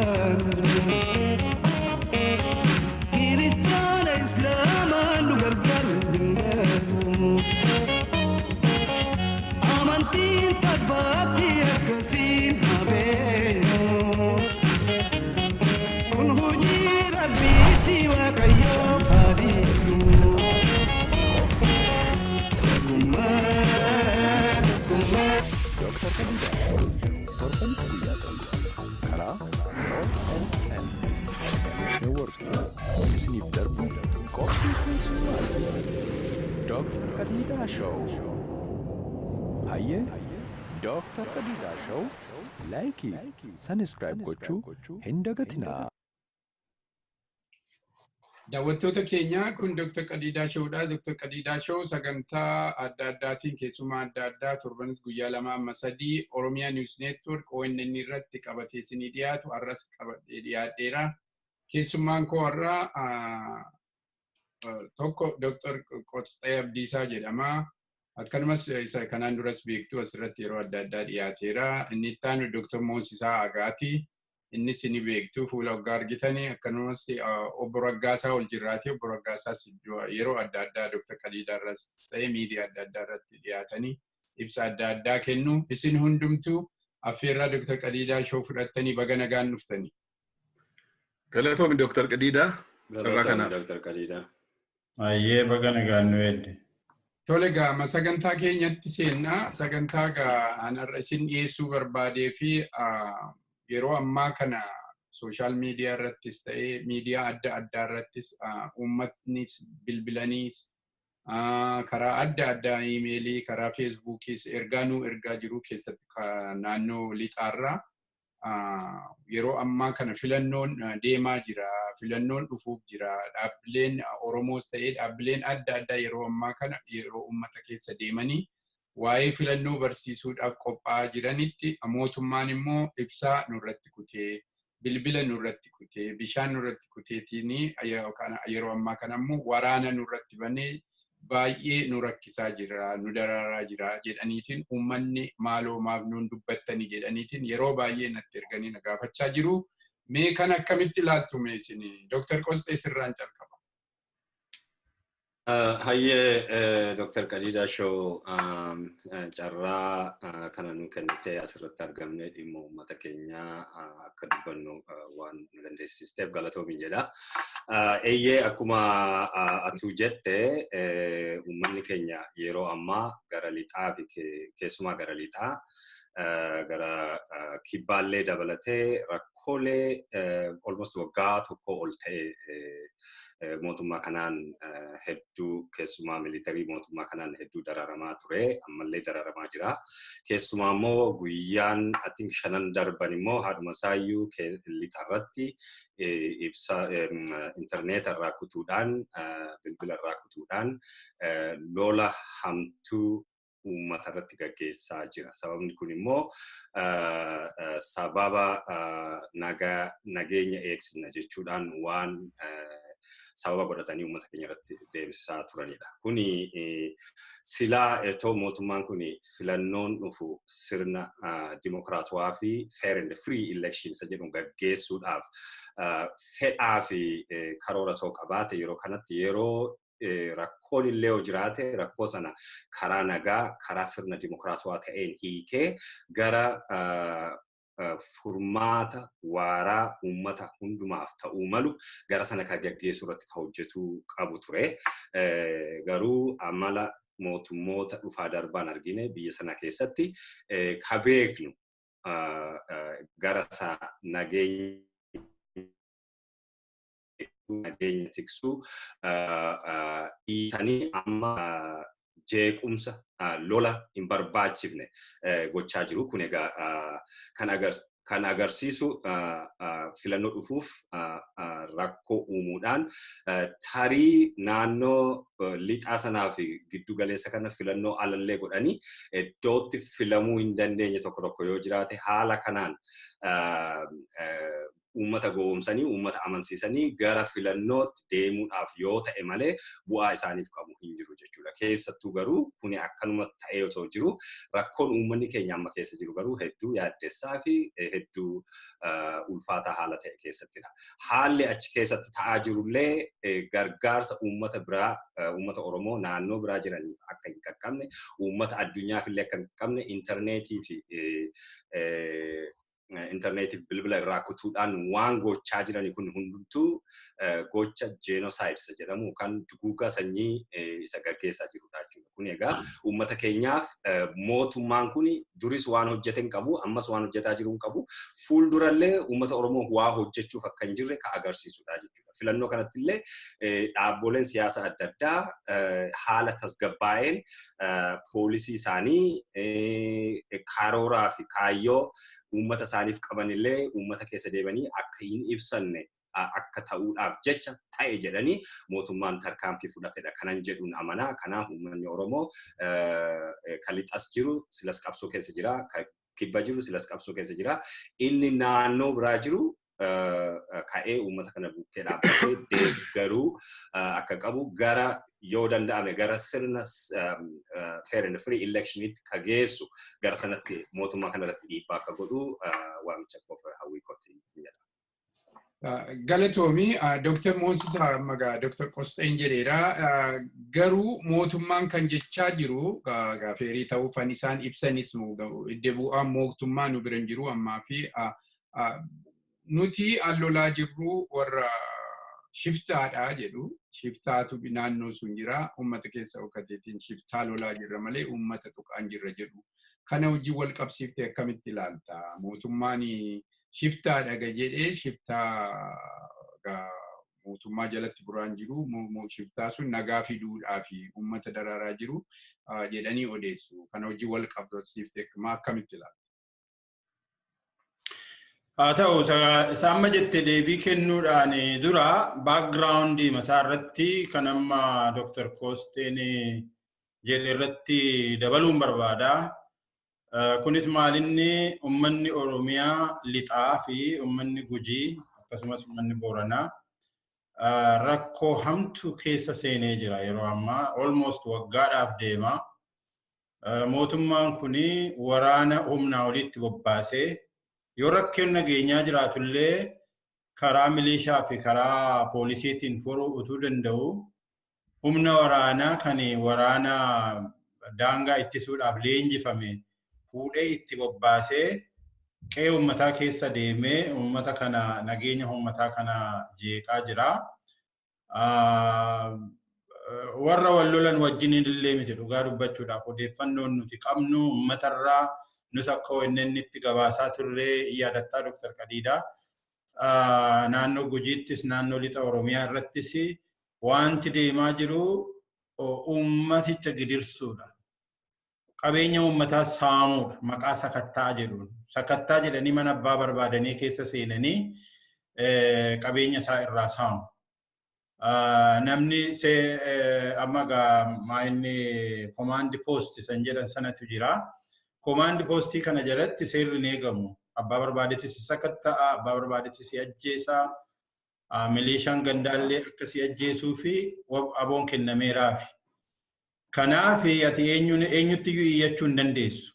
taanu. Kiristaana Islaamaan nu gargaaru hin danda'u. Amantiin tabbaatti akkasiin haa. Kun hojii Rabbiitti, Waaqayyoo faadiidhu. Tokkummaa, tokkummaa. Dooktar Qadiidaa torbanitti guyyaa tokko karaa ONN Network isiniif darbu qophii keessummaati. Dooktar Qadiidaa Show. Hayyee, Dooktar Qadiidaa Show like, subscribe gochuu hin dagatinaa. Daawwattoota keenya, kun Dr. Qadiidaa Showdha. Dr. Qadiidaa Show sagantaa adda addaatiin keessumaa adda addaa torbanitti guyyaa 2 amma 3 Oromiyaa News Network ONN irratti qabatee isinii dhiyaatu har'as qabadhee dhiyaadheera. Keessummaan koo har'aa tokko Dr. Qoxxee Abdiisaa jedhama. Akkanumas isa kanaan duras beektu, asirratti yeroo adda addaa dhiyaateera. Inni itti aanu Dr. Moonsisaa Agaati. Innis ni beektu fuula waggaa argitanii. Akkanumas obbo Raggaasaa Oljirraati. Obbo Raggaasaas yeroo adda addaa Dr. Qadiidaa irras ta'ee miidiyaa adda addaa irratti dhiyaatanii ibsa adda addaa kennu. Isin hundumtuu affeerraa Dr. Qadiidaa Show fudhattanii baga nagaan dhuftanii. Galatoomi, Dr. Qadiidaa. Carraa kanaaf. Dr. Qadiidaa. Ayyee, baga nagaan nu eedde. Tole, gaama sagantaa keenyatti seennaa. Sagantaa gaa anarra isin dhiyeessuu barbaadee fi yeroo ammaa kana social media irrattis ta'ee miidiyaa adda addaa irrattis uummatnis bilbilaniis karaa adda addaa iimeelii, karaa Feesbuukiis ergaa nuu ergaa jiru. Keessatti naannoo lixaarraa yeroo ammaa kana filannoon deemaa jira, filannoon dhufuuf jira. Dhaabbileen Oromoos ta'ee dhaabbileen adda addaa yeroo ammaa kana yeroo uummata keessa deemanii waa'ee filannoo barsiisuudhaaf qophaa'aa jiranitti, mootummaan immoo ibsaa nurratti kutee, bilbila nurratti kutee, bishaan nurratti kuteetiin, yeroo ammaa kana immoo waraana nurratti banee baay'ee nu rakkisaa jira, nu dararaa jira jedhaniitiin, uummanni maaloo maaf nuun dubbattanii jedhaniitiin yeroo baay'ee natti erganii na gaafachaa jiru. Mee kan akkamitti ilaaltu mee isin? Dooktar Qosxee, sirraan calqaba. Hayyee, Dr. Qadiidaa Show, carraa kana nu kennitee asirratti argamne dhimma uummata keenyaa akka dubbannu waan nu dandeessisteef galatoomi jedha. Eeyyee, akkuma atuu jette, uummanni keenya yeroo ammaa gara lixaa fi keessumaa gara lixaa, gara kibbaallee dabalatee rakkoolee almost waggaa tokko ol ta'e mootummaa kanaan hedduu, keessumaa militarii mootummaa kanaan hedduu dararamaa ture, ammallee dararamaa jira. Keessumaa immoo guyyaan I think shanan darban immoo haadhuma isaayyuu lixarratti ibsa intarneeta irraa kutuudhaan, bilbila irraa kutuudhaan lola hamtuu uummata irratti gaggeessaa jira. Sababni kun immoo sababa nageenya eegsisna jechuudhaan waan sababa godhatanii uummata keenya irratti deebisaa turanidha. Kuni silaa etoo mootummaan kun filannoon dhufu sirna dimokiraatawaa fi fair and free election isa jedhu gaggeessuudhaaf fedhaa fi karoora ta'uu qabaate, yeroo kanatti yeroo rakkoon illee yoo jiraate rakkoo sana karaa nagaa, karaa sirna dimokiraatawaa ta'een hiikee gara furmaata waaraa uummata hundumaaf ta'uu malu gara sana kan gaggeessuu irratti kan hojjetuu qabu ture. Garuu amala mootummoota dhufaa darbaan argine biyya sana keessatti ka beeknu gara isaa nageenya tiksuu dhiisanii amma jeequmsa, lola hin barbaachifne gochaa jiru. Kun egaa kan agarsiisu filannoo dhufuuf rakkoo uumuudhaan tarii naannoo lixaa sanaa fi giddu galeessa kana filannoo alallee godhanii iddootti filamuu hin dandeenye tokko tokko yoo jiraate, haala kanaan uummata gowwoomsanii, uummata amansiisanii gara filannootti deemuudhaaf yoo ta'e malee bu'aa isaaniif qabu hin hin jiru jechuudha. Keessattuu garuu kuni akkanuma ta'ee otoo jiru rakkoon uummanni keenya amma keessa jiru garuu hedduu yaaddessaa fi hedduu ulfaataa haala ta'e keessattidha. Haalli achi keessatti ta'aa jirullee gargaarsa uummata biraa, uummata Oromoo naannoo biraa jiraniif akka hin qaqqabne, uummata addunyaaf illee akka hin qaqqabne, intarneetii fi intarneetiif bilbila irraa kutuudhaan waan gochaa jiran kun hundumtuu gocha genocide isa jedhamu kan duguuggaa sanyii isa gaggeessaa jirudha jechuudha. Kun egaa uummata keenyaaf mootummaan kun duris waan hojjete hin qabu, ammas waan hojjetaa jiru hin qabu, fuuldurallee uummata Oromoo waa hojjechuuf akka hin jirre ka agarsiisudha jechuudha. Filannoo kanatti illee dhaabboleen siyaasaa adda addaa haala tasgabbaa'een poolisii isaanii karooraa fi kaayyoo uummata isaaniif qabanillee uummata keessa deemanii akka hin ibsanne akka ta'uudhaaf jecha ta'e jedhanii mootummaan tarkaanfii fudhatedha. Kanan jedhuun amanaa. Kanaaf uummanni Oromoo kan lixas jiru silas qabsoo keessa jira, kan kibba jiru silas qabsoo keessa jira. Inni naannoo biraa jiru ka'ee uummata kana bukkee dhaabbatee deeggaruu akka qabu, gara yoo danda'ame gara sirna fair and free electionitti ka geessu gara sanatti mootummaa kanarratti dhiibbaa akka godhu waamicha koof hawwii kootti jedha. Galatoomii Dr. Moosisaa Magaa, Dr. Qosxeen jedheera. Garuu mootummaan kan jechaa jiru gaafeerii ta'uufan isaan ibsanis idda bu'aa mootummaa nu bira hin jiru ammaa fi nuti lolaa jirru warra shiftaadha jedhu. Shiftaatu naannoo sun jira. Uummata keessa dhokkateetiin shiftaa lolaa jirra malee uummata tuqaan jirra jedhu. Kana wajjin wal qabsiiftee akkamitti ilaalta? Mootummaan shiftaadha jedhee shiftaa mootummaa jalatti buraan jiru, shiftaa sun nagaa fiduudhaa fi uummata daraaraa jiru jedhanii odeessu. Kana wajjin wal qabsiiftee akkamitti ilaalta? Haa ta'u, isa amma jette deebii kennuudhaan dura backgroundii masaa irratti kan amma Dr. Koosteen jedhe irratti dabaluun barbaada. Kunis maalinni uummanni Oromiyaa lixaa fi uummanni Gujii akkasumas uummanni Booranaa rakkoo hamtuu keessa seenee jira yeroo ammaa, almost waggaadhaaf deema. Mootummaan kuni waraana humnaa olitti bobbaasee yoo rakkoon nageenyaa jiraatullee karaa milishaa fi karaa poolisiitiin furuu utuu danda'u humna waraanaa kan waraana daangaa ittisuudhaaf leenjifame fuudhee itti bobbaasee qe'ee uummataa keessa deemee uummata kana, nageenya uummataa kana jeeqaa jira. Warra wal lolan wajjin illee miti. Dhugaa dubbachuudhaaf, odeeffannoon nuti qabnu uummatarraa, nus akka ONN itti gabaasaa turre yaadattaa, Dr. Qadiidaa. Naannoo Gujiittis naannoo lixa Oromiyaa irrattis wanti deemaa jiru uummaticha gidirsuudha. Qabeenya uummataa saamuudha maqaa sakattaa jedhuun. Sakattaa jedhanii mana abbaa barbaadanii keessa seenanii qabeenya isaa irraa saamu. Namni amma inni command post san jedhan sanatu jira. Command postii kana jalatti seerri hin eegamu. Abbaa barbaadetti si sakatta'a, abbaa barbaadetti si ajjeesaa, milishaan gandaallee akka si ajjeesuu fi aboon kennameeraafi. Kanaaf ati eenyuttiyyuu iyyachuu hin dandeessu.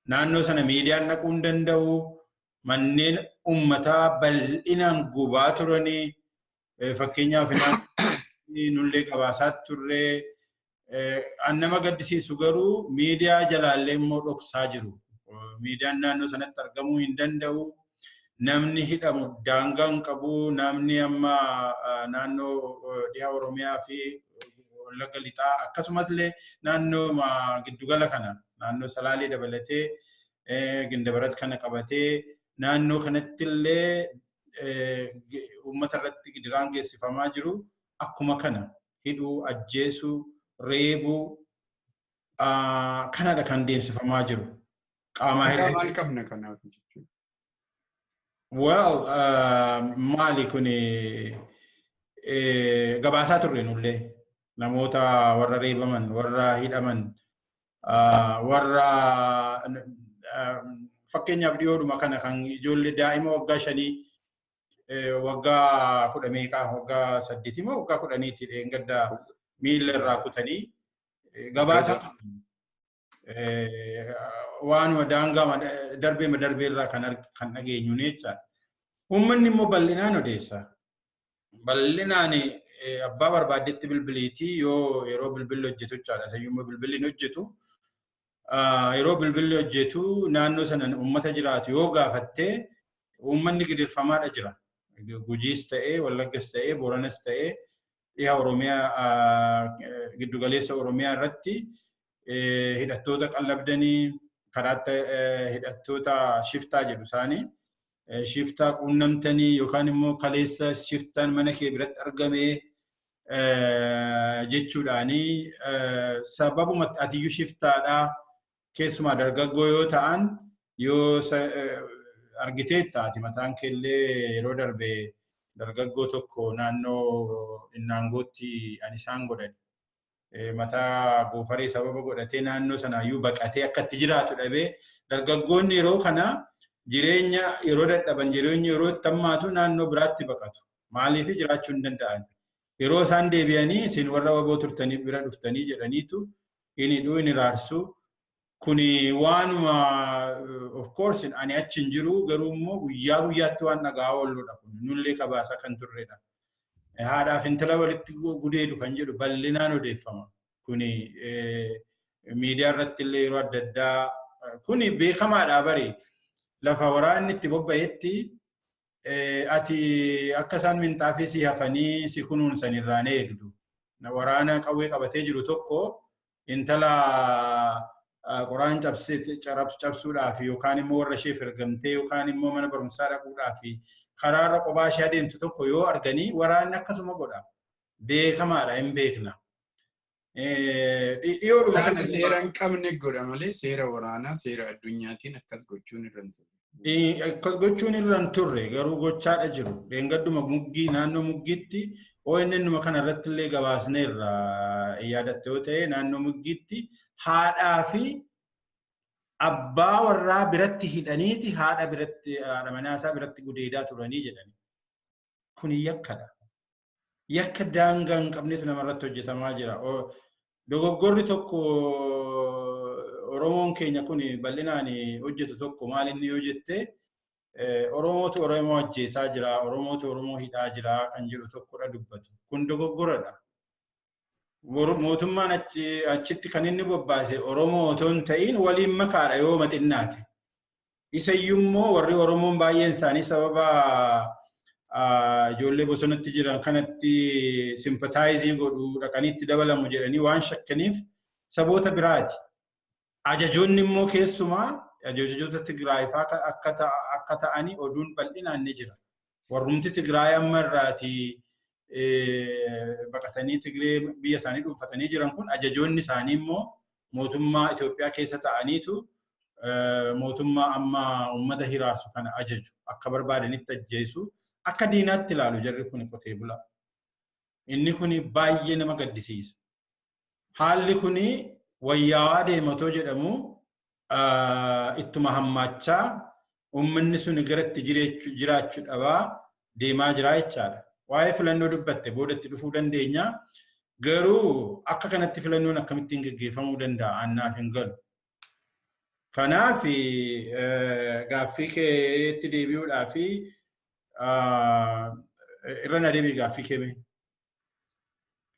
Naannoo sana miidiyaan dhaquu hin danda'u. Manneen uummataa bal'inaan gubaa turanii, fakkeenyaaf nullee gabaasaa turre. An nama gaddisiisu garuu miidiyaa jalaallee immoo dhoksaa jiru. Miidiyaan naannoo sanatti argamuu hin danda'u. Namni hidhamu daangaa hin qabu. Namni amma naannoo dhiha Oromiyaa fi Wallagga Lixaa akkasumas illee naannoo giddugala kana, naannoo Salaalee dabalatee, Gindabarat kana qabatee, naannoo kanatti illee uummata irratti gidiraan geessifamaa jiru akkuma kana hidhuu, ajjeesuu, reebuu kanadha kan deemsifamaa jiru. Qaamaa maal qabna kanaaf jechuudha? Well, maali kuni gabaasaa turre nullee namoota warra reebaman, warra hidhaman, warra fakkeenyaaf dhiyoodhuma kana kan ijoollee daa'ima waggaa 5, waggaa 10 meeqaa, waggaa 8 moo waggaa 10ti dheengadda Miila irraa kutanii gabaasa waanuma daangaa darbee darbee irraa kan dhageenyu jechaadha. Uummanni immoo bal'inaan odeessa. Bal'inaan abbaa barbaaddetti bilbiliitii yoo yeroo bilbilli hojjetu jechaadha. Sayyummaa bilbilli hin hojjetu. Yeroo bilbilli hojjetu naannoo sana uummata jiraatu yoo gaafattee uummanni gidirfamaadha jira. Gujiis ta'ee, Wallaggas ta'ee, Booranas ta'ee dhiha Oromiyaa, giddugaleessa Oromiyaa irratti hidhattoota qallabdanii karaatti hidhattoota shiftaa jedhu isaanii shiftaa quunnamtanii yookaan immoo kaleessa shiftaan mana kee biratti argame jechuudhaanii sababuma atiyyuu shiftaadhaa keessumaa dargaggoo yoo ta'an yoo argiteetta ati mataan keellee yeroo darbe dargaggoo tokko naannoo Innaangootti ani isaan godhan mataa goofaree sababa godhatee naannoo sanaayyuu baqatee akka itti jiraatu dhabee dargaggoonni yeroo kana jireenya yeroo dadhaban jireenya yeroo itti hammaatu naannoo biraatti baqatu. Maaliif jiraachuu hin danda'an? Yeroo isaan deebi'anii isin warra waboo turtanii bira dhuftanii jedhaniitu inni hidhuu inni raarsu. Kuni waanuma, of course, ani achi hin jiru, garuu immoo guyyaa guyyaatti waan dhagaa oolluudha kun nullee kabaasaa kan turredha. Haadhaaf intala walitti gudeedu kan jedhu bal'inaan odeeffama. Kuni miidiyaa irratti illee yeroo adda addaa kuni beekamaadha bari. Lafa waraanni itti bobba'etti ati akka isaan minxaafii si hafanii si kunuunsan irraan eegdu. Waraana qawwee qabatee jiru tokko intala qoraan cabsuudhaaf yookaan immoo warra isheef ergamtee yookaan immoo mana barumsaa dhaquudhaaf karaarra kophaa ishee adeemtu tokko yoo arganii waraanni akkasuma godha. Beekamaadha, hin beekna. Dhiyoodhuma kana seera hin qabne godha malee seera waraanaa seera addunyaatiin akkas gochuun irra hin turre. Akkas gochuun irra hin turre, garuu gochaadha jiru. Dheengadduma Muggii, naannoo Muggiitti ONN numa kana irratti illee gabaasneerra, yaadatte yoo ta'e, naannoo Muggiitti haadhaa fi abbaa warraa biratti hidhaniiti haadha biratti, haadha manaasaa biratti gudeedaa turanii jedhani. Kuni yakkadha. Yakka daangaa hin qabnetu namarratti hojjetamaa jira. Dogoggorri tokko Oromoon keenya kun bal'inaan hojjetu tokko maal inni yoo jette, Oromootu Oromoo ajjeesaa jira, Oromootu Oromoo hidhaa jira kan jedhu tokkodha dubbatu. Kun dogoggoradha. Mootummaan achitti kan inni bobbaase Oromoo otoo hin ta'in waliin makaadha yoo maxinnaate. Isayyummoo warri Oromoon baay'een isaanii sababa ijoollee bosonatti jiran kanatti sympathize godhu dhaqanii itti dabalamu jedhanii waan shakkaniif saboota biraati. Ajajoonni immoo keessumaa ajajoota Tigraay fa'aa akka ta'anii oduun bal'inaan ni jira. Warrumti Tigraay amma irraati baqatanii Tigree biyya isaanii dhuunfatanii jiran kun ajajoonni isaanii immoo mootummaa Itoophiyaa keessa ta'aniitu mootummaa amma uummata hiraarsu kana ajaju, akka barbaadanitti ajjeesu, akka diinaatti ilaalu jarri kun qotee bulaa. Inni kun baay'ee nama gaddisiisa. Haalli kun wayyaawaa deematoo jedhamu ittuma hammaachaa uummanni sun garatti jiraachuu dhabaa deemaa jira jechaadha. Waa'ee filannoo dubbatte, boodatti dhufuu dandeenya. Garuu akka kanatti filannoon akkamittiin gaggeeffamuu danda'a, annaaf hin galu. Kanaaf gaaffii keetti deebi'uudhaa fi irra na deebi'i gaaffii kee.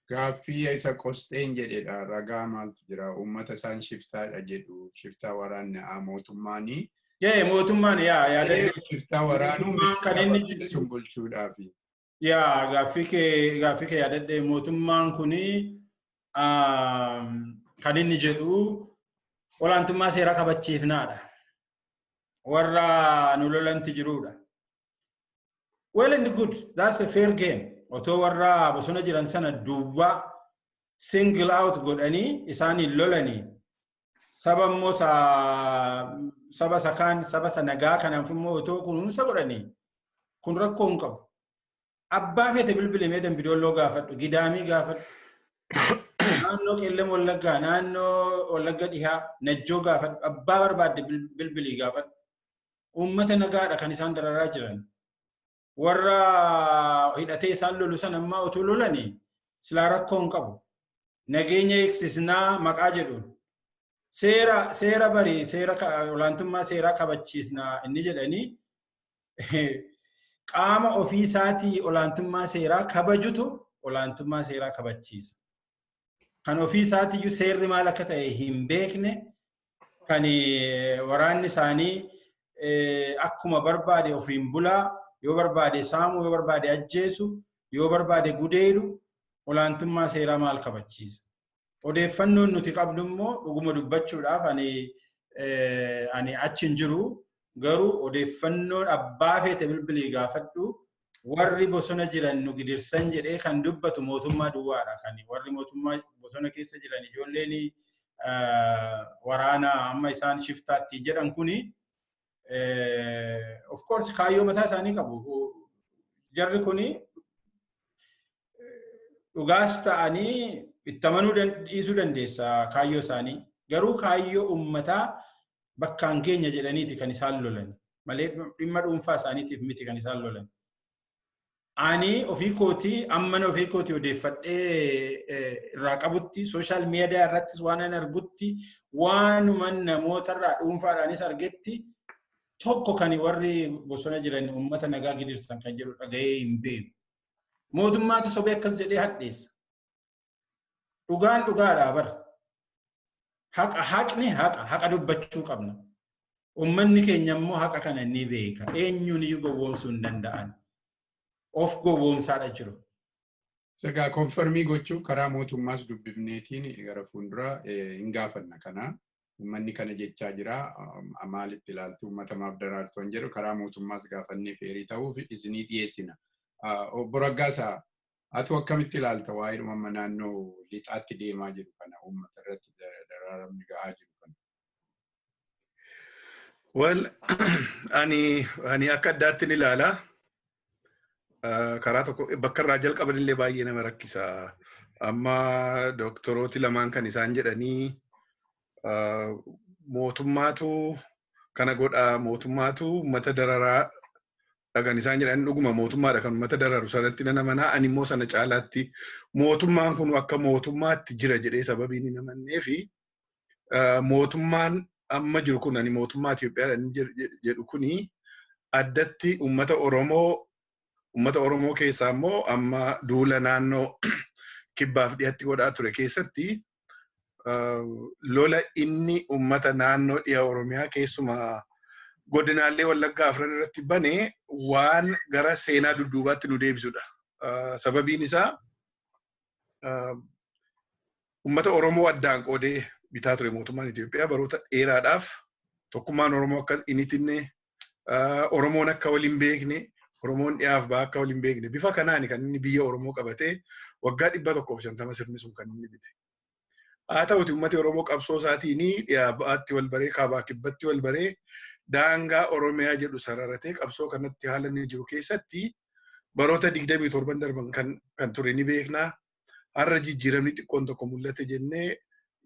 Gaaffii isa qosxeen jedhedha. Ragaa maaltu jira? Uummata isaan shiftaadha jedhu. Shiftaa waraanaa mootummaanii. Yee, mootummaan yaa yaadannee. Shiftaa waraanuu kan inni sun bulchuudhaafi. Yaa, gaaffii kee yaadadhee, mootummaan kuni kan inni jedhu olaantummaa seeraa kabachiifnaadha. Warra nu lolanti jirudha. Well and good, that's a fair game. Otoo warra bosona jiran sana duwwaa single out godhanii isaaniin lolanii saba immoo saba isa kaan, saba isa nagaa kanaaf immoo otoo kunuunsa godhanii kun rakkoo hin qabu. Abbaa feete bilbilimee Dambidolloo gaafadhu, Gidaamii gaafadhu. Naannoo Qeellam Wallaggaa, naannoo Wallagga Dhihaa, Najjoo gaafadhu, abbaa barbaadde bilbilii gaafadhu. Uummata nagaadha kan isaan dararaa jiran. Warra hidhatee isaan lolu sana ammaa otoo lolanii silaa rakkoo hin qabu. Nageenya eegsisnaa maqaa jedhuun seera barii seera olaantummaa seeraa kabachiisnaa inni jedhanii qaama ofii isaatii olaantummaa seeraa kabajutu olaantummaa seeraa kabachiisa. Kan ofii isaatiiyyuu seerri maal akka ta'e hin beekne kan waraanni isaanii akkuma barbaade ofiin bulaa yoo barbaade saamuu yoo barbaade ajjeesu yoo barbaade gudeedu olaantummaa seeraa maal kabachiisa. Odeeffannoon nuti qabnu immoo dhuguma dubbachuudhaaf ani achi hin jiru garuu odeeffannoon abbaa feete bilbilii gaafadhu warri bosona jiran nu gidirsan jedhee kan dubbatu mootummaa duwwaadha. Kan warri mootummaa bosona keessa jiran ijoolleen waraana amma isaan shiftaatti jedhan kuni of course kaayyoo mataa isaanii qabu. Jarri kuni dhugaas ta'anii itti amanuu dhiisuu dandeessa kaayyoo isaanii. Garuu kaayyoo uummataa bakkaan keenya jedhaniiti kan isaan lolan. Malee dhimma dhuunfaa isaaniitiif miti kan isaan lolan. Ani ofii kootii ammana ofii kootii odeeffadhee irraa qabutti social media irrattis waan an argutti waanuma namootarraa dhuunfaadhaanis argetti tokko kan warri bosona jiran uummata nagaa gidirsan kan jedhu dhaga'ee hin beeku. Mootummaatu sobee akkas jedhee hadheessa. Dhugaan dhugaadhaa bara. Haqa haqni haqa dubbachuu qabna. Uummanni keenya immoo haqa kana ni beeka. Eenyuun iyyuu gowwoomsuu hin danda'an. Of gowwoomsaadha jiru. Sagaa confirm gochuuf karaa mootummaas dubbifneetiin gara fuulduraa hin gaafanna kana. Uummanni kana jechaa jira. Maalitti ilaaltu uummata maaf daraartu kan jedhu karaa mootummaas gaafannee feerii ta'uuf isinii dhiyeessina. Obbo Raggaasaa, atu akkamitti ilaalta waa'ee dhuma naannoo lixaatti deemaa jiru kana uummata irratti daraaramni ga'aa jiru kana? Well, ani akka addaatti ni ilaala. Karaa tokko bakka irraa jalqaban illee baay'ee nama rakkisa. Amma doktorooti lamaan kan isaan jedhanii mootummaatu kana godha, mootummaatu uummata dararaa kan isaan jedhan dhuguma mootummaadha kan uummata dararu sanatti nan amanaa. Ani immoo sana caalaatti mootummaan kun akka mootummaatti jira jedhee sababiin hin amannee fi mootummaan amma jiru kun ani mootummaa Itoophiyaa jedhu kuni addatti uummata Oromoo keessaa immoo amma duula naannoo kibbaaf dhiyatti godhaa ture keessatti lola inni uummata naannoo dhiya Oromiyaa keessumaa godinaalee Wallaggaa afran irratti bane waan gara seenaa dudduubaatti nu deebisudha. Sababiin isaa uummata Oromoo addaan qoodee bitaa ture mootummaan Itoophiyaa baroota dheeraadhaaf. Tokkummaan Oromoo akka hin itinne, Oromoon akka wal hin beekne, Oromoon dhiyaaf ba'a akka wal hin beekne bifa kanaan kan inni biyya Oromoo qabatee waggaa 150 sirni sun kan inni bite. Haa ta'uti uummati Oromoo qabsoo isaatiin dhiyaa ba'aatti wal baree, kaabaa kibbatti wal baree, daangaa Oromiyaa jedhu sararatee qabsoo kanatti haala inni jiru keessatti baroota 27 darban kan ture ni beeknaa. Har'a jijjiiramni xiqqoon tokko mul'ate jennee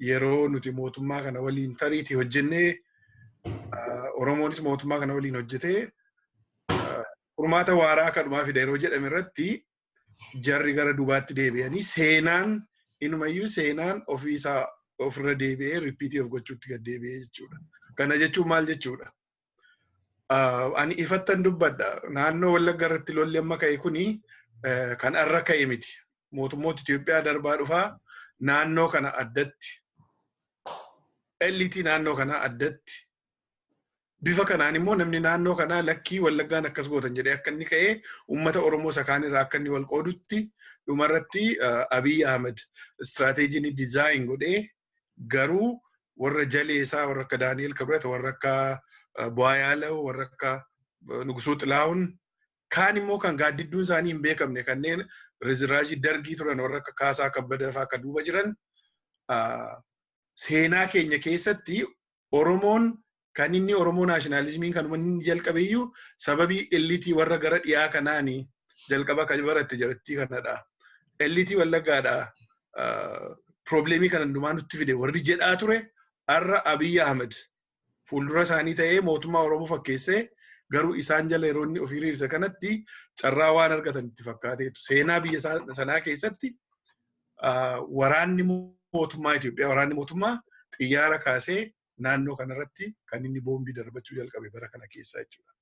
yeroo nuti mootummaa kana waliin tariitii hojjennee, Oromoonis mootummaa kana waliin hojjetee furmaata waaraa akka dhumaa fida yeroo jedhame irratti jarri gara duubaatti deebi'anii seenaan inumayyuu seenaan ofiisaa ofirra deebi'ee repeat of gochuutti gad deebi'ee jechuudha. Kana jechuun maal jechuudha? Ani ifattan dubbadha. Naannoo Wallagga irratti lolli amma ka'e kuni kan arra ka'e miti. Mootummoota Itoophiyaa darbaa dhufaa naannoo kana addatti. Elite naannoo kanaa addatti. Bifa kanaan immoo namni naannoo kanaa lakkii Wallaggaan akkas gootan jedhee akka inni ka'ee uummata Oromoo isa kaanirraa akka inni wal qoodutti dhumarratti Abiy Ahmed istiraateejiin design godhee garuu warra jalee isaa, warra akka Daani'el Kibret, warra akka Bu'aa warra akka Nugusuu Xilaahun, kaan immoo kan gaaddidduun isaanii hin beekamne, kanneen riziraajii dargii turan, warra akka Kaasaa Kabbadaa fa'aa akka duuba jiran, seenaa keenya keessatti Oromoon kan inni Oromoo nationalismiin kanuma inni jalqabeeyyuu sababii elite warra gara dhiyaa kanaani jalqaba kan baratte jarattii kanadha. Elite Wallaggaadha. Problem kana hundumaa nutti fide warri jedhaa ture har'a Abiy Ahmed fuuldura isaanii ta'ee mootummaa Oromoo fakkeessee garuu isaan jala yeroo inni ofii hiriirse kanatti carraa waan argatan itti fakkaateetu seenaa biyya sanaa keessatti Waraanni mootummaa Itoophiyaa, waraanni mootummaa xiyyaara kaasee naannoo kanarratti kan inni boombii darbachuu jalqabe bara kana keessa jechuudha.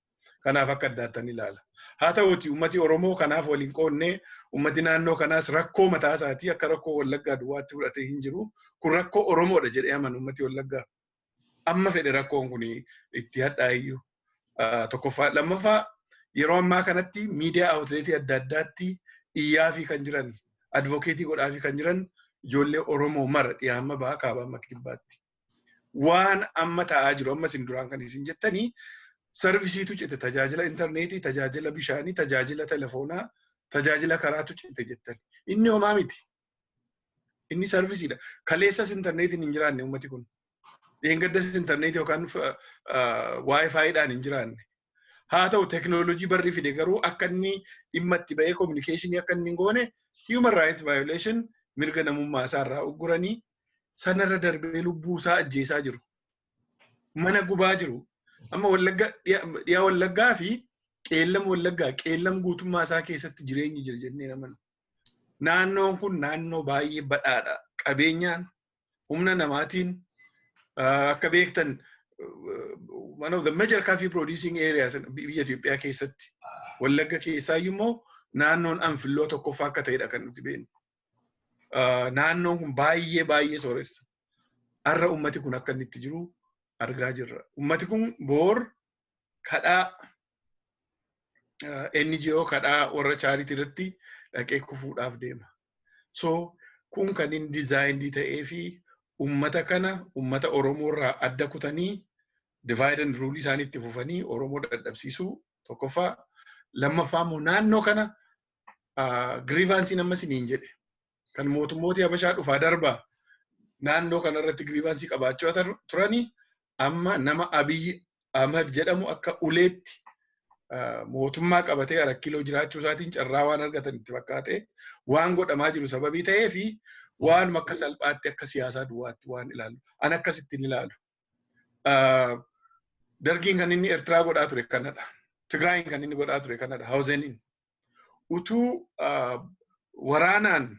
Kanaaf akka addaattan ilaala. Haa ta'uuti uummati Oromoo kanaaf waliin qoodne, uummati naannoo kanaas rakkoo mataa isaatii akka rakkoo Wallaggaa duwwaatti fudhatee hin jiru. Kun rakkoo Oromoodha jedhee amanu uummati Wallaggaa. Amma fedhe rakkoon kun itti hadhaa'iyyuu. Tokkoffaa. Lammaffaa, yeroo ammaa kanatti miidiyaa outletii adda addaatti iyyaa fi kan jiran, advocacy godhaa fi kan jiran ijoollee Oromoo mara dhiyaa amma bahaa, kaabaa amma kibbaatti. Waan amma ta'aa jiru, amma isin duraan kan isin jettanii, serviceiitu cite, tajaajila intarneetii, tajaajila bishaanii, tajaajila telefoonaa, tajaajila karaatu cite jettan. Inni homaa miti. Inni serviceiidha. Kaleessas intarneetiin hin jiraanne uummati kun. Dheengaddas intarneetii yookaan WiFiidhaan hin jiraanne. Haa ta'u, teknoolojii barri fide garuu akka inni dhimma itti ba'ee communicationii akka inni hin goone, human rights violation, mirga namummaa isaarraa ugguranii, sanarra darbee lubbuu isaa ajjeesaa jiru. Mana gubaa jiru. Amma Wallagga, dhiyaa Wallaggaa fi Qeellam Wallaggaa, Qeellam guutummaa isaa keessatti jireenyi jira jennee amanu. Naannoon kun naannoo baay'ee badhaadha. Qabeenyaan, humna namaatiin, akka beektan one of the major coffee producing areas biyya Itoophiyaa keessatti. Wallagga keessaayyuu immoo naannoon Anfilloo tokkoffaa akka ta'edha kan nuti beeknu. Naannoon kun baay'ee baay'ee sooressa. Har'a ummati kun akka inni itti jiru argaa jirra. Ummati kun boor kadhaa NGO, kadhaa warra charity irratti dhaqee kufuudhaaf deema. So kun kan inni designed ta'ee fi ummata kana ummata Oromoo irraa adda kutanii divide and rule isaanii itti fufanii Oromoo dadhabsiisuu tokkoffaa. Lammaffaa immoo naannoo kana grievanceiin amma isiniin jedhe kan mootummooti Habashaa dhufaa darbaa naannoo kanarratti grievance qabaachuu turanii, amma nama Abiyyi Ahmad jedhamu akka uleetti mootummaa qabatee Arakkiloo jiraachuu isaatiin carraa waan argatan itti fakkaate, waan godhamaa jiru sababii ta'ee fi waan akka salphaatti akka siyaasaa duwwaatti waan ilaalu. An akkasittiin ilaalu. Dargiin kan inni Eertiraa godhaa ture kanadha. Tigraayin kan inni godhaa ture kanadha. Hawzeniin. Utuu waraanaan,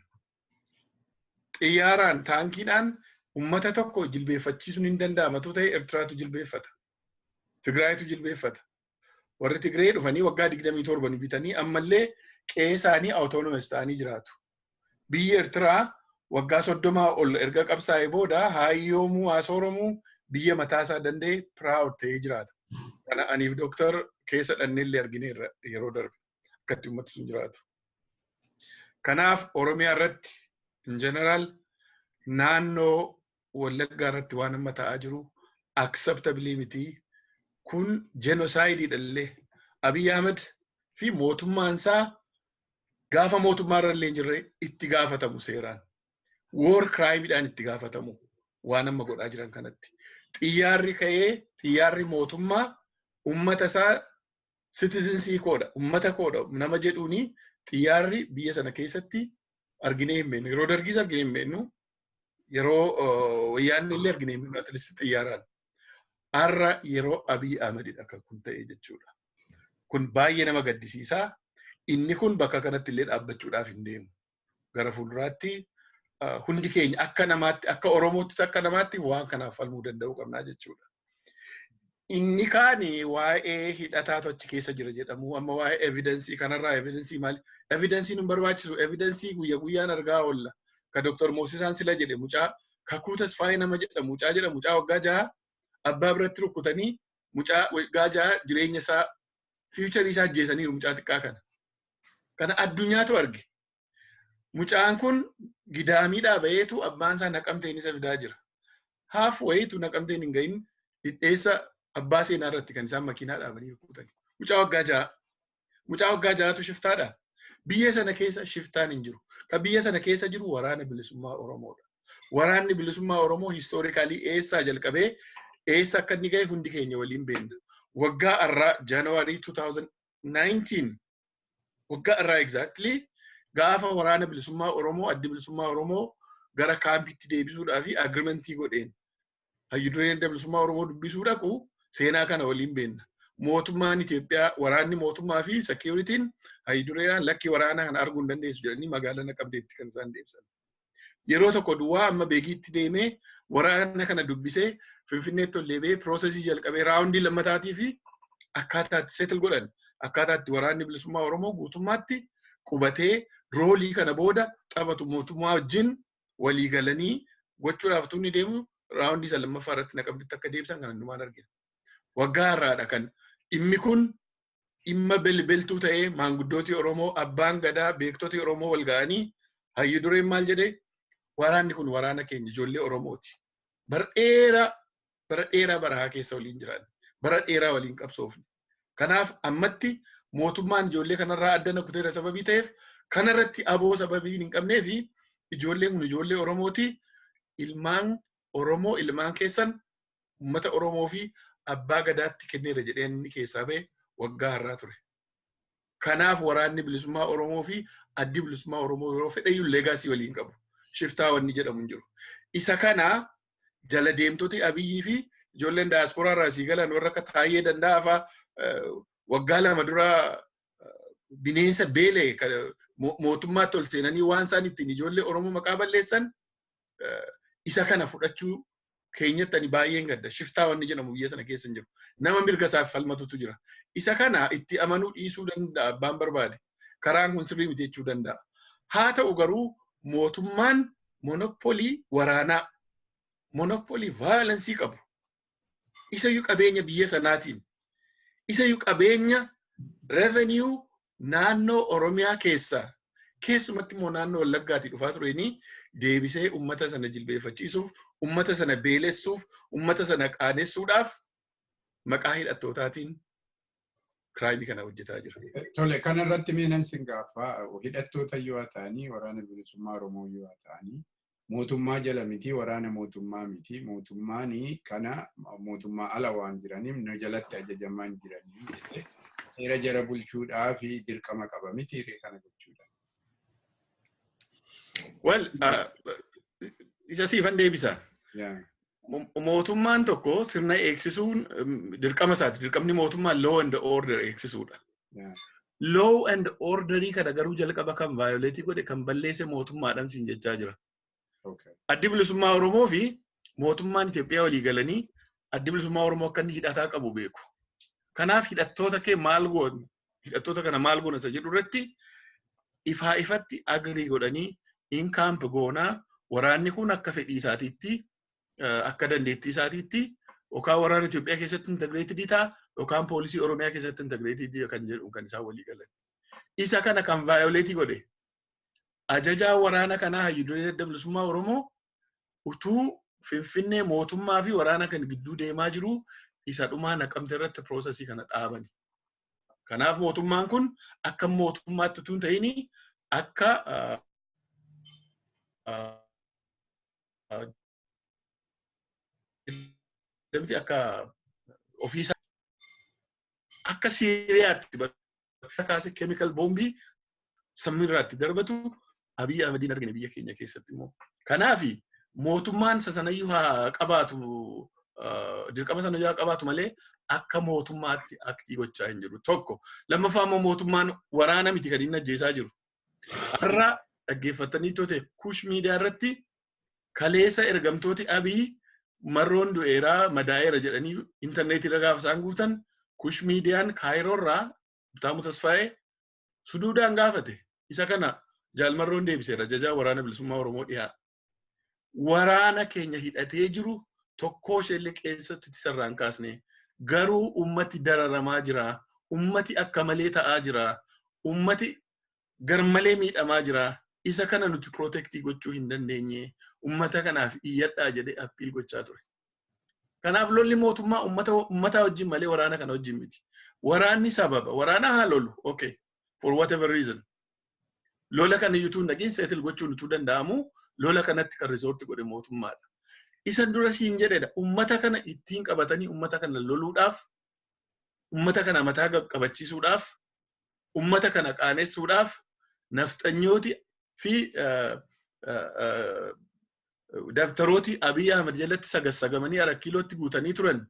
xiyyaaraan, taankiidhaan ummata tokko jilbeeffachiisuun hin danda'amatu ta'e, Eertiraatu jilbeeffata. Tigraayitu jilbeeffata. Warri Tigree dhufanii waggaa 27 nu bitanii ammallee qe'ee isaanii autonomous ta'anii jiraatu. Biyyi Eertiraa waggaa 30 ol erga qabsaa'ee booda haayyoomuu, haa biyya mataasaa danda'e proud ta'ee jiraata. Kana aniif dooktar keessa dhannellee argineerra yeroo darbe akkatti uummati sun jiraatu. Kanaaf Oromiyaa irratti, in general naannoo Wallaggaa irratti waan amma ta'aa jiru acceptable miti. Kun genocideiidha illee. Abiy Ahmed fi mootummaan isaa gaafa mootummaa irra illee hin jirre itti gaafatamu seeraan. War crimeidhaan itti gaafatamu waan amma godhaa jiran kanatti. Xiyyaarri ka'ee, xiyyaarri mootummaa ummata isaa, citizensii koodha, ummata koodha nama jedhuuni, xiyyaarri biyya sana keessatti arginee hin beeknu. Yeroo Dargiis arginee hin beeknu. Yeroo Wayyaanni illee arginee hin beeknu, atleast xiyyaaraan. Har'a yeroo Abiy Ahmedidha kan kun ta'e jechuudha. Kun baay'ee nama gaddisiisaa. Inni kun bakka kanatti illee dhaabbachuudhaaf hin deemu. Gara fuulduraatti hundi keenya akka namaatti, akka Oromoottis akka namaatti waan kanaaf falmuu danda'uu qabnaa jechuudha. Inni kaani waa'ee hidhataatu achi keessa jira jedhamu, amma waa'ee evidence kanarraa, evidence maali? Evidenceiin hin barbaachisu. Evidence guyya guyyaan argaa oolla. Ka Dr. Moosisaan sila jedhe, mucaa Kakuu Tasfaayee nama jedhamu, mucaa jedhamu, mucaa waggaa 6 abbaa biratti rukkutanii, mucaa waggaa 6 jireenya isaa, future isaa ajjeesaniiru mucaa xiqqaa kana. Kana addunyaatu arge. Mucaan kun Gidaamiidhaa baheetu abbaan isaa Naqamteen isa fidaa jira. Haaf wayiitu Naqamteen hin gahin dhidheessa abbaa seenaa irratti kan isaan makiinaa dhaabanii rukutan. Mucaa waggaa 6. Mucaa waggaa 6tu shiftaadha. Biyya sana keessa shiftaan hin jiru. Kan biyya sana keessa jiru Waraana Bilisummaa Oromoodha. Waraanni Bilisummaa Oromoo historically eessaa jalqabee eessa akka inni gahe hundi keenya waliin beekna. Waggaa har'aa January 2019, waggaa har'aa exactly, gaafa Waraana Bilisummaa Oromoo, Addi Bilisummaa Oromoo gara kaampiitti deebisuudhaa fi agreementii godheen hayyu dureen Adda Bilisummaa Oromoo dubbisuu dhaqu seenaa kana waliin beekna. Mootummaan Itoophiyaa, waraanni mootummaa fi securityn hayyu dureedhaan lakkii, waraana kana arguu hin dandeessu jedhanii magaalaa Naqamteetti kan isaan deebisan. Yeroo tokko duwwaa amma Beegiitti deemee, waraana kana dubbisee, Finfinneetti ol deebi'ee, processii jalqabee, roundii lammataatii fi akkaataa itti settle godhan, akkaataa itti Waraanni Bilisummaa Oromoo guutummaatti qubatee roleii kana booda taphatu mootummaa wajjin walii galanii gochuudhaaf tunni deemu, roundii isa lammaffaa irratti Naqamtitti akka deebisan kan hundumaan argina. Waggaa har'aadha kan dhimmi kun dhimma belbeltuu ta'ee, maanguddootii Oromoo, abbaan gadaa, beektoti Oromoo wal ga'anii, hayyu dureen maal jedhee, waraanni kun waraana keenya, ijoollee Oromooti. Bara dheeraa, bara dheeraa barahaa keessa waliin jiran, bara dheeraa waliin qabsoofne. Kanaaf ammatti mootummaan ijoollee kanarraa adda na kuteera sababii ta'eef, kanarratti aboo sababii hin qabnee fi ijoolleen kun ijoollee Oromooti. Ilmaan Oromoo, ilmaan keessan uummata Oromoo fi abbaa gadaatti kenneera jedhee inni keessaa ba'e waggaa har'aa ture. Kanaaf Waraanni Bilisummaa Oromoo fi Addi Bilisummaa Oromoo yeroo fedhayyuu legacy waliin qabu. Shiftaa wanni jedhamu hin jiru. Isa kana jala deemtoti Abiyyii fi ijoolleen daasporaa irraa asii galan, warra akka Taayyee Danda'aa fa'aa, waggaa 2 dura bineensa beelee mootummaatti ol seenanii waan isaan ittiin ijoollee Oromoo maqaa balleessan, isa kana fudhachuu keenyatti ani baay'een gadda. Shiftaa wanni jedhamu biyya sana keessa hin jiru. Nama mirga isaaf falmatutu jira. Isa kana itti amanuu dhiisuu danda'a abbaan barbaade. Karaan kun sirrii miti jechuu danda'a. Haa ta'u garuu mootummaan monopoly waraanaa, monopoly violenceii qabu. Isayyuu qabeenya biyya sanaatiin. Isayyuu qabeenya revenue naannoo Oromiyaa keessaa, keessumatti immoo naannoo Wallaggaatii dhufaa tureenii, deebisee uummata sana jilbeeffachiisuuf, uummata sana beelessuuf, uummata sana qaanessuudhaaf maqaa hidhattootaatiin crimeii kana hojjetaa jira. Tole, kana irratti mee sin gaafa, hidhattoota yoo ta'anii, Waraana Bilisummaa Oromoo yoo ta'anii, mootummaa jala miti, waraana mootummaa miti, mootummaan kana mootummaa ala waan jiraniif nu jalatti ajajamaa hin jiranii jedhee seera jara bulchuudhaa fi dirqama qaba miti kana gochuudha? Well, isa siifan deebisa. Mootummaan tokko sirna eegsisuun dirqama isaati. Dirqamni mootummaa law and order eegsisuudha. Law and orderii kana garuu jalqaba kan violateii godhe, kan balleesse mootummaadhaan siin jechaa jira. Addi Bilisummaa Oromoo fi mootummaan Itoophiyaa walii galanii Addi Bilisummaa Oromoo akka inni hidhataa qabu beeku. Kanaaf hidhattoota kee maal goona? Hidhattoota kana maal goona isa jedhu irratti ifaa ifatti agree godhanii, in camp goonaa, waraanni kun akka fedhii isaatiitti, akka dandeettii isaatiitti, yookaan waraana Itoophiyaa keessatti integrated ta'a yookaan poolisii Oromiyaa keessatti integrated kan jedhu kan isaan walii galan. Isa kana kan violateii godhe ajajaa waraana kanaa, hayyuulee Adda Bilisummaa Oromoo, utuu Finfinnee mootummaa fi waraana kan gidduu deemaa jiru isa dhumaa Naqamte irratti processii kana dhaabani. Kanaaf mootummaan kun akka mootummaatti utuu hin ta'in akka akka ofiisaa, akka Siiriyaatti kaasee chemical bombii samiirraatti darbatu Abiy Ahmediin argine biyya keenya keessatti immoo. Kanaafi mootummaan isa sanayyuu haa qabaatu, dirqama sanayyuu haa qabaatu malee, akka mootummaatti actii gochaa hin jiru. Tokko. Lammaffaa immoo mootummaan waraana miti kan inni ajjeesaa jiru. Har'a dhaggeeffatanii toote Kush Miidiyaa irratti kaleessa ergamtooti Abiy Marroon du'eeraa, madaa'eera jedhanii intarneetii irra gaafa isaan guutan, Kush Miidiyaan Kaayiroorraa Bitaamu Tasfaa'ee suduudhaan gaafate. Isa kana Jaalmarroon deebiseera, ajajaa Waraana Bilisummaa Oromoo dhiyaa. Waraana keenya hidhatee jiru tokkoo isheellee keessatti sarraan kaasne, garuu ummati dararamaa jira. Ummati akka malee ta'aa jira. Ummati garmalee miidhamaa jira. Isa kana nuti protectii gochuu hin dandeenye. Ummata kanaaf iyyadhaa jedhee appeal gochaa ture. Kanaaf lolli mootummaa ummata wajjin malee waraana kana wajjin miti. Waraanni sababa. Waraana haa lolu. Okay. For whatever reason. Lola kana iyyuu dhaqiin settle gochuun utuu danda'amu, lola kanatti kan resorti godhe mootummaadha. Isa dura siin jedhedha. Ummata kana ittiin qabatanii ummata kana loluudhaaf, ummata kana mataa qabachiisuudhaaf, ummata kana qaanessuudhaaf, nafxanyooti fi dabtarooti Abiy Ahmed jalatti sagassagamanii Arat Kiilootti guutanii turan,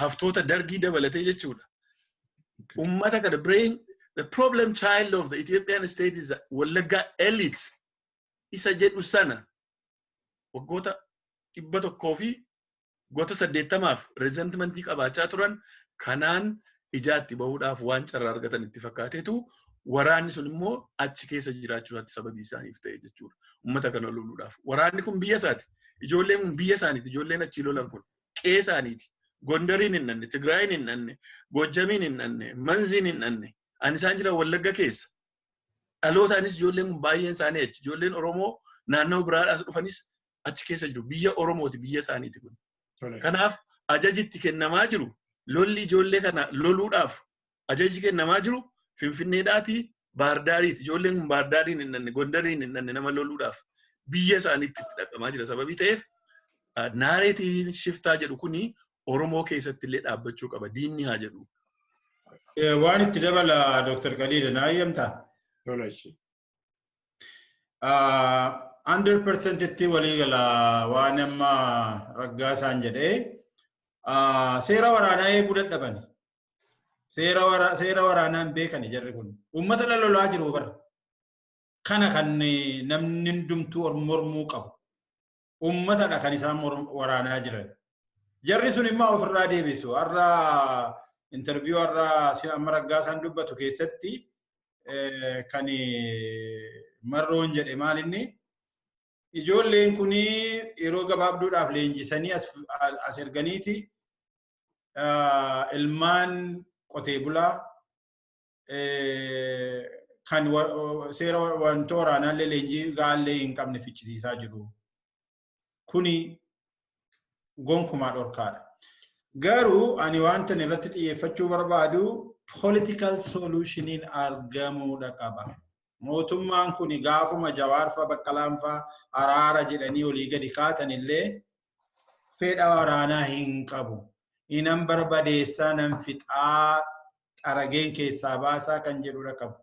haftoota Dargii dabalatee jechuudha. Ummata kana brain, the problem child of the Ethiopian state is Wallagga elite. Isa jedhu sana waggoota 180f resentmentii qabaachaa turan kanaan ijaatti bahuudhaaf waan carraa argatan itti fakkaateetu waraanni sun immoo achi keessa jiraachuudhaatti sababii isaaniif ta'e jechuudha. Uummata kana loluudhaaf. Waraanni kun biyya isaati. Ijoolleen kun biyya isaaniiti. Ijoolleen achii lolan kun qe'ee isaaniiti. Gondariin hin dhanne, Tigraayin hin dhanne, Goojjamiin hin dhanne, Manziin hin dhanne. Ani isaan jiran Wallagga keessa. Dhalootaanis ijoolleen kun baay'een isaanii achi. Ijoolleen Oromoo naannoo biraadhaas dhufanis achi keessa jiru. Biyya Oromooti, biyya isaaniiti kun. Kanaaf ajaji itti kennamaa jiru lolli ijoollee kana loluudhaaf ajaji kennamaa jiru Finfinneedhaatii Baardaariiti. Ijoolleen kun Baardaariin hin dhanne, Gondariin hin dhanne nama loluudhaaf biyya isaaniitti itti dhaqamaa jira. Sababii ta'eef narrativeiin shiftaa jedhu kuni Oromoo keessatti illee dhaabbachuu qaba. Diinni haa jedhu. Waan itti dabala Dr. Qadiida naa eeyyamtaa? Tola ishee. 100% itti walii gala waan amma Raggaasaan jedhee seera waraanaa eeguu dadhaban. Seera waraanaa hin beekani jarri kun. Uummata lolaa jiru bara. Kana kan namni hundumtuu mormuu qabu. Uummatadha kan isaan waraanaa jiran. Jarri sun immoo ofirraa deebisu. Har'a interview har'a amma Raggaasaan dubbatu keessatti kan Marroon jedhe maal inni ijoolleen kun yeroo gabaabduudhaaf leenjisanii as erganiiti ilmaan qotee bulaa kan seera wantoota waraanaallee leenjii gaallee hin qabne fichisiisaa jiru. Kuni gonkumaa dhorkaadha. Garuu ani wanta irratti xiyyeeffachuu barbaadu political solutioniin argamuudha qaba. Mootummaan kun gaafuma Jawaarfaa Baqqalaanfaa araara jedhanii olii gadi kaatan illee fedha waraanaa hin qabu. Inan barbadeessaa nan fixaa xarageen keessaa baasaa kan jedhudha qabu.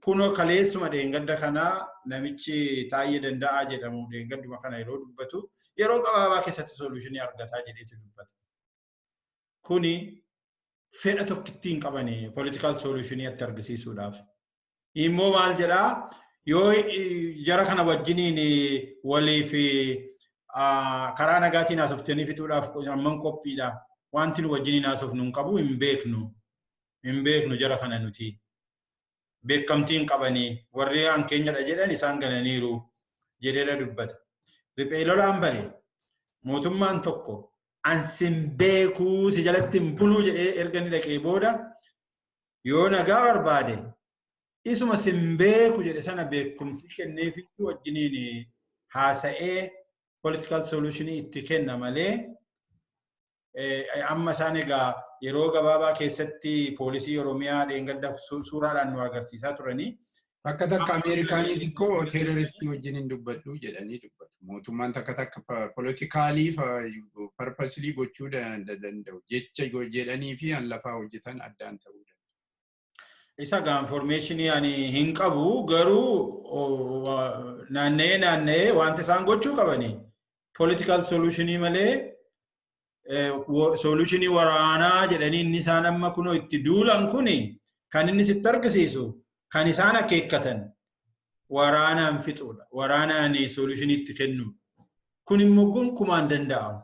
Kunoo kaleessuma dheengadda kanaa namichi Taayyee Danda'aa jedhamu dheengadduma kana yeroo dubbatu yeroo gabaabaa keessatti solutionii argataa jedheetu dubbata. Kuni fedha tokkitti hin qabani political solutionii itti argisiisuudhaaf. Immoo maal jedhaa yoo jara kana wajjiniin waliif karaa nagaatiin haasoftanii fixuudhaaf amman qophiidha. Wanti nu wajjiniin haasofnu hin qabu hin beeknu. Hin beeknu jara kana nuti. Beekamtii hin qabanii warri an keenyadha jedhan isaan gananiiru jedheera dubbata. Riphee lolaan bale mootummaan tokko an sin beekuu si jalatti hin buluu jedhee erga inni dhaqee booda yoo nagaa barbaade isuma sin beeku jedhe sana beekumtii kenneefitu wajjiniin haasa'ee political solutionii itti kenna malee amma isaan egaa yeroo gabaabaa keessatti poolisii Oromiyaa dheengadda suuraadhaan nu agarsiisaa turanii. Takka takka Ameerikaanis ikkoo terroristii wajjin hin dubbadhu jedhanii dubbatu. Mootummaan takka takka politically purposely gochuu danda'u. Jecha jedhanii fi an lafaa hojjetan addaan ta'uu danda'u. Isa gaa informationii ani hin qabu garuu naanna'ee naanna'ee wanta isaan gochuu qabani political solutionii malee solutionii waraanaa jedhanii inni isaan amma kunoo itti duulan kuni kan inni sitti argisiisu kan isaan akeekkatan waraanaan fixuudha. Waraanaan solutionii itti kennu. Kun immoo gonkumaan danda'amu.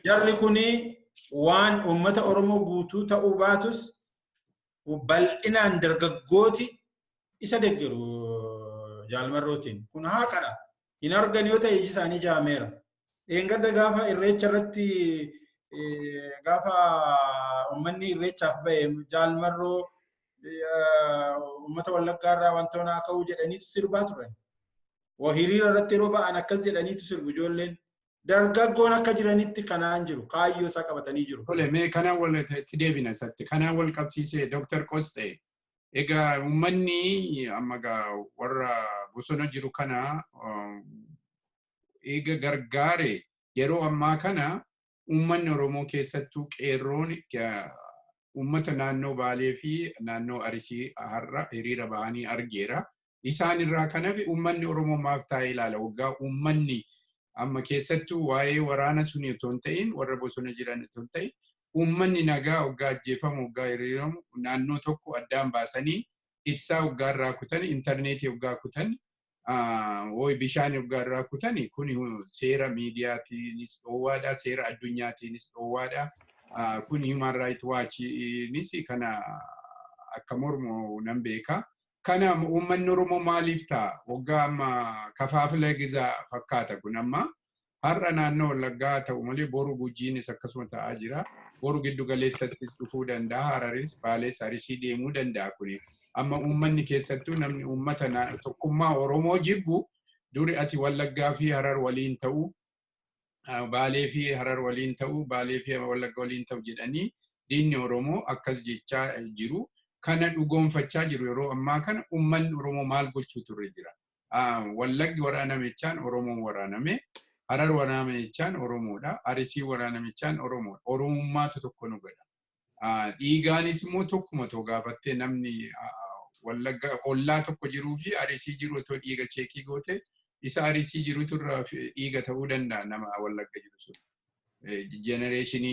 Jarri kuni waan uummata Oromoo guutuu ta'uu baatus bal'inaan dargaggooti isa deeggaru jaalmarrootiin. Kun haqadha. Hin argan yoo ta'e iji isaanii jaameera. Dheengadda gaafa irreecha irratti gaafa uummanni irreechaaf ba'e jaalmarroo uummata Wallaggaa irraa wantoota naa ka'uu jedhaniitu sirbaa turan. Hiriira irratti yeroo ba'an akkas jedhaniitu sirbu ijoolleen. Dargaggoon akka jiranitti kanaan jiru kaayyoo isaa qabatanii jiru. Tole mee kanaan wal itti deebina isatti kanaan wal qabsiisee Dr. Qosxee egaa uummanni amma egaa warra bosona jiru kana eega gargaare yeroo ammaa kana uummanni Oromoo keessattuu qeerroon uummata naannoo Baalee fi naannoo Arsii har'a hiriira bahanii argeera. Isaan irraa kanaaf uummanni Oromoo maaf taa'ee ilaala waggaa uummanni amma keessattuu waa'ee waraana suni otoo hin ta'in warra bosona jiran otoo hin ta'in uummanni nagaa waggaa ajjeefamu waggaa hiriiramu naannoo tokko addaan baasanii ibsaa waggaa irraa kutan intarneetii waggaa kutan Woy bishaan irraa kutani kun seera miidiyaatiinis dhoowwaadha, seera addunyaatiinis dhoowwaadha. Kun Human Rights Watchiinis kana akka mormu nan beeka. Kana uummanni Oromoo maaliif ta'a? Waggaa amma kafaafila gizaa fakkaata kun amma. Har'a naannoo Wallaggaa ta'u malee boru Gujiinis akkasuma ta'aa jira. Boru giddu galeessattis dhufuu danda'a. Hararis, Baalees, Arisii deemuu danda'a kuni. Amma uummanni keessattuu namni uummata tokkummaa Oromoo jibbu duri ati Wallaggaa fi Harar waliin ta'u, Baalee fi Harar waliin ta'u, Baalee fi Wallagga waliin ta'u jedhanii diinni Oromoo akkas jechaa jiru. Kana dhugoonfachaa jiru yeroo ammaa kana uummanni Oromoo maal gochuu turre jira. Wallaggi waraanamechaan Oromoon waraaname. Harar waraanamechaan Oromoodha. Arisii waraanamechaan Oromoodha. Oromummaatu tokko nu godha. Dhiigaanis immoo tokkuma too gaafattee namni Wallagga ollaa tokko jiruu fi Arisii jiru otoo dhiiga check goote isa Arisii jirutu irraa dhiiga ta'uu danda'a nama Wallagga jiru sun. Generation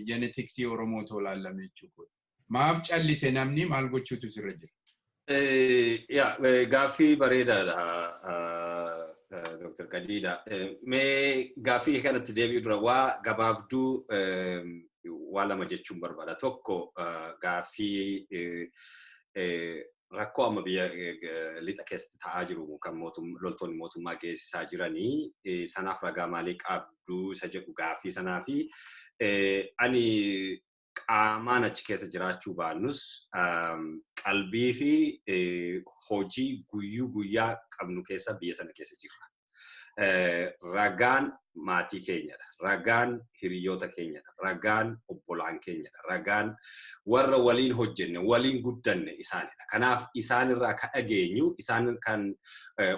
genetics Oromoo too laallame jechuudha. Maaf callise namni maal gochuutu sirra jira? Yaa, gaaffii bareedaadha, Dr. Qadiida. Mee gaaffii kanatti deebi'u dura waa gabaabduu waa lama jechuun barbaada. Tokko, gaaffii rakkoo amma biyya lixa keessatti ta'aa jiru kan loltoonni mootummaa geessisaa jiranii sanaaf ragaa maalii qabdu isa jedhu gaaffii sanaa fi ani qaamaan achi keessa jiraachuu baannus qalbii fi hojii guyyuu guyyaa qabnu keessa biyya sana keessa jirra. Ragaan maatii keenyadha. Ragaan hiriyoota keenyadha. Ragaan obbolaan keenyadha. Ragaan warra waliin hojjenne, waliin guddanne isaanidha. Kanaaf isaanirraa kan dhageenyu, isaan kan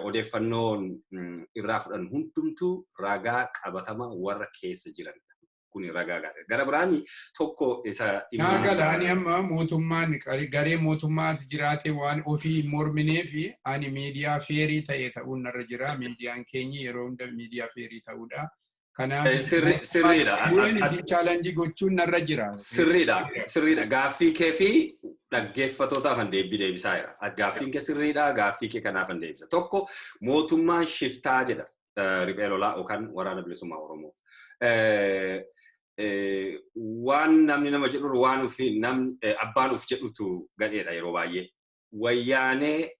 odeeffannoon irraa fudhannu hundumtuu ragaa qabatama warra keessa jiranidha. Kuni ragaa gaariidha. Gara biraan tokko isa Naa gala, ani amma mootummaan garee mootummaa as jiraate waan ofii hin morminee fi ani miidiyaa fair ta'e ta'uun narra jira. Miidiyaan keenyi yeroo hunda miidiyaa fair ta'uudha. Kanaaf Sirriidha. isin challenge gochuun narra jira. Sirriidha. Sirriidha. Gaaffii kee fi dhaggeeffatootaaf an deebii deebisaa jira. Gaaffiin kee sirriidha. Gaaffii kee kanaaf an deebisa. Tokko, mootummaan shiftaa jedha. Riphee lolaa yookaan Waraana Bilisummaa Oromoo. Waan namni nama jedhu waan ofii namni abbaan of jedhutu gadheedha yeroo baay'ee. Wayyaanee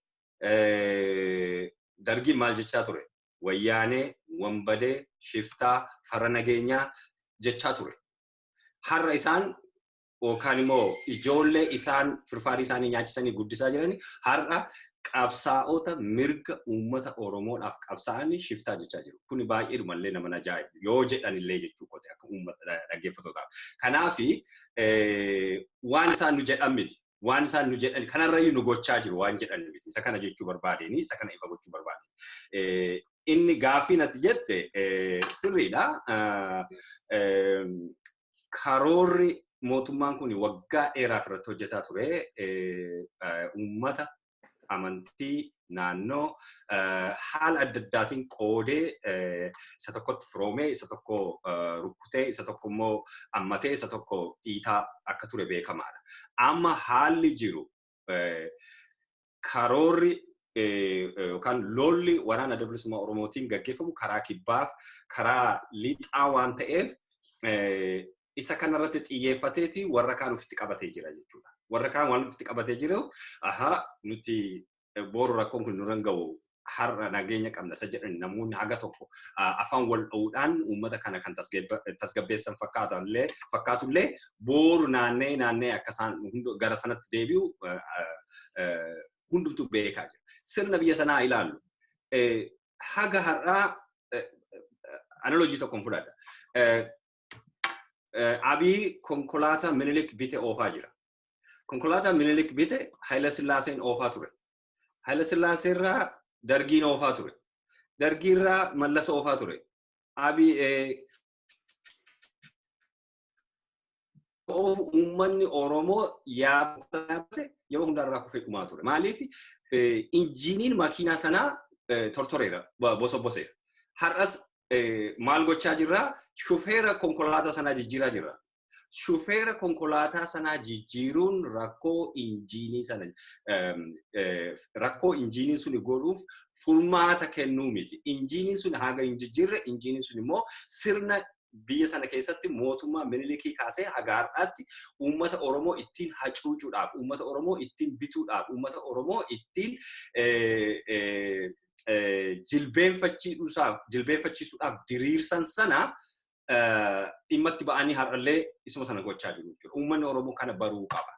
Dargiin maal jechaa ture? Wayyaanee, wanbadee, shiftaa, farra nageenyaa jechaa ture. Har'a isaan yookaan immoo ijoollee isaan firfaarii isaanii nyaachisanii guddisaa jiran har'a qabsaa'ota mirga uummata Oromoodhaaf qabsaa'anii shiftaa jechaa jiru. Kuni baay'eedhumallee nama ajaa'ibu yoo jedhanillee jechuu kote akka uummata dhaggeeffatootaaf. Kanaafi waan isaan nu jedhan miti. Waan isaan nu jedhan kanarrayyuu nu gochaa jiru waan jedhan miti. Isa kana jechuu barbaadeni, isa kana ifa gochuu barbaade. Inni gaaffii natti jette sirriidha. Karoorri mootummaan kun waggaa dheeraaf irratti hojjetaa ture uummata amantii, naannoo, haala adda addaatiin qoodee isa tokkotti firoomee, isa tokko rukkutee, isa tokko immoo ammatee, isa tokko dhiitaa akka ture beekamaadha. Amma haalli jiru karoorri yookaan lolli Waraana Adda Bilisummaa Oromootiin gaggeeffamu karaa kibbaaf karaa lixaa waan ta'eef isa kanarratti xiyyeeffateeti warra kaan ofitti qabatee jira jechuudha. Warra kaan waan ofitti qabatee jiru, ahaa, nuti boru rakkoon kun nurra ga'u, har'a nageenya qabna isa jedhan namoonni haga tokko afaan wal dha'uudhaan uummata kana kan tasgabbeessan fakkaatullee boru naannee naannee akka isaan gara sanatti deebi'u hundumtuu beekaa jira. Sirna biyya sanaa ilaallu. Haga har'aa analogy tokkoon fudhadha. Abii konkolaataa Minilik bite oofaa jira. Konkolaataa Minilik bite Haayila Sillaaseen oofaa ture. Haayila Sillaasee irraa Dargiin oofaa ture. Dargii irraa Mallasa oofaa ture. Abii uummanni Oromoo yaabbate yeroo hundaa kufee dhumaa ture. Maaliif? Injiiniin makiinaa sanaa tortoreera, bosoboseera. Har'as maal gochaa jirraa? Shufeera konkolaataa sanaa jijjiiraa jirra. Shufeera konkolaataa sanaa jijjiiruun rakkoo injiinii sana rakkoo injiinii suni godhuuf furmaata kennuu miti. Injiiniin sun haga hin jijjiirre, injiiniin sun immoo sirna biyya sana keessatti mootummaa Minilikii kaasee haga har'aatti uummata Oromoo ittiin hacuucuudhaaf, uummata Oromoo ittiin bituudhaaf, uummata Oromoo ittiin jilbeenfachiisuudhaaf diriirsan sana dhimma itti ba'anii har'allee isuma sana gochaa jiru jechuudha. Uummanni Oromoo kana baruu qaba.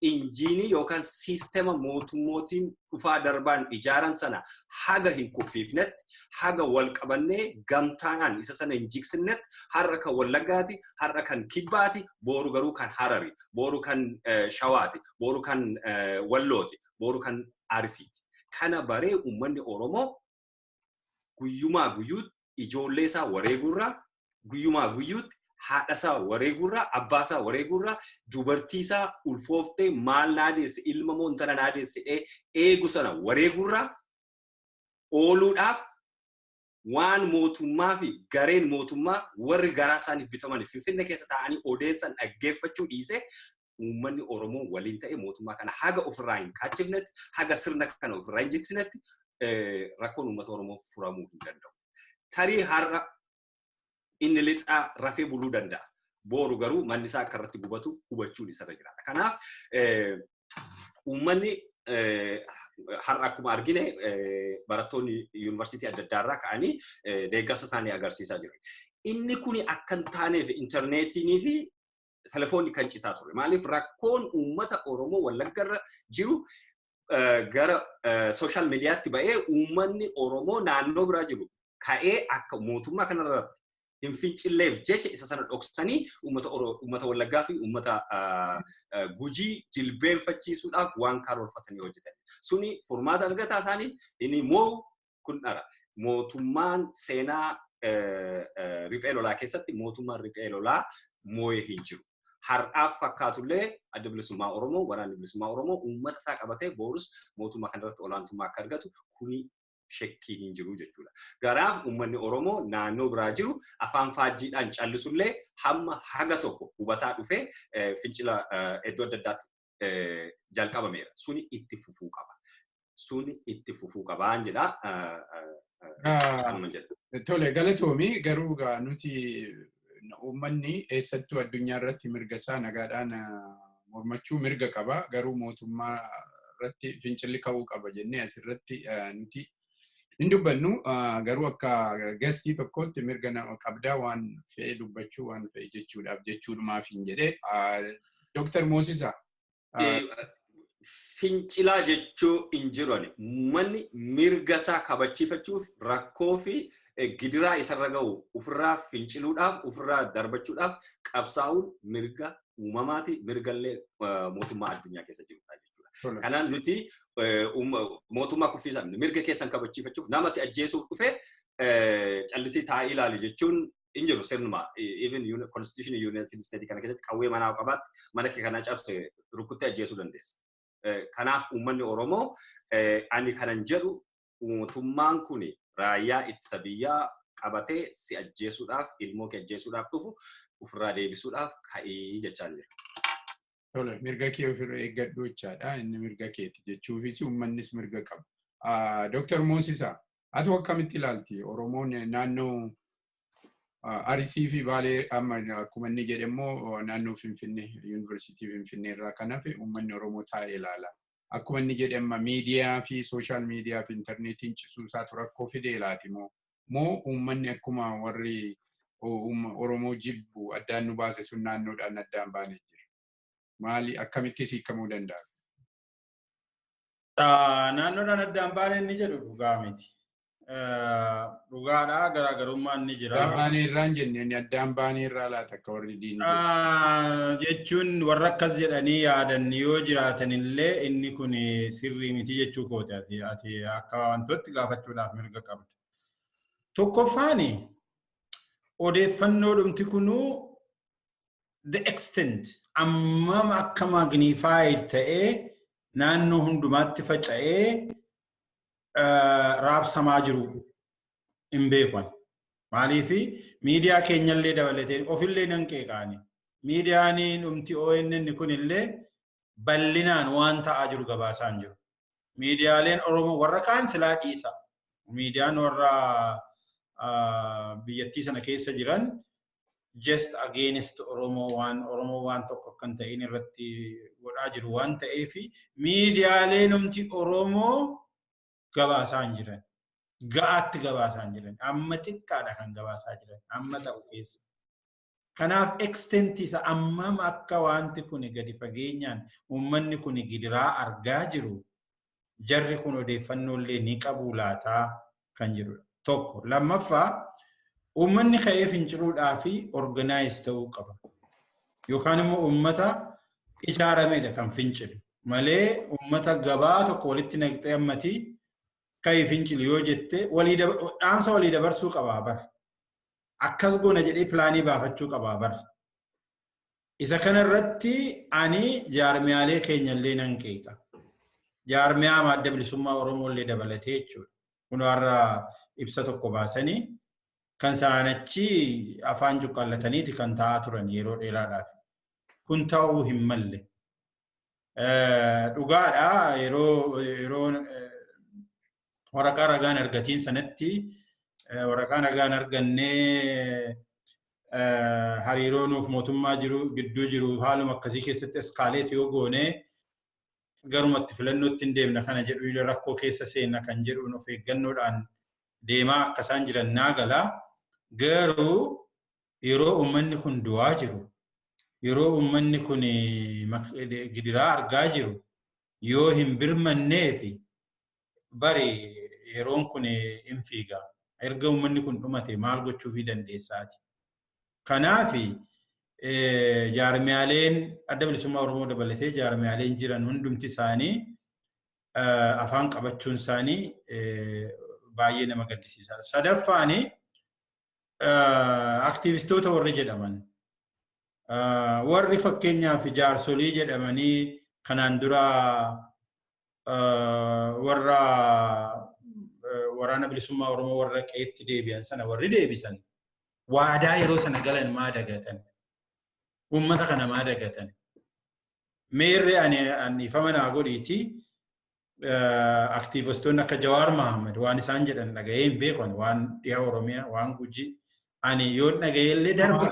Injiinii yookaan siistema mootummootiin dhufaa darbaan ijaaran sana haga hin kuffiifnetti, haga wal qabannee gamtaadhaan isa sana hin jigsinnetti, har'a kan Wallaggaati, har'a kan Kibbaati, boru garuu kan Harari, boru kan Shawaati, boru kan Wallooti, boru kan Arsiiti. Kana baree uummanni Oromoo guyyumaa guyyuutti ijoollee isaa wareegurraa, guyyumaa guyyuutti haadha isaa wareegurraa, abbaa isaa wareegurraa, dubartii isaa ulfooftee maal naa deesse, ilma moo intala naa deesse eegu sana wareegurraa ooluudhaaf waan mootummaa fi gareen mootummaa warri garaa isaaniif bitaman Finfinnee keessa taa'anii odeessan dhaggeeffachuu dhiisee, uummanni Oromoo waliin ta'e mootummaa kana haga ofirraa hin kaachifnetti, haga sirna kana ofirraa hin jigsinetti rakkoon uummata Oromoo furamuu hin danda'u. Tarii har'a inni lixaa rafee buluu danda'a. Boru garuu manni isaa akka irratti gubatu hubachuun isarra jiraata. Kanaaf uummanni har'a akkuma argine barattoonni yuunivarsiitii adda addaa irraa ka'anii deeggarsa isaanii agarsiisaa jiru. Inni kuni akka hin taaneef intarneetinii fi telefoonni kan citaa ture. Maaliif rakkoon uummata Oromoo Wallaggarra jiru gara social mediaatti ba'ee uummanni Oromoo naannoo biraa jiru ka'ee akka mootummaa kanarratti hin fincilleef jecha isa sana dhoksanii uummata Wallaggaa fi uummata Gujii jilbeenfachiisuudhaaf waan karoorfatanii hojjetan. Suni furmaata argataa isaanii inni moo kun dhara. Mootummaan seenaa riphee lolaa keessatti mootummaan riphee lolaa moo'ee hin jiru. Har'aaf fakkaatullee Adda Bilisummaa Oromoo, Waraanni Bilisummaa Oromoo uummata isaa qabatee boorus mootummaa kanarratti olaantummaa akka argatu kuni shakkiin hin jiru jechuudha. Garaaf uummanni Oromoo naannoo biraa jiru afaan faajjiidhaan callisullee hamma haga tokko hubataa dhufee fincila iddoo adda addaatti jalqabameera. Suni itti fufuu qaba. Suni itti fufuu qabaan jedha. Tole, galatoomii. Garuu nuti uummanni eessattuu addunyaa irratti mirga isaa nagaadhaan mormachuu mirga qaba. Garuu mootummaa irratti fincilli ka'uu qaba jennee asirratti nuti hin dubbannu. Garuu akka guestii tokkootti mirga nama qabdaa waan fe'e dubbachuu, waan fe'e jechuudhaaf jechuudhumaaf hin jedhee. Dooktar Moosisaa. Fincilaa jechuu hin jiru ani. Uummanni mirga isaa kabachiifachuuf rakkoo fi gidiraa isarra gahu ofirraa finciluudhaaf, ofirraa darbachuudhaaf qabsaa'uun mirga uumamaati, mirgallee mootummaa addunyaa keessa jirudha jechuudha. Kanaaf nuti mootummaa kuffiisaa mirga keessan kabachiifachuuf nama si ajjeesuuf dhufe callisii taa'ii ilaali jechuun hin jiru sirnuma. Even constitution United States kana keessatti qawwee manaa qabaatte mana kee kana cabse rukuttee ajjeesuu dandeessa. Kanaaf uummanni Oromoo, ani kanan jedhu, mootummaan kun raayyaa ittisa biyyaa qabatee si ajjeesuudhaaf, ilmoo kee ajjeesuudhaaf dhufu ofirraa deebisuudhaaf ka'ii jechaa jira. Tole, mirga kee ofirra eeggadhu jechaadha. Inni mirga keeti jechuufis uummannis mirga qaba. Dooktar Moosisaa, ati akkamitti ilaalti? Oromoon naannoo Arsii fi Baalee, amma akkuma inni jedhe immoo naannoo Finfinnee, Yuunivarsiitii Finfinnee irraa kan hafe uummanni Oromoo taa'ee ilaala. Akkuma inni jedhe amma miidiyaa fi social media fi intarneetiin cisuu isaatu rakkoo fidee laati moo uummanni akkuma warri Oromoo jibbu addaan nu baase sun naannoodhaan addaan baanee jira? Maali, akkamitti hiikamuu danda'a? Naannoodhaan addaan baanee inni jedhu dhugaa miti. Dhugaadhaa, garaagarummaan ni jira. Addaan baanee irraa hin jenne, inni addaan baanee irraa laata akka warri diinii? Jechuun warra akkas jedhanii yaadan yoo jiraatan illee inni kun sirrii miti jechuu kooti. Ati akka wantooti gaafachuudhaaf mirga qabda. Tokkoffaani, odeeffannoo dhumti kunuu the extent ammam akka magnified ta'ee naannoo hundumaatti faca'ee raabsamaa jiru hin beekan. Maaliif, miidiyaa keenyallee dabalatee ofillee nan qeeqaani. Miidiyaan dhumti ONN kunillee bal'inaan waan ta'aa jiru gabaasaa hin jiru. Miidiyaaleen Oromoo warra kaan silaa dhiisa. Miidiyaan warra biyyattii sana keessa jiran just against Oromoo, waan Oromoo waan tokko akka hin ta'in irratti godhaa jiru waan ta'eef, miidiyaaleen dhumti Oromoo gabaasaa hin jiran. Ga'aatti gabaasaa hin jiran. Amma xiqqaadha kan gabaasaa jiran. Amma ta'u keessa. Kanaaf extent isa ammam akka wanti kun gadi fageenyaan uummanni kun gidiraa argaa jiru, jarri kun odeeffannoo illee ni qabu laataa kan jedhudha. Tokko. Lammaffaa, uummanni ka'ee finciluudhaa fi organize ta'uu qaba. Yookaan immoo uummata ijaaramedha kan fincilu. Malee uummata gabaa tokko walitti naqxee ammatii ka'ee fincilu yoo jette, dhaamsa walii dabarsuu qabaa bara. Akkas goona jedhee pilaanii baafachuu qabaa bara. Isa kanarratti ani jaarmiyaalee keenya illee nan qeeqa. Jaarmiyaa Adda Bilisummaa Oromoo illee dabalatee jechuudha. Kun warra ibsa tokko baasanii kan sanaan achi afaan cuqqaallataniiti kan taa'aa turan yeroo dheeraadhaaf. Kun ta'uu hin malle. Dhugaadha, yeroo waraqaa ragaan argatiin sanatti, waraqaa ragaan argannee, hariiroo nuuf mootummaa jiru gidduu jiru haaluma akkasii keessatti escalate yoo goonee garumatti filannootti hin deemna kana jedhu, rakkoo keessa seenna kan jedhuun of eeggannoodhaan deemaa akka isaan jiran naa galaa. Garuu yeroo uummanni kun du'aa jiru, yeroo uummanni kun gidiraa argaa jiru yoo hin birmanneefi, bari yeroon kun hin fiiga. Erga uummanni kun dhumate maal gochuufii dandeessaati? Kanaafi jaarmiyaaleen Adda Bilisummaa Oromoo dabalatee jaarmiyaaleen jiran hundumti isaanii afaan qabachuun isaanii baay'ee nama gaddisiisa. Sadaffaani, aktiivistoota warri jedhaman, warri fakkeenyaaf jaarsolii jedhamanii kanaan dura warra Waraana Bilisummaa Oromoo warra qe'eetti deebi'an sana warri deebisan, waadaa yeroo sana galan maa dagatan? Uummata kana maa dagatan? Meerri ani ifama naa godhiiti, aktiivistoonni akka Jawaar Mahammad waan isaan jedhan dhaga'ee hin beekan, waan dhiha Oromiyaa, waan Gujii, ani yoon dhaga'ee illee darba.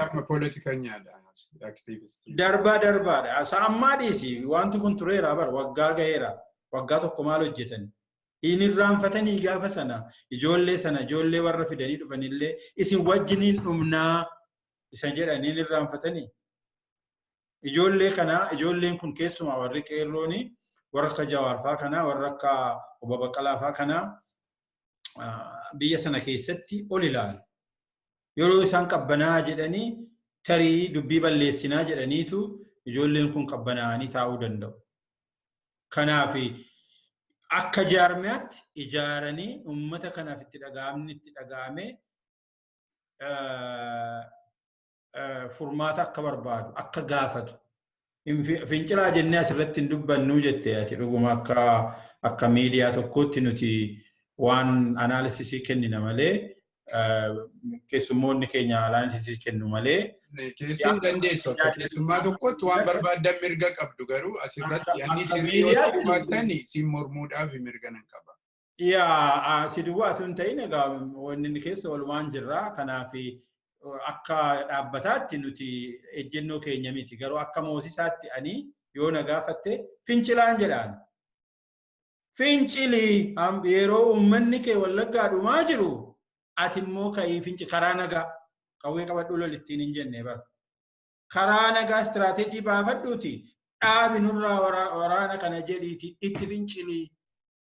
Darbaa darbaadha. Isa ammaa dhiisi, wanti kun tureera bara, waggaa ga'eera. Waggaa tokko maal hojjetan? Hin irraanfatanii gaafa sana ijoollee sana, ijoollee warra fidanii dhufanillee isin wajjiniin dhumnaa isa jedhanii hin irraanfatanii. Ijoollee kana, ijoolleen kun keessumaa warri qeerrooni, warra akka Jawaarfaa kanaa, warra akka Obbo Baqqalaafaa kanaa biyya sana keessatti ol ilaalu. Yeroo isaan qabbanaa jedhanii, tarii dubbii balleessinaa jedhaniitu ijoolleen kun qabbanaa'anii taa'uu danda'u. Kanaaf akka jaarmiyaatti ijaaranii uummata kanaaf itti dhaga'amni itti dhaga'amee furmaata akka barbaadu akka gaafatu. Fincilaa jennee asirratti hin dubbannuu jette ati. Dhuguma akka miidiyaa tokkootti nuti waan analysis kennina malee, keessummoonni keenya analysis kennu malee. Keessi hin dandeessu, akka keessummaa tokkotti waan barbaaddan mirga qabdu, garuu asirratti yaadni sirrii yoo ta'uu baattan siin mormuudhaaf mirga nan qaba. Yaa, si duwwaatu hin ta'in, egaa wanni inni keessa walumaan jirra. Kanaaf akka dhaabbataatti nuti ejjennoo keenya miti, garuu akka moosisaatti ani yoo na gaafatte fincilaan jedhaan. Fincilii, yeroo uummanni kee Wallaggaa dhumaa jiru ati immoo ka'ii finci, karaa nagaa, qawwee qabadhuu lolittiin hin jenne bara. Karaa nagaa istiraateejii baafadhuuti dhaabi nurraa waraana kana jedhiiti itti fincilii,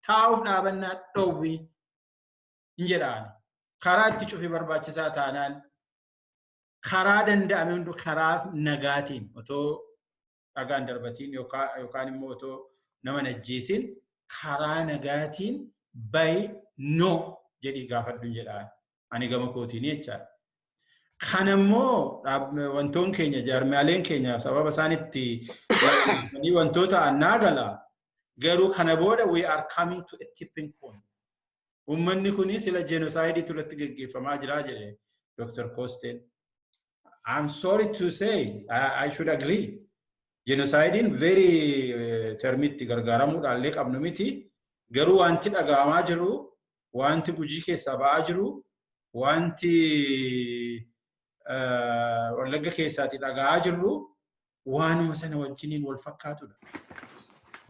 taa'uuf dhaabannaa dhoowwi hin jedhaan. Karaa itti cufi barbaachisaa taanaan, karaa danda'ame hundu karaa nagaatiin, otoo dhagaan darbatiin yookaan immoo otoo nama najjeesin, karaa nagaatiin bayi no jedhii gaafadhu jedhaan ani gama kootiin jechaadha. Kanammoo wantoon keenya, jaarmiyaaleen keenya sababa isaan itti wantoota annaa gala, garuu kana booda we are coming to a tipping point. Uummanni kuni sila genocide irratti geggeeffamaa jira jedhe Dr. Koosteen. I'm sorry to say, I should agree. Genocidein very termitti gargaaramuudhaan illee qabnu miti. Garuu wanti dhaga'amaa jiru, wanti Gujii keessaa ba'aa jiru, wanti Wallagga keessaati dhaga'aa jirru waanuma sana wajjiniin wal fakkaatudha.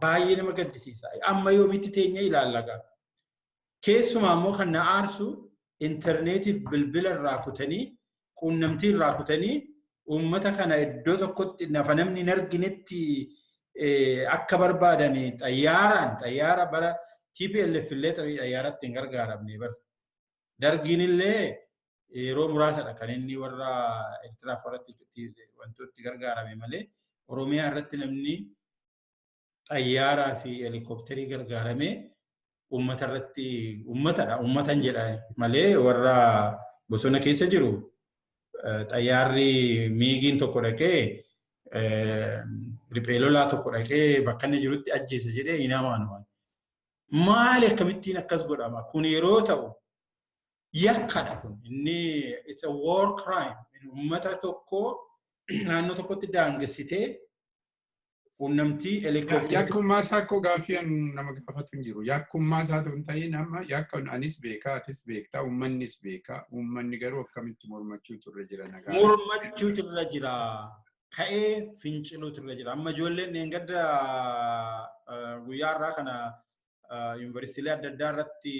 Baay'ee nama gaddisiisa. Amma yoomitti teenya ilaalla gaa. Keessumaa immoo kan na aarsu intarneetiif bilbila irraa kutanii, quunnamtii irraa kutanii, uummata kana iddoo tokkotti nafa namni hin arginetti akka barbaadan xayyaaraan, xayyaara bara TPLF illee xayyaaratti hin gargaaramne bara. Dargiin illee yeroo muraasadha kan inni warra Eertiraaf warratti wantooti gargaarame malee, Oromiyaa irratti namni xayyaaraa fi helikopterii gargaaramee uummata irratti, uummatadha uummatan jedha malee, warra bosona keessa jiru xayyaarri miigiin tokko dhaqee, riphee lolaa tokko dhaqee bakka inni jirutti ajjeesa jedhee hin amanu. Maali, akkamittiin akkas godhama? Kun yeroo ta'u yakkadha kun. Inni it's a war crime. Uummata tokko naannoo tokkotti daangessitee quunnamtii helikopterii. Yakkummaa isaa akkoo gaaffii nama gaafatu hin jiru. Yakkummaa isaatu hin ta'in, amma yakka anis beekaa, atis beektaa, uummannis beekaa. Uummanni garuu akkamitti mormachuutu irra jira nagaa? Mormachuutu irra jira. Ka'ee finciluutu irra jira. Amma ijoolleen dheengadda guyyaa har'aa kana yuunivarsiitiilee adda addaa irratti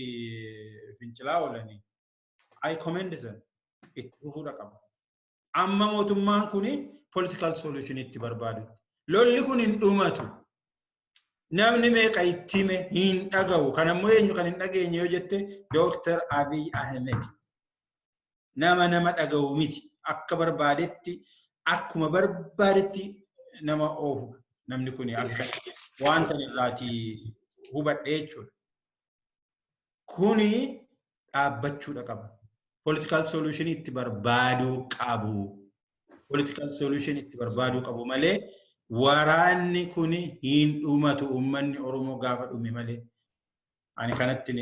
fincilaa oolanii. I commend them. Itti fufuudha qaba. Amma mootummaan kuni political solution itti barbaadutti. Lolli kun hin dhumatu. Namni meeqa itti hime hin dhagahu. Kan ammoo eenyu kan hin dhageenye yoo jette, Dr. Abiy Ahmed. Nama nama dhagahu miti. Akka barbaadetti, akkuma barbaadetti nama oofu. Namni kun akka wanta irraatii hubadhe jechuudha. Kuni dhaabbachuudha qaba. Political solution itti barbaaduu qabu. Political solution itti barbaaduu qabu malee waraanni kun hin dhumatu, uummanni Oromoo gaafa dhume malee. Ani kanatti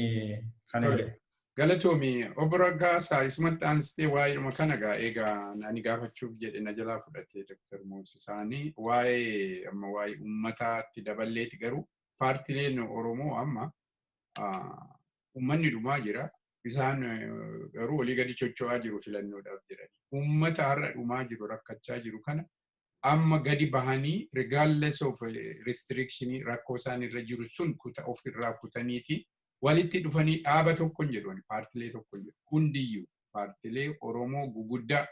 kana jedha. Galatoomi, obbo Raggaasaa, isumatti aansitee waa'eedhuma kana gaa egaa ani gaafachuuf jedhe na jalaa fudhatee Dr. Moosisaanii. Waa'ee amma waa'ee uummataatti daballeeti, garuu paartileen Oromoo amma uummanni dhumaa jira. Isaan garuu walii gadi socho'aa jiru filannoodhaaf jedhani. Uummata har'a dhumaa jiru, rakkachaa jiru kana amma gadi bahanii regardless of restriction rakkoo isaan irra jiru sun kuta ofirraa kutaniiti walitti dhufanii dhaaba tokko hin jedhu, paartilee tokko hin jedhu, hundiyyuu paartilee Oromoo guguddaa,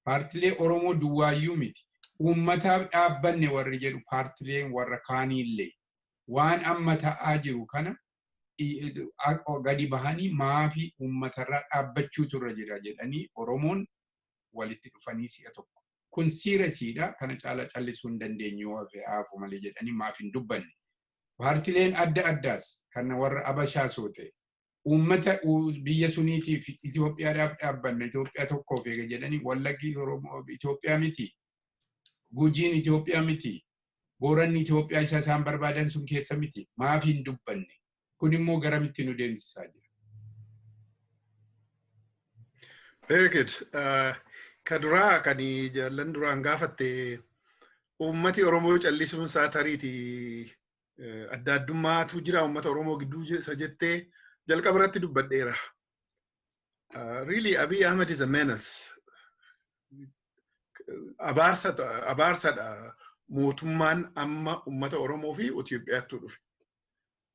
paartilee Oromoo duwwaayyuu miti, uummataaf dhaabbanne warri jedhu, paartileen warra kaaniillee waan amma ta'aa jiru kana gadi bahanii maafi uummatarraa dhaabbachuutu irra jira jedhanii Oromoon walitti dhufanii si'a tokko. Kun seriousdha, kana caala callisuu hin dandeenyu, hafu malee jedhanii maaf hin dubbanne? Paartileen adda addaas kan warra Abashaasoo ta'e uummata biyya suniitiif Itoophiyaadhaaf dhaabbanna, Itoophiyaa tokkoof eega jedhanii, Wallaggi Oromoo Itoophiyaa miti, Gujiin Itoophiyaa miti, Booranni Itoophiyaa isa isaan barbaadan sun keessa miti, maaf hin dubbanne? Kun immoo garamitti nu deemsisaa jira? Very good. Ka duraa kan jaallan duraan gaafatte, uummati Oromoo callisuun isaa tariitii adda addummaatu jira uummata Oromoo gidduu isa jettee jalqaba irratti dubbadheera. Really, Abiy Ahmed is a menace. Abaarsadha mootummaan amma uummata Oromoo fi Itoophiyaatti dhufe.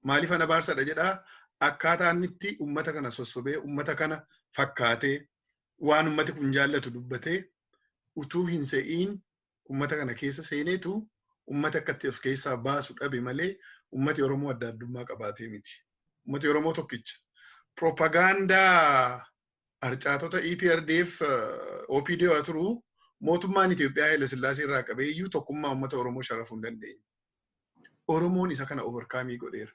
Maaliif abaarsadha jedhaa? Akkaataa inni itti uummata kana sossobee, uummata kana fakkaatee, waan uummati kun jaallatu dubbatee, utuu hin se'iin uummata kana keessa seeneetu uummata akkatti of keessaa baasu dhabe malee uummati Oromoo adda addummaa qabaatee miti. Uummati Oromoo tokkicha. Propagaandaa harcaatota EPRDF OPD haa turu, mootummaan Itoophiyaa Haile Sillaasee irraa qabee iyyuu tokkummaa uummata Oromoo sharafuu hin dandeenye. Oromoon isa kana overcome godheera.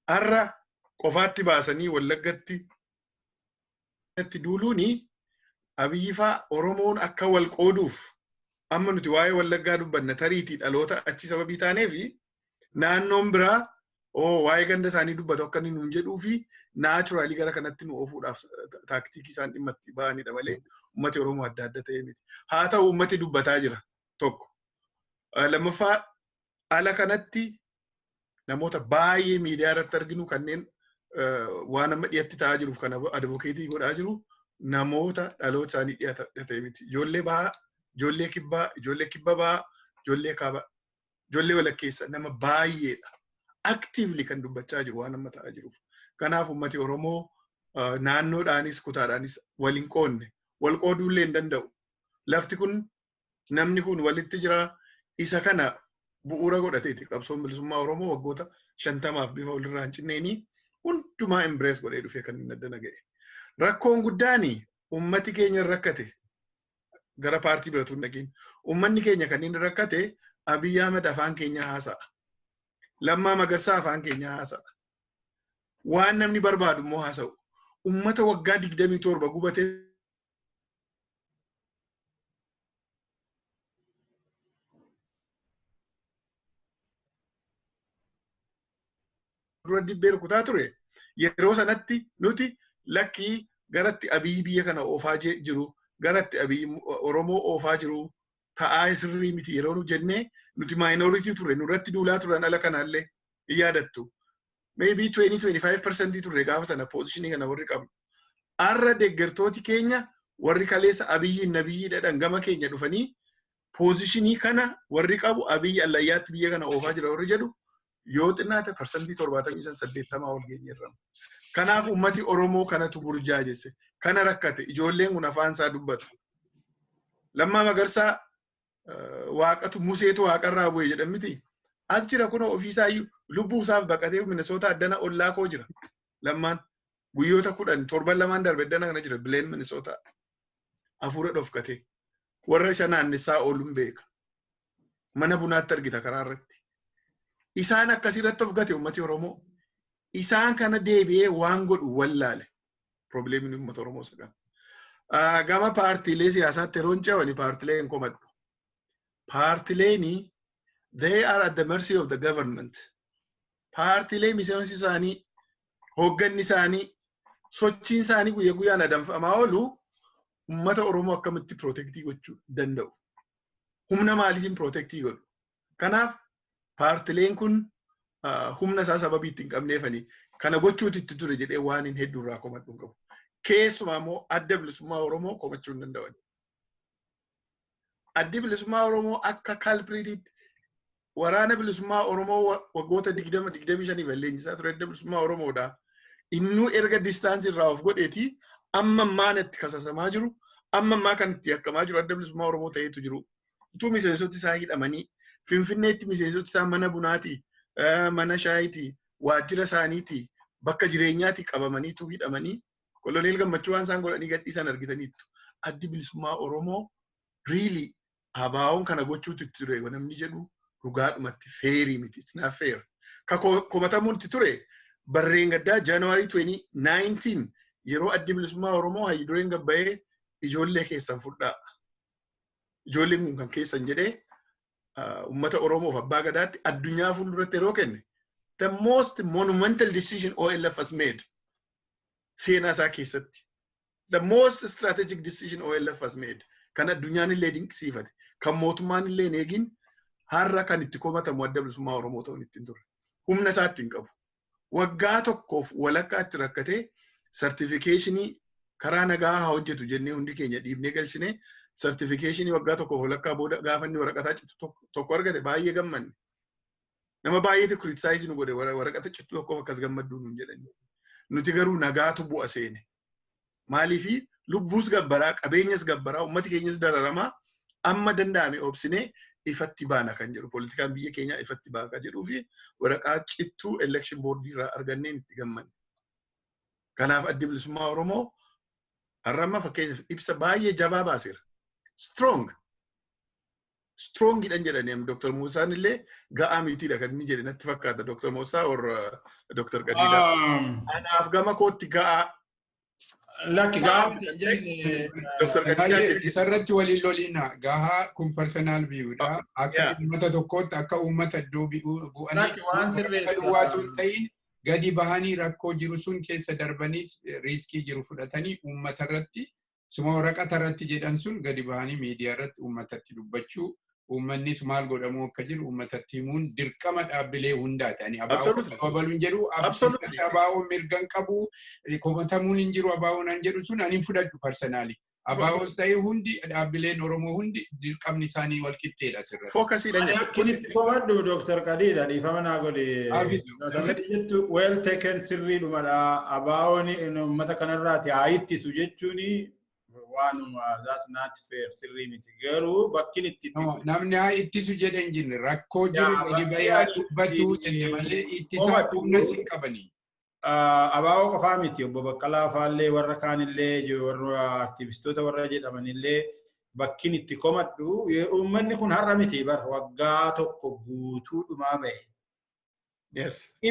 Har'a qofaatti baasanii Wallaggatti itti duuluuni Abiyyi faa Oromoon akka wal qooduuf. Amma nuti waa'ee Wallaggaa dubbanna, tariitii dhaloota achi sababii taaneefi naannoon biraa Oo, waa'ee ganda isaanii dubbatu akka inni nuun jedhuu fi naturally gara kanatti nu oofuudhaaf taaktiikii isaan dhimma itti ba'anidha malee uummati Oromoo adda adda ta'ee miti. Haa ta'u, uummati dubbataa jira tokko. Lammaffaa, ala kanatti namoota baay'ee miidiyaa irratti arginu kanneen waan amma dhiyatti ta'aa jiruuf kan advocate godhaa jiru namoota dhaloota isaanii dhiyaate miti. Ijoollee bahaa, ijoollee kibbaa, ijoollee kibba bahaa, ijoollee kaabaa, ijoollee walakkeessa nama baay'eedha. Actively kan dubbachaa jiru waan amma ta'aa jiruuf. Kanaaf uummati Oromoo naannoodhaanis kutaadhaanis wal hin qoodne, wal qooduu illee hin danda'u. Lafti kun, namni kun walitti jira. Isa kana bu'uura godhateeti qabsoon bilisummaa Oromoo waggoota 50f bifa walirraa hin cinneenii hundumaa embrace godhee dhufee kan inni addana ga'e. Rakkoon guddaani uummati keenya rakkate gara paartii biratu hin dhaqiin. Uummanni keenya kan inni rakkate Abiyyi Ahmed afaan keenya haasa'a. Lammaa Magarsaa afaan keenya haasa'a. Waan namni barbaadu immoo haasa'u. Uummata waggaa 27 gubatee dura dibbee rukutaa ture. Yeroo sanatti nuti lakkii, garatti Abiyyi biyya kana oofaa jiru, garatti Abiyyi Oromoo oofaa jiru ta'aa sirrii miti yeroo nu jennee, nuti minority ture, nurratti duulaa turan. Ala kanaallee hin yaadattu. Maybe 20-25% turre gaafa sana position kana warri qabnu. Har'a deeggartooti keenya warri kaleessa Abiyyiin nabiyyi dhadhan gama keenya dhufanii position kana warri qabu, Abiyyi allayyaatti biyya kana oofaa jira warri jedhu, yoo xinnaate 75%, 80 ol geenyeerra. Kanaaf uummati Oromoo kanatu burjaajesse. Kana rakkate. Ijoolleen kun afaan isaa dubbatu. Lammaa Magarsaa waaqatu Museetu waaqarraa bu'e jedhan miti. As jira kun, ofiisaayyuu lubbuu isaaf baqatee Minnesota addana ollaa koo jira. Lammaan guyyoota 10, torban lamaan darbe addana kana jira, Blaine, Minnesota. Hafuura dhofkatee. Warra isa naannessaa ooluun beeka. Mana bunaatti argita karaa irratti. Isaan akkasirratti of gate uummati Oromoo. Isaan kana deebi'ee waan godhu wallaale. Probleemiin uummata Oromoo isa kana. Gama paartiilee siyaasaatti yeroo hin ce'ani, paartiilee hin komadhu. Paartiileeni, they are at the mercy of the government. Paartiilee miseensi isaanii, hoogganni isaanii, sochiin isaanii guyyaa guyyaan adamfamaa oolu, uummata Oromoo akkamitti protect gochuu danda'u? Humna maaliitiin protect godhu? Kanaaf paartileen kun humna isaa sababii itti hin qabneefani kana gochuuti itti ture jedhee waan hin hedduu irraa komadhu hin qabu. Keessumaa immoo Adda Bilisummaa Oromoo komachuu hin danda'an. Addi Bilisummaa Oromoo akka culpritiitti waraana bilisummaa Oromoo waggoota 20, 25f leenjisaa ture Adda Bilisummaa Oromoodha. Innuu erga distance irraa of godheeti amma ammaan itti kasasamaa jiru, amma ammaa kan itti yakkamaa jiru Adda Bilisummaa Oromoo ta'eetu jiru. Utuu miseensoti isaa hidhamanii, Finfinneetti miseensoti isaa mana bunaati, mana shaayitii, waajjira isaaniitii, bakka jireenyaatti qabamaniitu hidhamanii, Koloneel Gammachuu waan isaan godhanii gadhiisan argitaniittu. Addi Bilisummaa Oromoo really ABO'n kana gochuutu itti ture namni jedhu dhugaadhumatti fair miti. It's not fair. Ka komatamuun itti ture barreen gaddaa January 2019 yeroo Addi Bilisummaa Oromoo hayyudureen gabbayee "Ijoollee keessan fudhaa. Ijoolleen kun kan keessan" jedhee uummata Oromoof abbaa gadaatti addunyaa fuulduratti yeroo kenne, the most monumental decision OLF has made seenaa isaa keessatti. The most strategic decision OLF has made. Kan addunyaan illee dinqisiifate. Kan mootummaan illee hin eegin, har'a kan itti komatamu Adda Bilisummaa Oromoo ta'uun ittiin ture. Humna isaa ittiin qabu. Waggaa tokkoof walakkaa itti rakkatee certification karaa nagaa haa hojjetu jennee hundi keenya dhiibnee galchinee, certification waggaa tokkoof walakkaa booda gaafa inni waraqataa citu tokko argate baay'ee gammanne. Nama baay'eetu criticize nu godhe, "Waraqata citu tokkoof akkas gammadduu?" nuun jedhani. Nuti garuu nagaatu bu'a seene. Maaliifi lubbuus gabbaraa, qabeenyas gabbaraa, uummati keenyas dararamaa, amma danda'ame obsinee ifatti baana kan jedhu, poolitikaan biyya keenyaa ifatti baana kan jedhuu fi waraqaa cittuu election board irraa arganneen itti gammanne. Kanaaf Addi Bilisummaa Oromoo har'a amma fakkeenyaaf ibsa baay'ee jabaa baaseera. Strong. Strong hidhan jedhanii Dr. Muusaan illee ga'aa mitiidha kan inni jedhe natti fakkaata. Dr. Muusaa or Dr. Qadiidaa. Anaaf gama kootti ga'aa. Lakki gaafate jenne. Dr. Qadiidaa Isarratti waliin loliina gahaa kun personal viewdha. Akka uummata tokkootti akka uummata iddoo bu'anii Lakki waan sirreessa. Duwwaatu hin ta'in gadi bahanii rakkoo jiru sun keessa darbanii risk jiru fudhatanii uummata irratti suma waraqata irratti jedhan sun gadi bahanii miidiyaa irratti uummatatti dubbachuu, uummannis maal godhamuu akka jiru uummatatti himuun dirqama dhaabbilee hundaati. Ani ABO baluun jedhu, ABO mirgan qabu, komatamuun hin jiru, ABO nan jedhu sun ani hin fudhadhu personally. ABOs ta'ee hundi dhaabbileen Oromoo hundi dirqamni isaanii wal qixxeedha asirratti. Focusiidha. Akkin itti komadhu, Dr. Qadiidha, dhiifama naa godhe. Asirratti jettu well taken, sirriidhumadha. ABO'n uummata kanarraati haa ittisu jechuuni waanuma, that's not fair, sirrii miti. Garuu bakkin itti. Namni haa ittisu jedhe hin jirre, rakkoo jiru gadi bahee dubbatu jenne malee ittisaa humna sin qabanii. ABO qofaa miti, obbo Baqqalaa faallee warra kaanillee, warra aktivistoota warra jedhamanillee, bakkin itti komadhu uummanni kun har'a miti bar, waggaa tokko guutuu dhumaa bahe.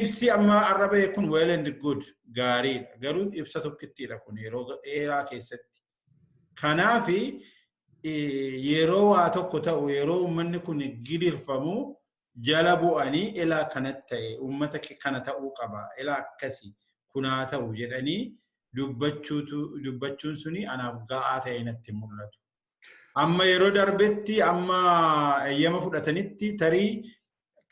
Ibsi amma har'a bahe kun well and good, gaariidha. Garuu ibsa tokkittiidha kun yeroo dheeraa keessatti. Kanaafi yeroo waa tokko ta'u, yeroo uummanni kun gidirfamu, jala bu'anii ilaa kanatti ta'e, uummata kana ta'uu qaba, ilaa akkasii kunaa ta'u jedhanii dubbachuun suni anaaf ga'aa ta'e natti mul'atu. Amma yeroo darbetti, amma eeyyama fudhatanitti, tarii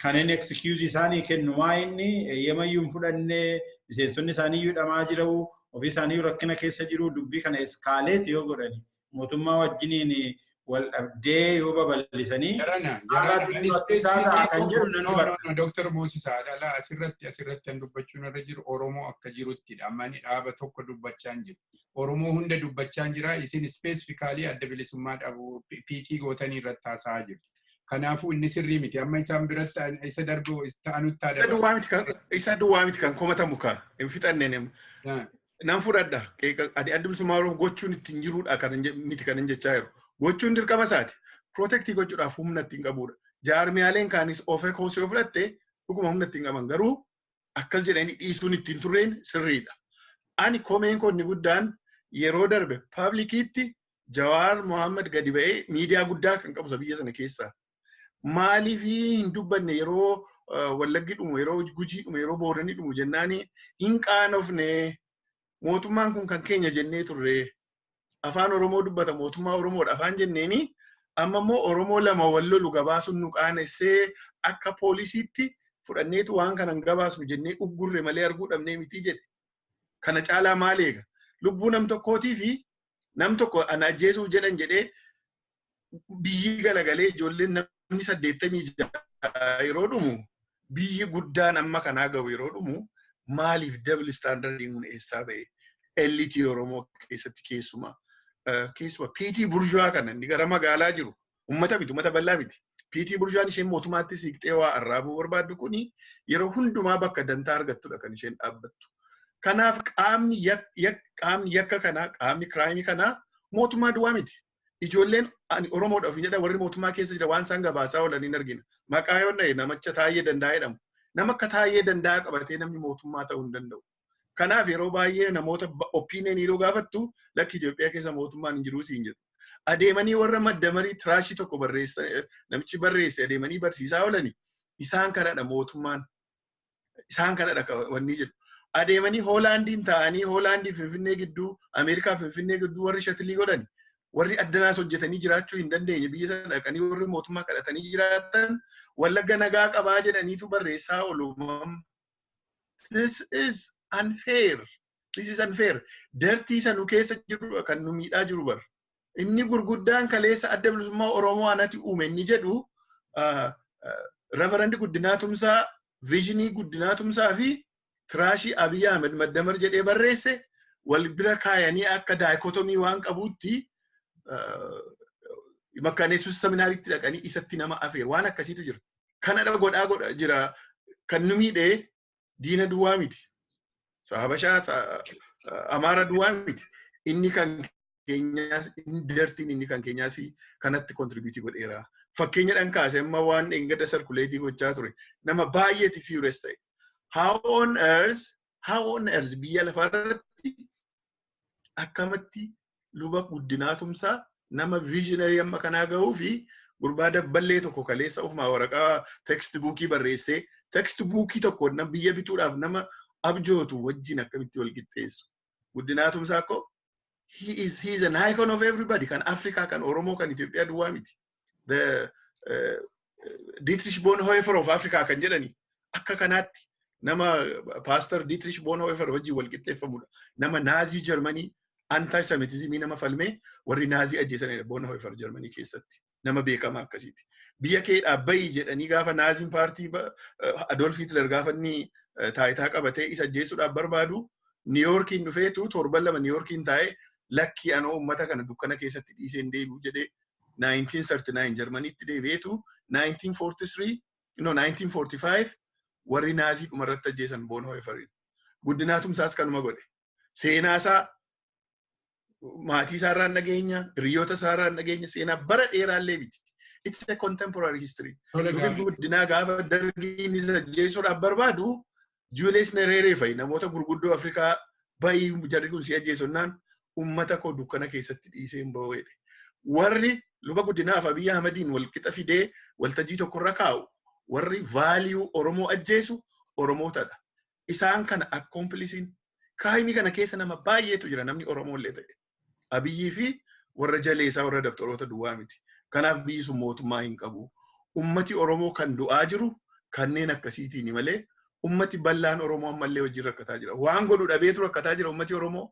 kanneen excuse isaanii kennu waa inni eeyyama iyyuu hin fudhanne, miseensonni isaanii iyyuu dhamaa jiru, ofii isaanii rakkina keessa jiru, dubbii kana escalate yoo godhani, mootummaa wajjiniin wal dhabdee yoo babal'isanii haala kan jedhu nan hubadha. Dr. Moosisaa Adalaa, asirratti kan dubbachuun irra jiru Oromoo akka jiruttidha. Amma inni dhaaba tokko dubbachaa hin jiru. Oromoo hunda dubbachaa hin jira. Isin specifically Adda Bilisummaa dhabu pick gootanii irratti haasa'aa jiru. Kanaafuu inni sirrii miti. Amma isaan biratti isa darbu ta'anutti. Isa duwwaa miti kan komatamu ka hin fixanne. Nan fudhadha. Ani Adda Bilisummaa Oromoo gochuun ittiin jiruudha kan miti kan hin jechaa jiru. Gochuun dirqama isaati. Protect gochuudhaaf humna ittiin qabudha. Jaarmiyaaleen kaanis of eeguu yoo fudhatte dhuguma humna ittiin qaban, garuu akkas jedhanii dhiisuun ittiin turreen sirriidha. Ani komeen koo inni guddaan yeroo darbe publicitti Jawaar Mohaammed gadi ba'ee miidiyaa guddaa kan qabu biyya sana keessaa. Maaliif hin dubbanne yeroo Wallaggi dhumu, yeroo Gujii dhumu, yeroo Booranii dhumu jennaani hin qaanofne? Mootummaan kun kan keenya jennee turre. Afaan Oromoo dubbata, mootummaa Oromoodha afaan jenneeni, amma immoo Oromoo lama wal lolu gabaasuun nu qaanessee akka poolisiitti fudhanneetu waan kana hin gabaasnu jennee uggurre malee arguu dhabnee miti jedhe. Kana caalaa maal eega? Lubbuu nam tokkootii fi nam tokko ana ajjeesuuf jedhan jedhee biyyi galagalee ijoolleen namni 86 yeroo dhumu, biyyi guddaan amma kanaa gahu yeroo dhumu, maaliif double standardiin kun eessaa ba'e? Elite Oromoo keessatti keessumaa petit bourgeois kana inni gara magaalaa jiru ummata miti, ummata bal'aa miti. Petit bourgeoisn isheen mootummaatti siiqxee waa arraabuu barbaaddu kuni yeroo hundumaa bakka dantaa argattudha kan isheen dhaabbattu. Kanaaf qaamni yakka kanaa, qaamni crime kanaa mootummaa duwwaa miti. Ijoolleen ani Oromoodha ofiin jedha warri mootummaa keessa jira waan isaan gabaasaa oolan hin argina. Maqaa yoo na'e namicha Taayyee Danda'aa jedhamu. Nama akka Taayyee Danda'aa qabatee namni mootummaa ta'uu hin danda'u. Kanaaf yeroo baay'ee namoota opinion yeroo gaafattu, lakki, Itoophiyaa keessa mootummaan hin jiruu siin jedhu. Adeemanii warra madda marii trash tokko barreessa namichi barreesse adeemanii barsiisaa oolani, isaan kanadha mootummaan. Isaan kanadha wanni jedhu. Adeemanii Hoolaandiin ta'anii Hoolaandii Finfinnee gidduu, Ameerikaa Finfinnee gidduu warri shuttle godhan, warri addanaas hojjetanii jiraachuu hin dandeenye, biyya sana dhaqanii warri mootummaa kadhatanii jiraatan, Wallagga nagaa qabaa jedhaniitu barreessaa oolu. This is unfair. This is unfair. Dirty sanu keessa jiru kan nu miidhaa jiru bar. Inni gurguddaan kaleessa Adda Bilisummaa Oromoo anati uume inni jedhu Reverend Guddinaa Tumsaa, vision Guddinaa Tumsaa fi trash Abiy Ahmed Maddamar jedhee barreesse wal bira kaayanii akka dichotomy waan qabuutti Makkaneessus seminaariitti dhaqanii isatti nama afeer waan akkasiitu jira. Kanadha godhaa godha jira. Kan nu miidhee diina duwwaa miti. Habashaa, Amaara duwwaa miti. Inni kan keenyaas, inni dirtyn inni kan keenyaas kanatti contribute godheera. Fakkeenyadhaan kaase amma waan dheengadda circulate gochaa ture. Nama baay'eeti furious ta'e. How on earth, how on earth biyya lafaarratti Akkamatti Luba Guddinaa Tumsaa nama visionary amma kanaa gahuu fi gurbaa dabballee tokko kaleessa ofumaa waraqaa text bookii barreessee, text bookii tokko nama biyya bituudhaaf nama abjootu wajjin akkamitti wal qixxeessu? Guddinaa Tumsaa akkoo he is an icon of everybody, kan Afrikaa, kan Oromoo, kan Itoophiyaa duwwaa miti. The Dietrich Bonhoeffer of Africa kan jedhani akka kanaatti nama Pastor Dietrich Bonhoeffer wajjin wal qixxeeffamudha. Nama Naazii Jarmanii anti-Semitismii nama falmee warri Naazii ajjeesanidha Bonhoeffer Jarmanii keessatti. Nama beekamaa akkasiiti. Biyya kee dhaabbayi jedhanii gaafa Naaziin paartii Adolf Hitler gaafa inni taayitaa qabatee isa ajjeesuudhaaf barbaadu, Niiyoorkiin dhufeetu torban 2 Niiyoorkiin taa'ee, "Lakkii, anoo uummata kana dukkana keessatti dhiisee hin deebi'u" jedhee 1939 Jarmaniitti deebi'eetu 1943, no, 1945 warri Naazii dhumarratti ajjeesan Bonhoefferin. Guddinaa Tumsaas kanuma godhe. Seenaa isaa maatii isaarraan dhageenya, hiriyoota isaarraan dhageenya, seenaa bara dheeraallee miti. It's a contemporary history. Lubni Guddinaa gaafa Dargiin isa ajjeesuudhaaf barbaadu, Julius Nyerere fa'i namoota gurguddoo Afrikaa bayii, jarri kun si ajjeesonnaan, "Uummata koo dukkana keessatti dhiisee hin ba'u" jedhe. Warri Luba Guddinaaf Abiyyi Ahmadiin wal qixa fidee waltajjii tokkorra kaa'u, warri value Oromoo ajjeesu Oromootadha. Isaan kana accompliciin crimeii kana keessa nama baay'eetu jira, namni Oromoo illee ta'e. Abiyyii fi warra jaleessaa, warra dabtaroota duwwaa miti. Kanaaf biyyi sun mootummaa hin qabu. Ummati Oromoo kan du'aa jiru kanneen akkasiitiin malee ummati bal'aan Oromoo ammallee wajjin rakkataa jira. Waan godhu dhabeetu rakkataa jira ummati Oromoo.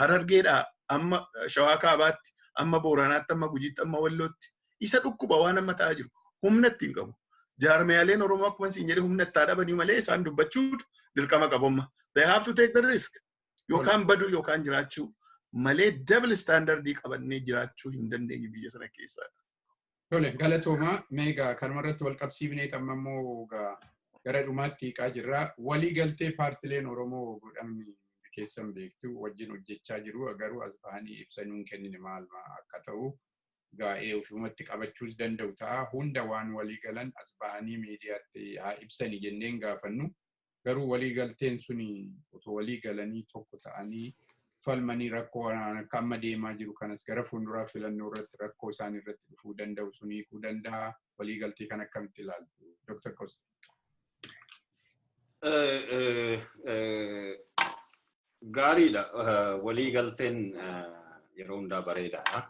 Harargeedhaa amma Shawaa Kaabaatti, amma Booranaatti, amma Gujiitti, amma Wallootti. Isa dhukkuba waan amma ta'aa jiru. Humna ittiin qabu. Jaarmiyaaleen Oromoo akkuma siin jedhe humna itti dhabanii malee isaan dubbachuu dirqama qabu amma. They have to take the risk. Yookaan baduu yookaan jiraachuu malee double standardii qabannee jiraachuu hin dandeenyu biyya sana keessaa. Tole, galatoomaa. Meegaa kanuma irratti wal qabsiifnee amma immoo gara dhumaatti hiiqaa jirra. Walii galtee paartileen Oromoo godhamni keessan beektu wajjin hojjechaa jiru, garuu as bahanii ibsanuu hin kennine. Maal akka ta'u gaa'ee ofumatti qabachuus danda'u ta'a. Hunda waan walii galan as bahanii miidiyaatti haa ibsani jenneen gaafannu. Garuu walii galteen suni otoo walii galanii tokko ta'anii falmanii rakkoo akka amma deemaa jiru kanas gara fuulduraa filannoo irratti rakkoo isaan irratti dhufuu danda'u sun hiikuu danda'a. Walii galtee kan akkamitti ilaaltu, Dr. Kosti? Gaariidha. Walii galteen yeroo hundaa bareedaadha.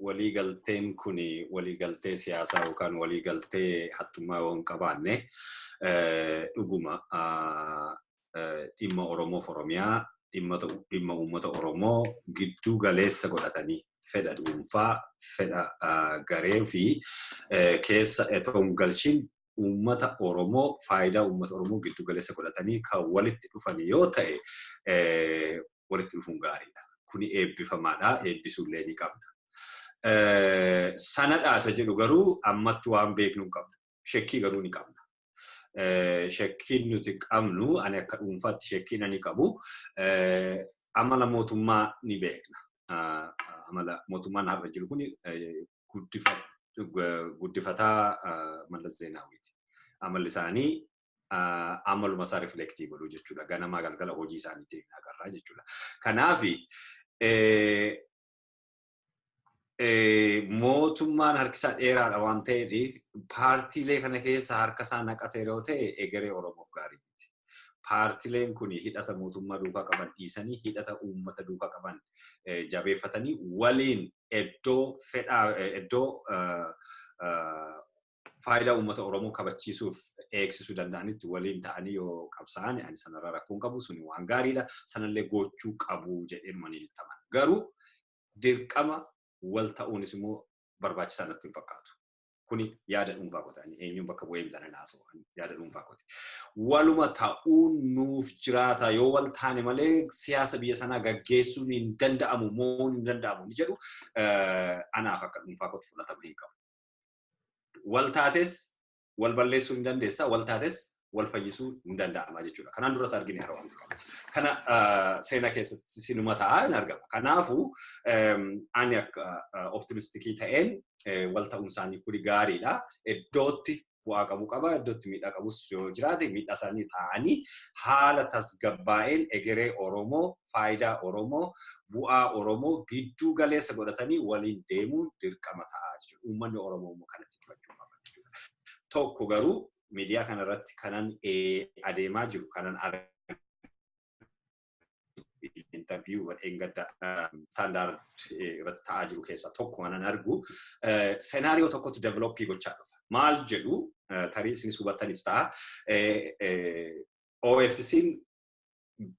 Walii galteen kun walii galtee siyaasaa yookaan walii galtee hattummaa yoo hin qabaanne, dhuguma dhimma Oromoof Oromiyaa, dhimma uummata Oromoo gidduu galeessa godhatanii fedha dhuunfaa, fedha garee fi keessa otoo hin galchin uummata Oromoo, faayidaa uummata Oromoo giddu galeessa godhatanii kan walitti dhufan yoo ta'e, walitti dhufuun gaariidha. Kuni eebbifamaadha. Eebbisuullee ni qabna. Sanadhaa isa jedhu garuu ammatti waan beeknu hin qabnu. Shakkii garuu ni qabna. Shakkiin nuti qabnu, ani akka dhuunfaatti shakkiin ani qabu, amala mootummaa ni beekna. Amala mootummaan har'a jiru kun guddifataa Mallas Zeenaawiiti. Amalli isaanii amaluma isaa riflektii godhu jechuudha. Ganamaa galgala hojii isaaniitiin agarraa jechuudha. Kanaaf mootummaan harkisaa dheeraadha waan ta'eef, paartiilee kana keessa harka isaa naqate yoo ta'e, egeree Oromoof gaarii miti. Paartiileen kun hidhata mootummaa duukaa qaban dhiisanii hidhata uummata duukaa qaban jabeeffatanii waliin iddoo fedhaa, iddoo faayidaa uummata Oromoo kabachiisuuf eegsisuu danda'anitti waliin ta'anii yoo qabsaa'an, ani sanarraa rakkoo hin qabu, suni waan gaariidha. Sanallee gochuu qabu jedhee manii taman. Garuu dirqama wal ta'uunis immoo barbaachisaa natti hin fakkaatu. Kuni yaada dhuunfaa kooti. Eenyuun bakka bu'ee bitanii haasa'u, yaada dhuunfaa kooti. Waluma ta'uun nuuf jiraata, yoo wal taane malee siyaasa biyya sanaa gaggeessuun hin danda'amu, mo'uun hin danda'amu ni jedhu, anaaf akka dhuunfaa kooti fudhatama hin qabu. Wal taates wal balleessuu hin dandeessa, wal taates wal fayyisuu hin danda'ama jechuudha. Kanaan duras argine yeroo wanti kana. Kana seenaa keessatti sinuma ta'a hin argama. Kanaafuu ani akka optimisticii ta'een wal ta'uun isaanii kuni gaariidha. Iddootti bu'aa qabu qaba. Iddootti miidhaa qabus yoo jiraate miidhaa isaanii taa'anii haala tasgabbaa'een egeree Oromoo, faayidaa Oromoo, bu'aa Oromoo gidduu galeessa godhatanii waliin deemuun dirqama ta'a jechuudha. Uummanni Oromoo immoo kanatti ifachuu qaba jechuudha. Tokko garuu miidiyaa kanarratti kanan adeemaa jiru kanan interview dheengadda Standard irratti ta'aa jiru keessaa tokko kanan argu scenario tokkotu develop gochaa dhufa. Maal jedhu, tarii isinis hubattanitu ta'a. OFC'n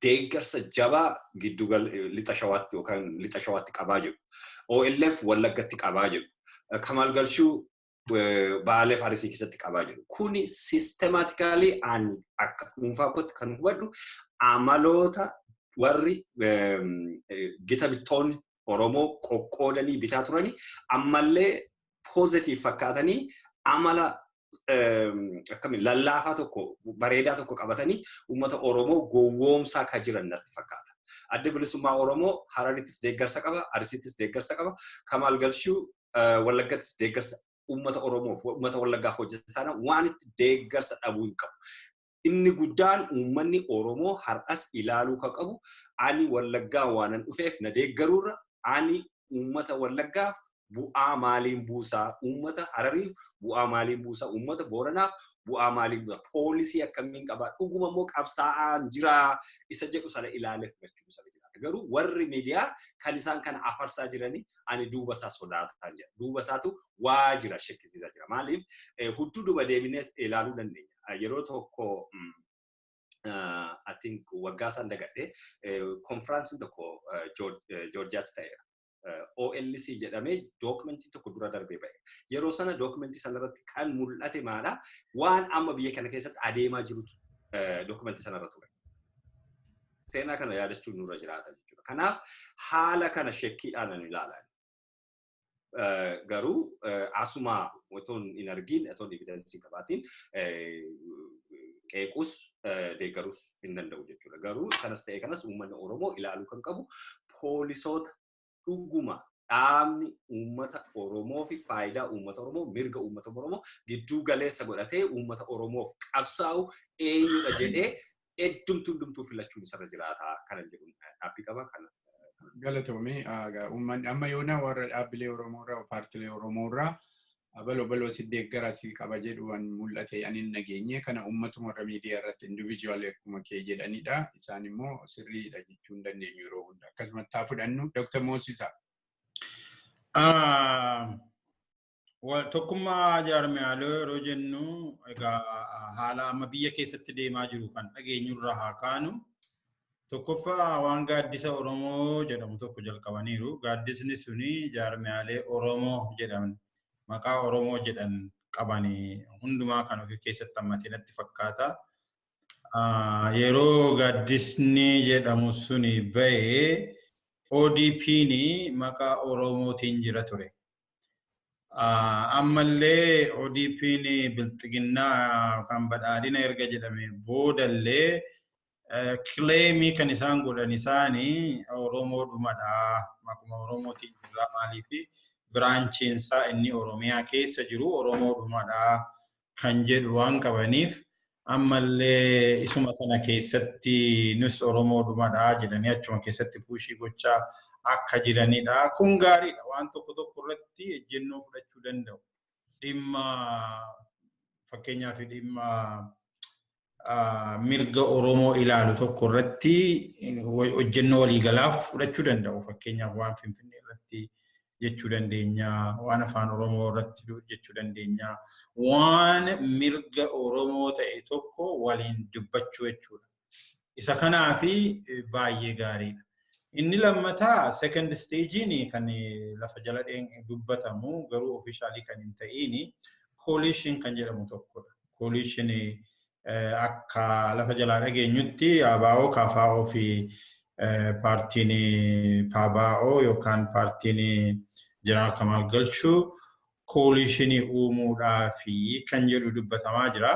deeggarsa jabaa giddu lixa Shawaatti yookaan lixa Shawaatti qabaa jiru. OLF Wallaggatti qabaa jiru. Kamal Galchuu Baalee fi Arsii keessatti qabaa jiru. Kuni systematically ani akka dhuunfaa kootti kan hubadhu amaloota warri gita bittoonni Oromoo qoqqoodanii bitaa turanii ammallee positive fakkaatanii amala akkamiin lallaafaa tokko, bareedaa tokko qabatanii uummata Oromoo gowwoomsaa kan jiran natti fakkaata. Adda Bilisummaa Oromoo Hararittis deeggarsa qaba, Arsiittis deeggarsa qaba, Kamaal Galchuu Wallaggattis deeggarsa uummata Oromoof, uummata Wallaggaaf hojjetan waan itti deeggarsa dhabuu hin qabu. Inni guddaan uummanni Oromoo har'as ilaaluu kan qabu, ani Wallaggaa waanan dhufeef na deeggaruurra, ani uummata Wallaggaaf bu'aa maaliin buusaa, uummata Harariif bu'aa maaliin buusaa, uummata Booranaaf bu'aa maaliin buusaa, policy akkamiin qabaa, dhuguma immoo qabsaa'aan jiraa isa jedhu sana ilaalee fudhachuu isa jiraata. Garuu warri miidiyaa kan isaan kana afarsaa jiranii ani duuba isaa sodaataa jira. Duuba isaatu waa jira, shakkisiisaa jira. Maaliif, hudduu duuba deebinees ilaaluu dandeenya. Yeroo tokko, I think waggaa isaan dagadhee, konfiraansiin tokko Joorjiyaatti ta'eera. OLC jedhamee dookumentii tokko dura darbee ba'e. Yeroo sana dookumentii sanarratti kan mul'ate maadha? Waan amma biyya kana keessatti adeemaa jirutu dookumentii sanarra ture. Seenaa kana yaadachuun nurra jiraata jechuudha. Kanaaf haala kana shakkiidhaan ani ilaalan. Garuu asuma otoo hin argin, otoo evidence qabaatiin qeequs deeggarus hin danda'u jechuudha. Garuu sanas ta'e kanas uummanni Oromoo ilaaluu kan qabu poolisoota dhuguma dhaabni uummata Oromoo fi faayidaa uummata Oromoo, mirga uummata Oromoo gidduu galeessa godhatee uummata Oromoof qabsaa'u eenyudha jedhee heddumtuu hundumtuu filachuun isarra jiraata kana jedhu dhaabbii qaba. Kana. Galatoomii, uummanni amma yoona warra dhaabbilee Oromoo irraa, paartilee Oromoo irraa abaloo baloo si deeggara si qaba jedhu waan mul'ate ani hin nageenye. Kana uummatuma warra miidiyaa irratti individual akkuma kee jedhanidha. Isaan immoo sirriidha jechuu hin dandeenyu yeroo hunda. Akkasumatti haa fudhannu, Dr. Moosisaa. Tokkummaa jaarmiyaalee yeroo jennu, egaa haala amma biyya keessatti deemaa jiru kan dhageenyurraa haa kaanu. Tokkoffaa, waan Gaaddisa Oromoo jedhamu tokko jalqabaniiru. Gaaddisni suni jaarmiyaalee Oromoo jedhaman, maqaa Oromoo jedhan qabanii hundumaa kan ofii keessatti hammatee natti fakkaata. Yeroo gaaddisni jedhamu suni bahee ODP'n maqaa Oromootiin jira ture. Ammallee ODP'n bilxiginnaa kan badhaadhina erga jedhame boodallee claim kan isaan godhan isaanii Oromoodhumadha. Maquma Oromootiin jira, maaliifi branchiinsaa inni Oromiyaa keessa jiru Oromoodhumadha kan jedhu waan qabaniif, ammallee isuma sana keessatti nus Oromoodhumadha jedhanii achuma keessatti push gochaa akka jiranidha. Kun gaariidha. Waan tokko tokko irratti ejjennoo fudhachuu danda'u. Dhimma fakkeenyaaf dhimma mirga Oromoo ilaalu tokko irratti hojjennoo waliigalaaf fudhachuu danda'u. Fakkeenyaaf waan Finfinnee irratti jechuu dandeenya, waan afaan Oromoo irratti jechuu dandeenya, waan mirga Oromoo ta'e tokko waliin dubbachuu jechuudha. Isa kanaafi baay'ee gaariidha. Inni lammataa, second stagein kan lafa jala dubbatamu garuu officially kan hin ta'iin, coalition kan jedhamu tokkodha. Coalition akka lafa jalaa dhageenyutti ABO, KFO fi paartiin PABO yookaan paartiin Jeneraal Kamaal Galchuu coalition uumuudhaafi kan jedhu dubbatamaa jira.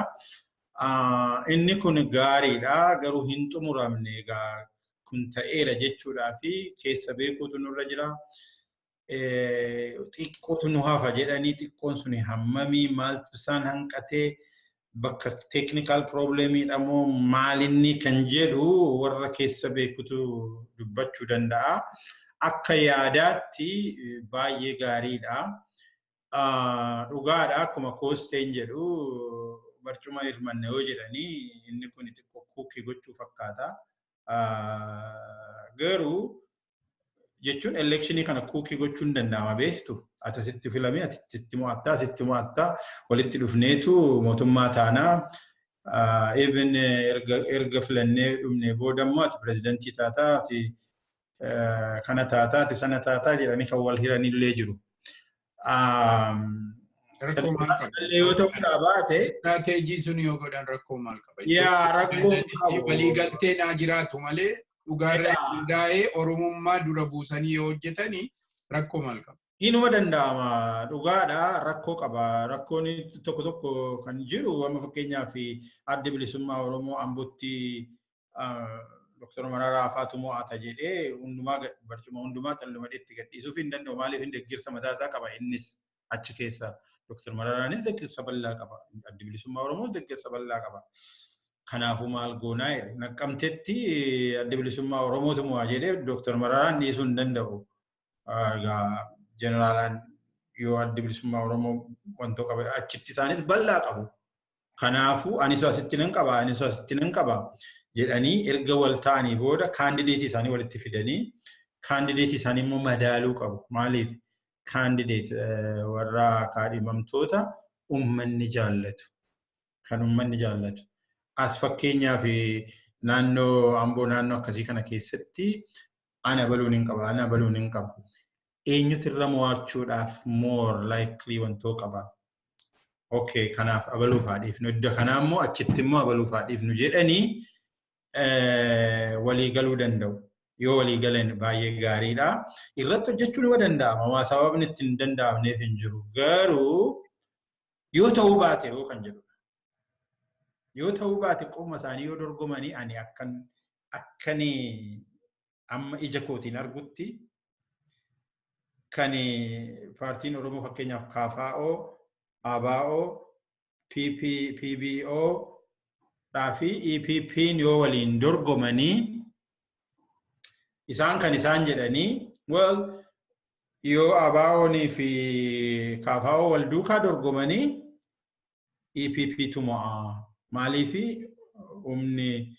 Inni kun gaariidha, garuu hin xumuramne. Egaa kun ta'eera jechuudhaa fi keessa beekuutu nurra jira. Xiqqootu nu hafa jedhanii, xiqqoon suni hammamii, maaltu isaan hanqatee, bakka technical problemiidha moo maalinni kan jedhu warra keessa beekutu dubbachuu danda'a. Akka yaadaatti baay'ee gaariidha. Dhugaadha, akkuma koosteen jedhu barcuma hirmanne yoo jedhanii inni kun xiqqoo kuukii gochuu fakkaata. Garuu jechuun electionii kana kuukii gochuun danda'ama, beektu. Ati asitti filame, ati sitti mo'attaa, sitti mo'attaa, walitti dhufneetu mootummaa taanaa. Even erga filannee dhumnee booda immoo ati pirezidantii taataa, ati kana taataa, ati sana taataa jedhanii kan wal hiranillee jiru. Yoo ta'uu baate. Istiraateejii sun yoo godhan rakkoo maal qaba? Yaa, rakkoo qabu. Waliigaltee naa jiraatu malee dhugaarra hundaa'ee Oromummaa dura buusanii yoo hojjetanii rakkoo maal qaba? Inuma danda'ama, dhugaadha, rakkoo qaba. Rakkoon tokko tokko kan jiru, amma fakkeenyaaf Adda Bilisummaa Oromoo Ambootti Dr. Mararaa faatu mo'ata jedhee hundumaa barcuma hundumaa callumadheetti gadhiisuuf hin danda'u. Maaliif? Hin deeggarsa mataa isaa qaba innis achi keessa. Dr. Mararaanis deeggarsa bal'aa qaba. Addi Bilisummaa Oromoos deeggarsa bal'aa qaba. Kanaafuu maal goonaa jedhu. Naqqamtetti Adda Bilisummaa Oromootu mo'a jedhee Dr. Mararaan dhiisuu hin danda'u. Egaa jeneraalaan yoo Adda Bilisummaa Oromoo wantoo qaba, achitti isaanis bal'aa qabu. Kanaafuu anis asitti nan qaba, anis asitti nan qaba jedhanii erga wal ta'anii booda candidateii isaanii walitti fidanii candidateii isaanii immoo madaaluu qabu. Maaliif? Candidate warra kaadhimamtoota uummanni jaallatu. Kan uummanni jaallatu. As fakkeenyaaf naannoo Amboo, naannoo akkasii kana keessatti ana baluun hin qaba, ana baluun hin qabu. Eenyutu irra mo'achuudhaaf more likely wantoo qaba? Okay, kanaaf abaluuf haa dhiifnu. Iddoo kanaa immoo achitti immoo abaluuf haa dhiifnu jedhanii walii galuu danda'u. Yoo walii galan baay'ee gaariidha. Irratti hojjechuun ni danda'ama. Waa sababni ittiin hin danda'amneef hin jiru. Garuu yoo ta'uu baate yoo kan jedhudha. Yoo ta'uu baate, qoma isaanii yoo dorgomanii, ani akkan akkanii amma ija kootiin argutti kan paartiin Oromoo fakkeenyaaf KFO, ABO, PP, PBO fi EPP'n yoo waliin dorgomanii, isaan kan isaan jedhanii, well, yoo ABO'nii fi KFO wal duukaa dorgomanii EPP tu mo'a. Maaliifi? Humni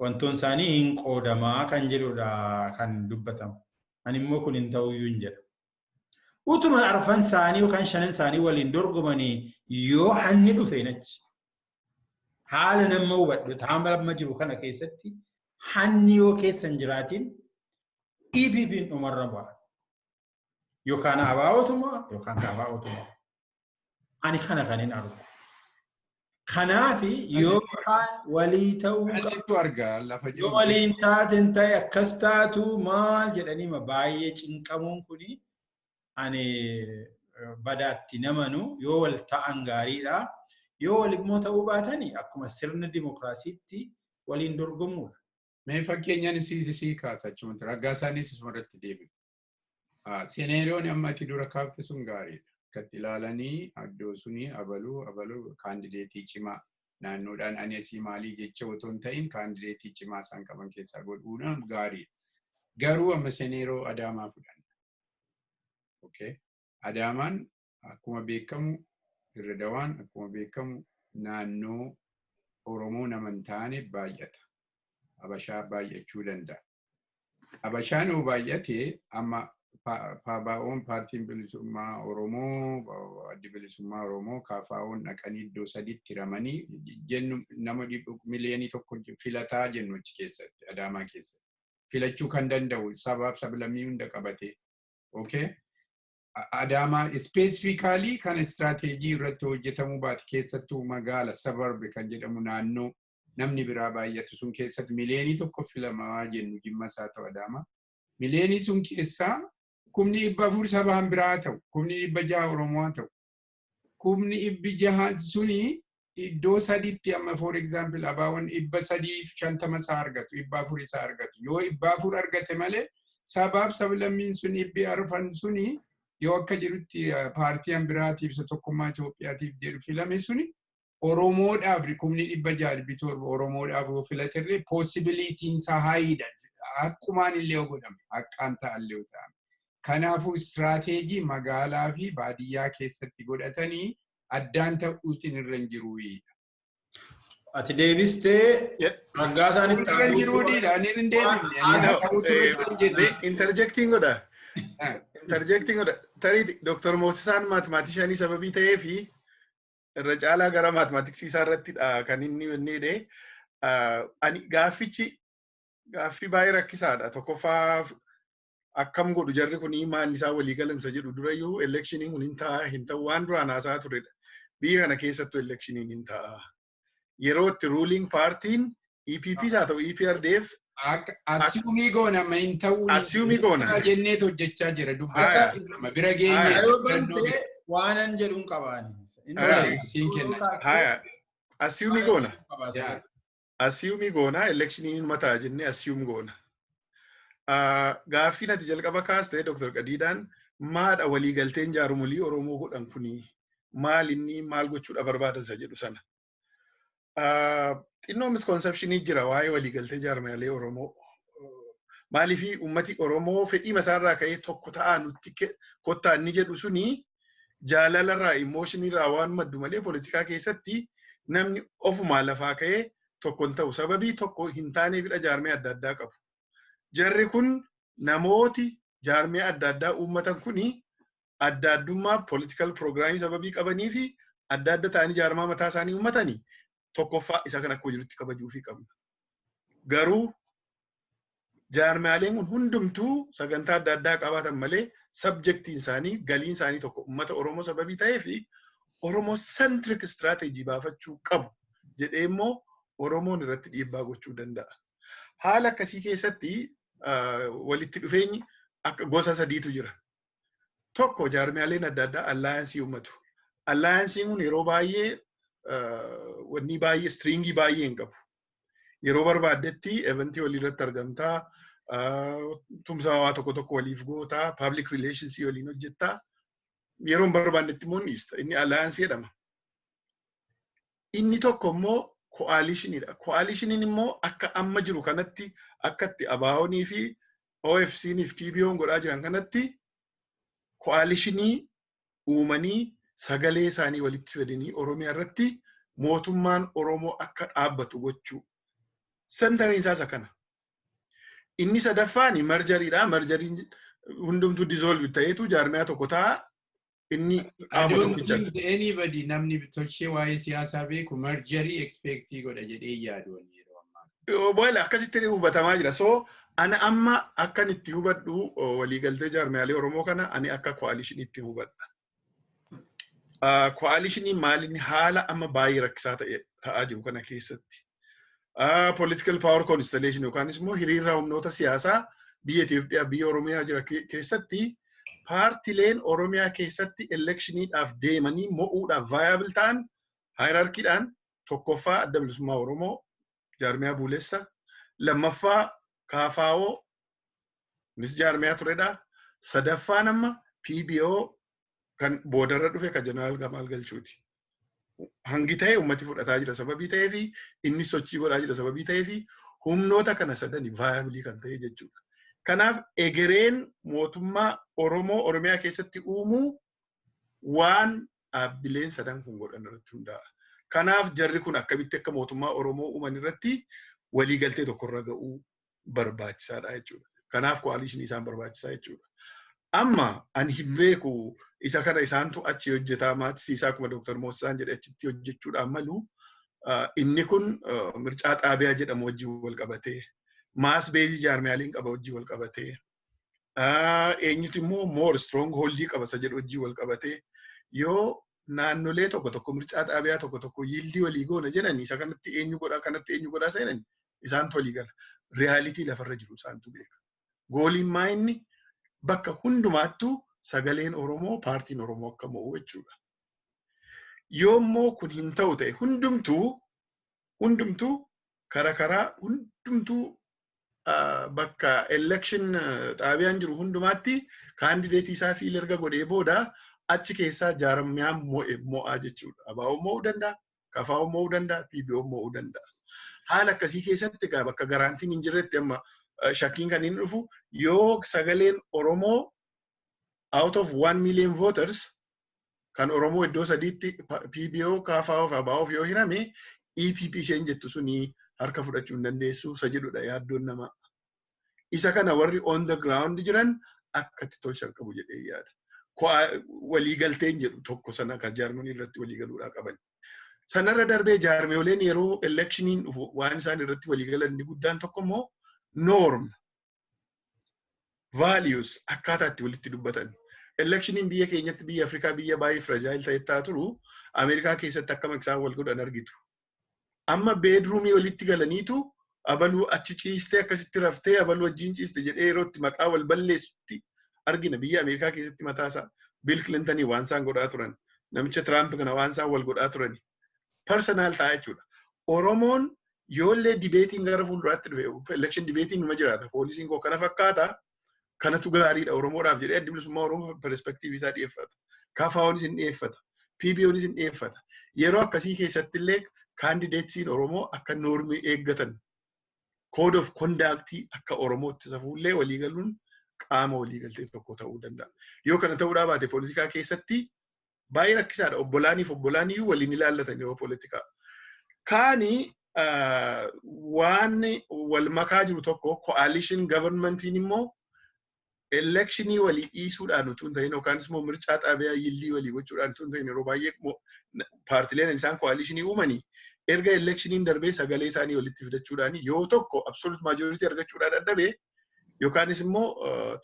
wantoon isaanii hin qoodamaa kan jedhudha kan dubbatamu. Ani immoo kun hin ta'uyyuu hin jedha. Utuma arfan isaanii yookaan shanan isaanii waliin dorgomanii yoo hanni dhufeen achi, haala nama hubadhu, haala amma jiru kana keessatti hanni yoo keessa hin jiraatin EPP'n dhumarra bu'a. Yookaan ABO'tu mo'a yookaan KFO'tu mo'a. Ani kana kan hin argu. Kanaafi yookaan walii ta'uu Asittu argaa lafa yoo waliin taaten ta'e akkas taatu maal jedhanii baay'ee cinqamuun kuni ani badaatti namanu. Yoo wal ta'an gaariidha. Yoo wal immoo ta'uu baatani akkuma sirna dimokiraasiitti waliin dorgomuudha. Mee fakkeenyaan sii kaasa, achumatti ragaa isaanis isuma irratti deebi'u. Scenarioon amma ati dura kaafte sun gaariidha. Akkatti ilaalanii iddoo sunii abaluu abaluu candidateii cimaa naannoodhaan ani asii maalii jecha otoo hin ta'in candidateii cimaa isaan qaban keessaa godhuudhaan gaariidha. Garuu amma scenario Adaamaa fudhanna. Okay. Adaamaan akkuma beekamu, Dirre Dawaan akkuma beekamu naannoo Oromoo nama hin taane baay'ata. Habashaa baay'achuu danda'a. Habashaan yoo baay'ate, amma PBO'n, Paartiin Bilisummaa Oromoo, Addi Bilisummaa Oromoo, KFO'n dhaqanii iddoo sadiitti hiramanii jennu, nama 1 miliyoona filataa jennu achi keessatti, Adaamaa keessatti. Filachuu kan danda'u sabaaf sablammii hunda qabate. Okay? Adaamaa specifically kan istiraateejii irratti hojjetamuu baate, keessattuu magaala suburb kan jedhamu, naannoo namni biraa baay'atu sun keessatti 1 miliyoona filamaa jennu, Jimmas haa ta'u Adaamaa. Miliyoonii sun keessaa 400,000 sabaan biraa haa ta'u, 600,000 Oromoo haa ta'u. 600,000 suni iddoo sadiitti amma, for example, ABO'n 350 isaa argatu, 400 isaa argatu. Yoo 400 argate malee Sabaaf sablammiin sun 400 suni yoo akka jirutti paartii biraatiif isa tokkummaa Itoophiyaatiif jedhu filame suni Oromoodhaaf 607,000 Oromoodhaaf yoo filaterree possibilityn isaa highdha. Haqqumaan illee yoo godhame haqqaan ta'allee yoo ta'ame. Kanaafuu istiraateejii magaalaa fi baadiyyaa keessatti godhatanii addaan ta'uutiin irra hin jiru. Ati deebistee ragaa isaanitti Irra hin jiru. Ani hin deebifne. Interjecting godha. Interjecting godha. Tarii Dr. Moosisaan mathematicianii sababii ta'ee fi irra caalaa gara mathematicsii isaa irrattidha kan inni inni. Ani gaaffichi gaaffii baay'ee rakkisaadha. Tokkoffaa, akkam godhu jarri kun maal isaa walii galansa jedhu durayyuu electioniin kun hin ta'a hin ta'u waan duraan haasaa turedha. Biyya kana keessattuu electioniin hin ta'a. Yeroo itti ruling paartiin EPP haa ta'u EPRDF Assume goona ma hin ta'uu Assume goona. Jenneet hojjechaa jira dubbasaa bira geenye. Yoo bantee waanan jedhuun qabaani. Siin kenna. Haya, assume goona. Assume goona, electioniin mataa jennee assume goona. Gaaffiin ati jalqaba kaastee, Dr. Qadiidaan, maadha waliigalteen jaarmolii Oromoo godhan kuni maal inni maal gochuudha barbaadan isa jedhu sana. Xinnoo misconceptionii jira waa'ee waliigaltee jaarmiyaalee Oromoo. Maaliif uummati Oromoo fedhii masaarraa ka'ee tokko ta'aa nutti kottaa inni jedhu suni jaalalarraa, emotionirraa waan maddu malee poolitikaa keessatti namni ofumaa lafaa ka'ee tokko hin ta'u. Sababii tokko hin taaneefidha jaarmee adda addaa qabu. Jarri kun namooti jaarmee adda addaa uummatan kuni adda addummaa political programii sababii qabanii fi adda adda ta'anii jaarmaa mataa isaanii uummatanii tokkoffaa isa kan akkuma jirutti kabajuufii qabna. Garuu jaarmaaleen kun hundumtuu sagantaa adda addaa qabaatan malee subjectiin isaanii, galiin isaanii tokko uummata Oromoo sababii ta'ee fi Oromoo centric strategy baafachuu qabu jedhee immoo Oromoon irratti dhiibbaa gochuu danda'a. Haala akkasii keessatti walitti dhufeenyi akka gosa sadiitu jira. Tokko, jaarmiyaaleen adda addaa alliance uummatu. Allianceiin kun yeroo baay'ee wanni baay'ee stringii baay'ee hin qabu. Yeroo barbaaddetti eventii walii irratti argamtaa, tumsa waa tokko tokko waliif gootaa, public relations waliin hojjettaa. Yeroo hin barbaannetti immoo ni dhiista. Inni alliance jedhama. Inni tokko immoo coalitioniidha. Coalitioniin immoo akka amma jiru kanatti, akka itti ABO'nii fi OFC'nii fi PBO'n godhaa jiran kanatti coalitionii uumanii sagalee isaanii walitti fidanii Oromiyaa irratti mootummaan Oromoo akka dhaabbatu gochuu. Centeriin isaas akkana. Inni sadaffaan mergeriidha. Mergeriin hundumtuu dissolve ta'eetu jaarmiyaa tokko ta'a. Inni qaama tokkicha. Anybody, namni tolchee waa'ee siyaasaa beeku, mergerii expectii godha jedhee yaadu yeroo ammaa. Well, akkasitti hubatamaa jira. So, ana amma akkan itti hubadhu waliigaltee jaarmiyaalee Oromoo kana ani akka coalitioniitti hubadha. Coalitioniin maalinni haala amma baay'ee rakkisaa ta'aa jiru kana keessatti political power constellation yookaanis immoo hiriirraa humnoota siyaasaa biyya Itoophiyaa, biyya Oromiyaa jira keessatti paartileen Oromiyaa keessatti electioniidhaaf deemanii mo'uudhaaf viable ta'an hierarchydhaan tokkoffaa Adda Bilisummaa Oromoo jaarmiyaa buulessa, lammaffaa KFO innis jaarmiyaa turedha, sadaffaan amma PBO kan boodarra dhufe kan Jeneraal Gamaal Galchuuti. Hangi ta'e ummati fudhataa jira sababii ta'ee fi inni sochii godhaa jira sababii ta'ee fi humnoota kana sadani viable kan ta'e jechuudha. Kanaaf egereen mootummaa Oromoo Oromiyaa keessatti uumuu waan dhaabbileen sadan kun godhan irratti hundaa'a. Kanaaf jarri kun akkamitti akka mootummaa Oromoo uuman irratti waliigaltee tokkorra ga'uu barbaachisaadha jechuudha. Kanaaf coalitionii isaan barbaachisaa jechuudha. Amma ani hin beeku, isa kana isaantu achi hojjetaa maatii akkuma Dr. Moosisaan jedhe achitti hojjechuudhaan malu. Inni kun mircaa xaabiyaa jedhamu wajjin wal qabatee, mass baseii jaarmiyaaliin qaba wajjin wal qabatee, eenyutu immoo more strong holdii qaba isa jedhu wajjin wal qabatee, yoo naannolee tokko tokko mircaa xaabiyaa tokko tokko yieldii walii goona jedhani isa kanatti eenyu godhaa, kanatti eenyu godhaa seenani isaantu walii gala. Reality lafarra jiru isaantu beeka. Goaliin maa inni bakka hundumaattuu sagaleen Oromoo, paartiin Oromoo akka mo'u jechuudha. Yoommoo kun hin ta'u ta'e hundumtuu karaa karaa hundumtuu Bakka election xaabiyaan jiru hundumaatti candidate isaa fill erga godhee booda achi keessaa jaarmiyaan mo'e mo'aa jechuudha. ABO mo'uu danda'a, KFO mo'uu danda'a, PBO mo'uu danda'a. Haala akkasii keessatti egaa bakka guaranteen hin jirretti amma shakkiin kan inni dhufu yoo sagaleen Oromoo out of 1 million voters kan Oromoo iddoo sadiitti PBO, KFO fi ABO yoo hirame, EPP isheen jettu suni harka fudhachuu hin dandeessu isa jedhudha yaaddoon namaa. Isa kana warri on the ground jiran akka itti tolchan qabu jedhee yaada. Waliigalteen jedhu tokko sana kan jaarmanii irratti waliigaluudhaa qaban. Sanarra darbee jaarmeeleen yeroo electioniin dhufu waan isaan irratti waliigalan inni guddaan tokko immoo norm, values, akkaataa itti walitti dubbatan. Electioniin biyya keenyatti, biyya Afrikaa biyya baay'ee fragile ta'e taa turu, Ameerikaa keessatti akkam isaan wal godhan argitu. Amma bedroomii walitti galaniitu abaluu achi ciistee akkasitti raftee abaluu wajjin ciiste jedhee yeroo itti maqaa wal balleessutti argina. Biyya Ameerikaa keessatti mataasaa Bill Clintonii waan isaan godhaa turan, namicha Trump kana waan isaan wal godhaa turan, personal ta'a jechuudha. Oromoon yoollee debateiin gara fuulduraatti dhufe, election debateiin numa jiraata. Policyn koo kana fakkaata, kanatu gaariidha Oromoodhaaf jedhee Addi Bilisummaa Oromoo perspective isaa dhiyeeffata. KFOnis hin dhiyeeffata. PBOnis hin dhiyeeffata. Yeroo akkasii keessatti illee candidatesiin Oromoo akka normii eeggatan, code of conduct akka Oromootti safuullee waliigaluun qaama waliigaltee tokko ta'uu danda'a. Yoo kana ta'uudhaa baate poolitikaa keessatti baay'ee rakkisaadha. Obbolaaniif obbolaaniyyuu waliin ilaallatan yeroo poolitikaa. Kaani waan wal makaa jiru tokko, coalition governmentiin immoo electionii walii dhiisuudhaan utuu hin ta'in yookaan immoo mircaa xaabiyaa yillii walii gochuudhaan utuu hin ta'in, yeroo baay'ee paartileen isaan coalitionii uumanii erga electioniin darbee sagalee isaanii walitti fidachuudhaan yoo tokko absolute majority argachuudhaan dadhabee yookaanis immoo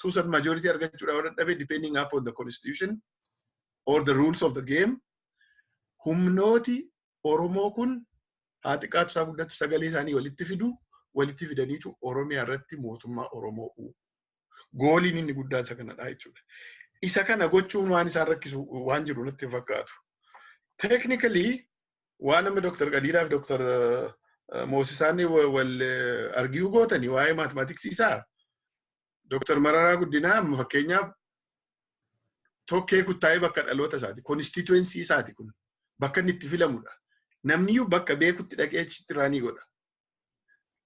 two-third majority argachuudhaan dadhabee, depending upon the constitution or the rules of the game, humnooti Oromoo kun haa xiqqaatu isaa guddatu sagalee isaanii walitti fidu. Walitti fidaniitu Oromiyaa irratti mootummaa Oromoo uumu. Goaliin inni guddaan isa kanadha jechuudha. Isa kana gochuun waan isaan rakkisu waan jiru natti hin fakkaatu. Technically waan amma Dr. Qadiiraa fi Dr. Moosisaan wal argue gootanii waa'ee mathematicsii isaa, Dr. Mararaa Guddinaa amma fakkeenyaaf Tokkee Kuttaa'ee bakka dhaloota isaati. Constituency isaati kun. Bakka inni itti filamudha. Namniyyuu bakka beekutti dhaqee achitti run godha.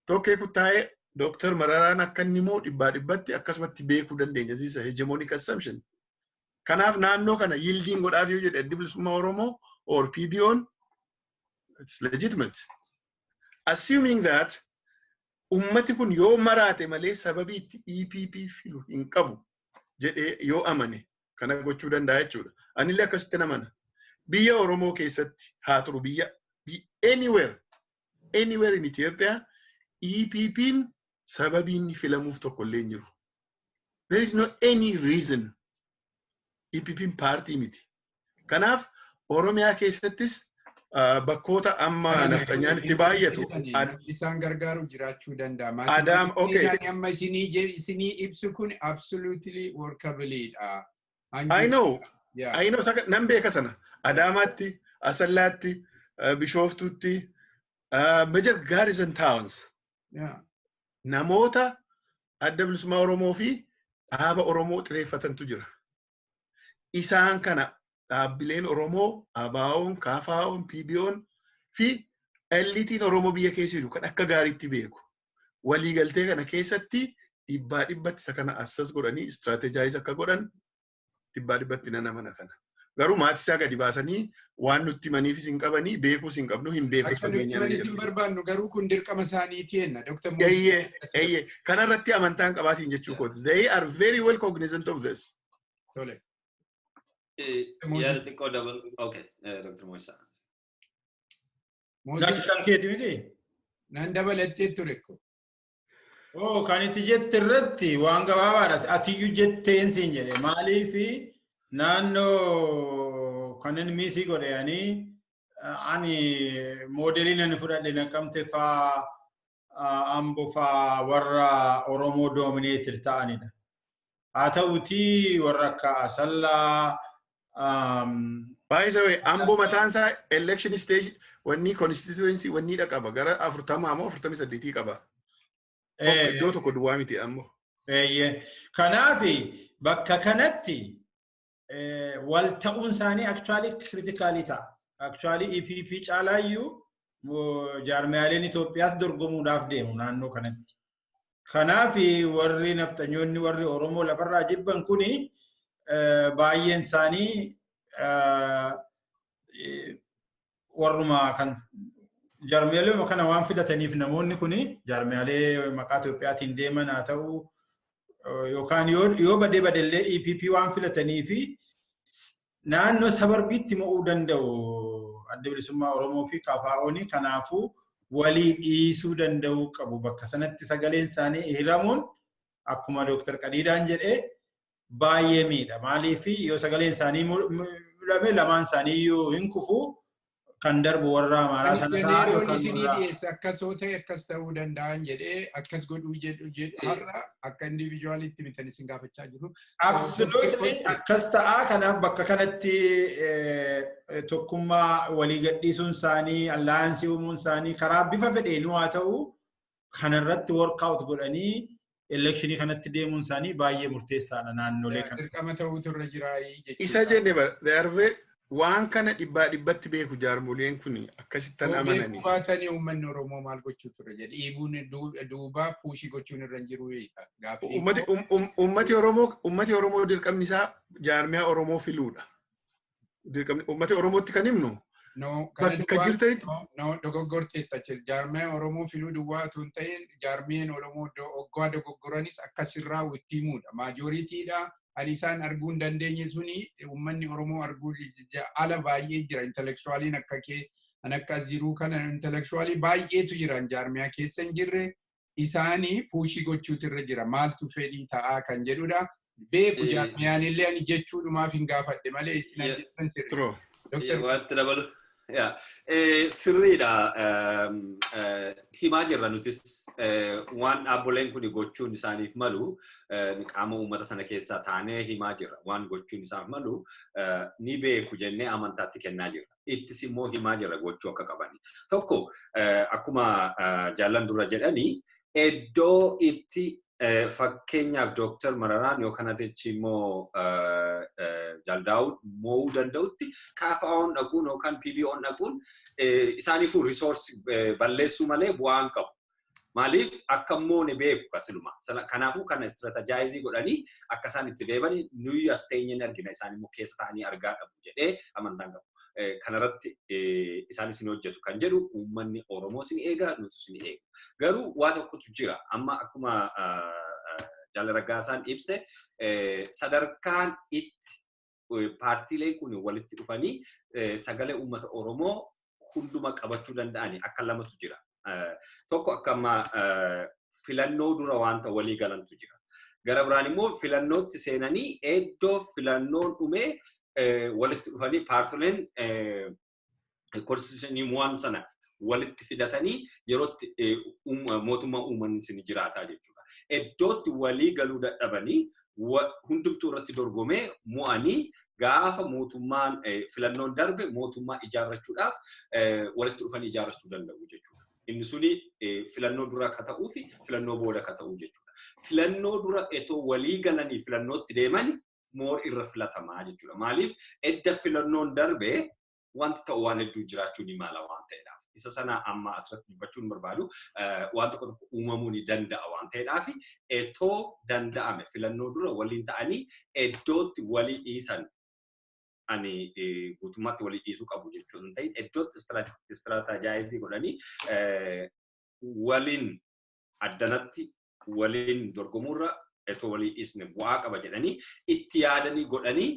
Tokkee Kuttaa'ee Dr. Mararaan akka inni immoo dhibbaa dhibbatti akkasumatti beekuu dandeenya. This is a hegemonic assumption. Kanaaf naannoo kana yieldiin godhaaf yoo jedhe Addi Bilisummaa Oromoo or PBO'n, it's legitimate. Assuming that ummati kun yoo maraate malee sababii itti EPP filu hin qabu jedhee yoo amane kana gochuu danda'a jechuudha. Anillee akkasitti amana. Biyya Oromoo keessatti haa turu, biyya anywhere in Ethiopia, EPP'n sababii inni filamuuf tokko illee hin jiru. There is no any reason. EPP'n paartii miti. Kanaaf Oromiyaa keessattis bakkoota amma nafxanyaan itti baay'atu. Isaan gargaaru jiraachuu danda'a. Adaam, okay. Amma isinii ibsu kun absolutely workable dha. I know. I know, nan beeka sana. Adaamaatti, Asallaatti, Bishooftuutti, major garrison towns. Namoota Adda Bilisummaa Oromoo fi dhaaba Oromoo xireeffatantu jira. Isaan kana dhaabbileen Oromoo, ABO'n, KFO'n, PBO'n fi eliteiin Oromoo biyya keessa jiru kan akka gaariitti beeku. Waliigaltee kana keessatti dhibbaa dhibbatti isa kana assess godhanii strategize akka godhan dhibbaa dhibbatti nan amana kana. Garuu maatii isaa gadi baasanii waan nutti himaniifis hin qabanii, beekuus hin qabnu, hin beekus. Akka nutti himanis hin barbaannu, garuu kun dirqama isaaniiti jenna. Dr. Eeyyee, eeyyee. Kanarratti amantaan qabaasiin jechuu kooti. They are very well cognizant of this. Tole. Yaada xiqqoo dabal. Okay, Dr. Moisaa. Gachi kan keeti miti? Nan dabalattee ture ko. Oo, kan itti jette irratti waan gabaabaadha. Atiyyuu jetteen siin jedhe. Maaliifi naannoo kanan miss godhe ani modelii nan fudhadhe Naqamte faa, Ambo faa, warra Oromoo dominated ta'anidha. Haa ta'utii warra akka Asallaa By the way, Ambo mataan isaa election station wanni constituency wanni qaba, gara 40 moo 48 qaba. Iddoo tokko duwwaa miti ammoo. Kanaaf bakka kanatti wal ta'uun isaanii actually critical ta'a. Actually EPP caalaayyuu jaarmiyaaleen Itoophiyaas dorgomuudhaaf deemu naannoo kanatti. Kanaaf warri nafxanyoonni, warri Oromoo lafarraa jibban kuni baay'een isaanii warruma kan jaarmiyaalee kana waan filataniif, namoonni kuni jaarmiyaalee maqaa Itoophiyaatiin deeman haa ta'u yookaan yoo badee badellee EPP waan filatanii fi naannoo suburbiitti mo'uu danda'u Adda Bilisummaa Oromoo fi KFO'n. Kanaafuu walii dhiisuu danda'uu qabu. Bakka sanatti sagaleen isaanii hiramuun, akkuma Dooktar Qadiidaan jedhee, baay'ee miidha. Maaliif, yoo sagaleen isaanii hidhame lamaan isaanii iyyuu hin kufu, kan darbu warra Amaaraa sana ta'a yookaan isinii dhiyeesse akkas yoo ta'e akkas ta'uu danda'an jedhee akkas godhuu jedhu har'a akka individualitti bitan isin gaafachaa jiru. Absolutely, akkas ta'a. Kanaaf bakka kanatti tokkummaa walii gadhiisuun isaanii, alliance uumuun isaanii, karaa bifa fedheenuu haa ta'u, kanarratti workout godhanii electionii kanatti deemuun isaanii baay'ee murteessaadha naannolee kana. Dirqama ta'uutu irra jira jechuudha. Isa jenne bara waan kana dhibbaa dhibbatti beeku jaarmoleen kun akkasittan amananii. Beekuu baatanii uummanni Oromoo maal gochuu ture jedhe, dhiibuun duubaa push gochuun irra hin jiru. Uummati Oromoo dirqamni isaa jaarmiyaa Oromoo filuudha. Dirqamni uummati Oromootti kan himnu. Bakka jirtanitti. No, dogoggorteetta. Jaarmiyaa Oromoo filuu duwwaa otoo hin ta'in, jaarmiyeen Oromoo oggaa dogoggoranis akkasirraa itti himuudha. Majoritydha. Ani isaan arguu hin dandeenye suni uummanni Oromoo arguu ala baay'ee jira. Intellectualiin akka kee an akka as jiruu kana intellectualii baay'eetu jira jaarmiyaa keessa hin jirre, isaanii push gochuutu irra jira. Maaltu fedhii ta'aa kan jedhudha. Beeku jaarmiyaan illee ani jechuudhumaaf hin gaafadhe malee isin jettan sirri. Wanti dabalu. Sirriidha. Himaa jirra nutis waan dhaabboleen kun gochuun isaaniif malu, qaama uummata sana keessaa taanee himaa jirra. Waan gochuun isaaf malu ni beeku jennee amantaatti kennaa jirra. Ittis immoo himaa jirra gochuu akka qabani. Tokko, akkuma jaallan dura jedhanii, iddoo itti fakkeenyaaf Dooktar Mararaan yookaan atichi immoo Jaaldaawud mo'uu danda'utti KFO'n dhaquun yookaan PBO'n dhaquun isaaniifuu resource balleessuu malee bu'aa hin qabu. Maaliif, akka moone beeku kasiluma. Kanaafuu kana strategize godhanii akka isaan itti deeman nuyi as teenyee ni argina, isaan immoo keessa ta'anii argaa dhabu jedhee amantaan qabu. Kanarratti isaan isin hojjetu kan jedhu uummanni Oromoo sin eega, nuti sin eegu. Garuu waa tokkotu jira. Amma akkuma Jaal Raggaasaan ibse, sadarkaan itti paartiileen kun walitti dhufanii sagalee uummata Oromoo hunduma qabachuu danda'ani akka lamatu jira. Tokko, akka amma filannoo dura wanta walii galantu jira. Gara biraan immoo filannootti seenanii iddoo filannoon dhumee walitti dhufanii paartileen constitutionii waan sana walitti fidatanii yerootti mootummaa uummanni isin jiraataa jechuudha. Iddootti walii galuu dadhabanii hundumtuu irratti dorgomee mo'anii gaafa mootummaan filannoon darbe mootummaa ijaarrachuudhaaf walitti dhufanii ijaarrachuu danda'u jechuudha. Inni suni filannoo dura akka ta'uu fi filannoo booda akka ta'u jechuudha. Filannoo dura etoo walii galanii filannootti deemani more irra filatamaa jechuudha. Maaliif, edda filannoon darbe wanti ta'u waan hedduu jiraachuu ni mala waan ta'eedhaaf. Isa sana amma asirratti dubbachuu hin barbaadu, waan tokko tokko uumamuu ni danda'a waan ta'eedhaaf, etoo danda'ame filannoo dura waliin ta'anii iddootti walii dhiisan, ani guutummaatti walii dhiisuu qabu jechuun hin ta'in, iddootti strategize godhanii waliin addanatti waliin dorgomuurra etoo walii dhiisne bu'aa qaba jedhanii itti yaadanii godhanii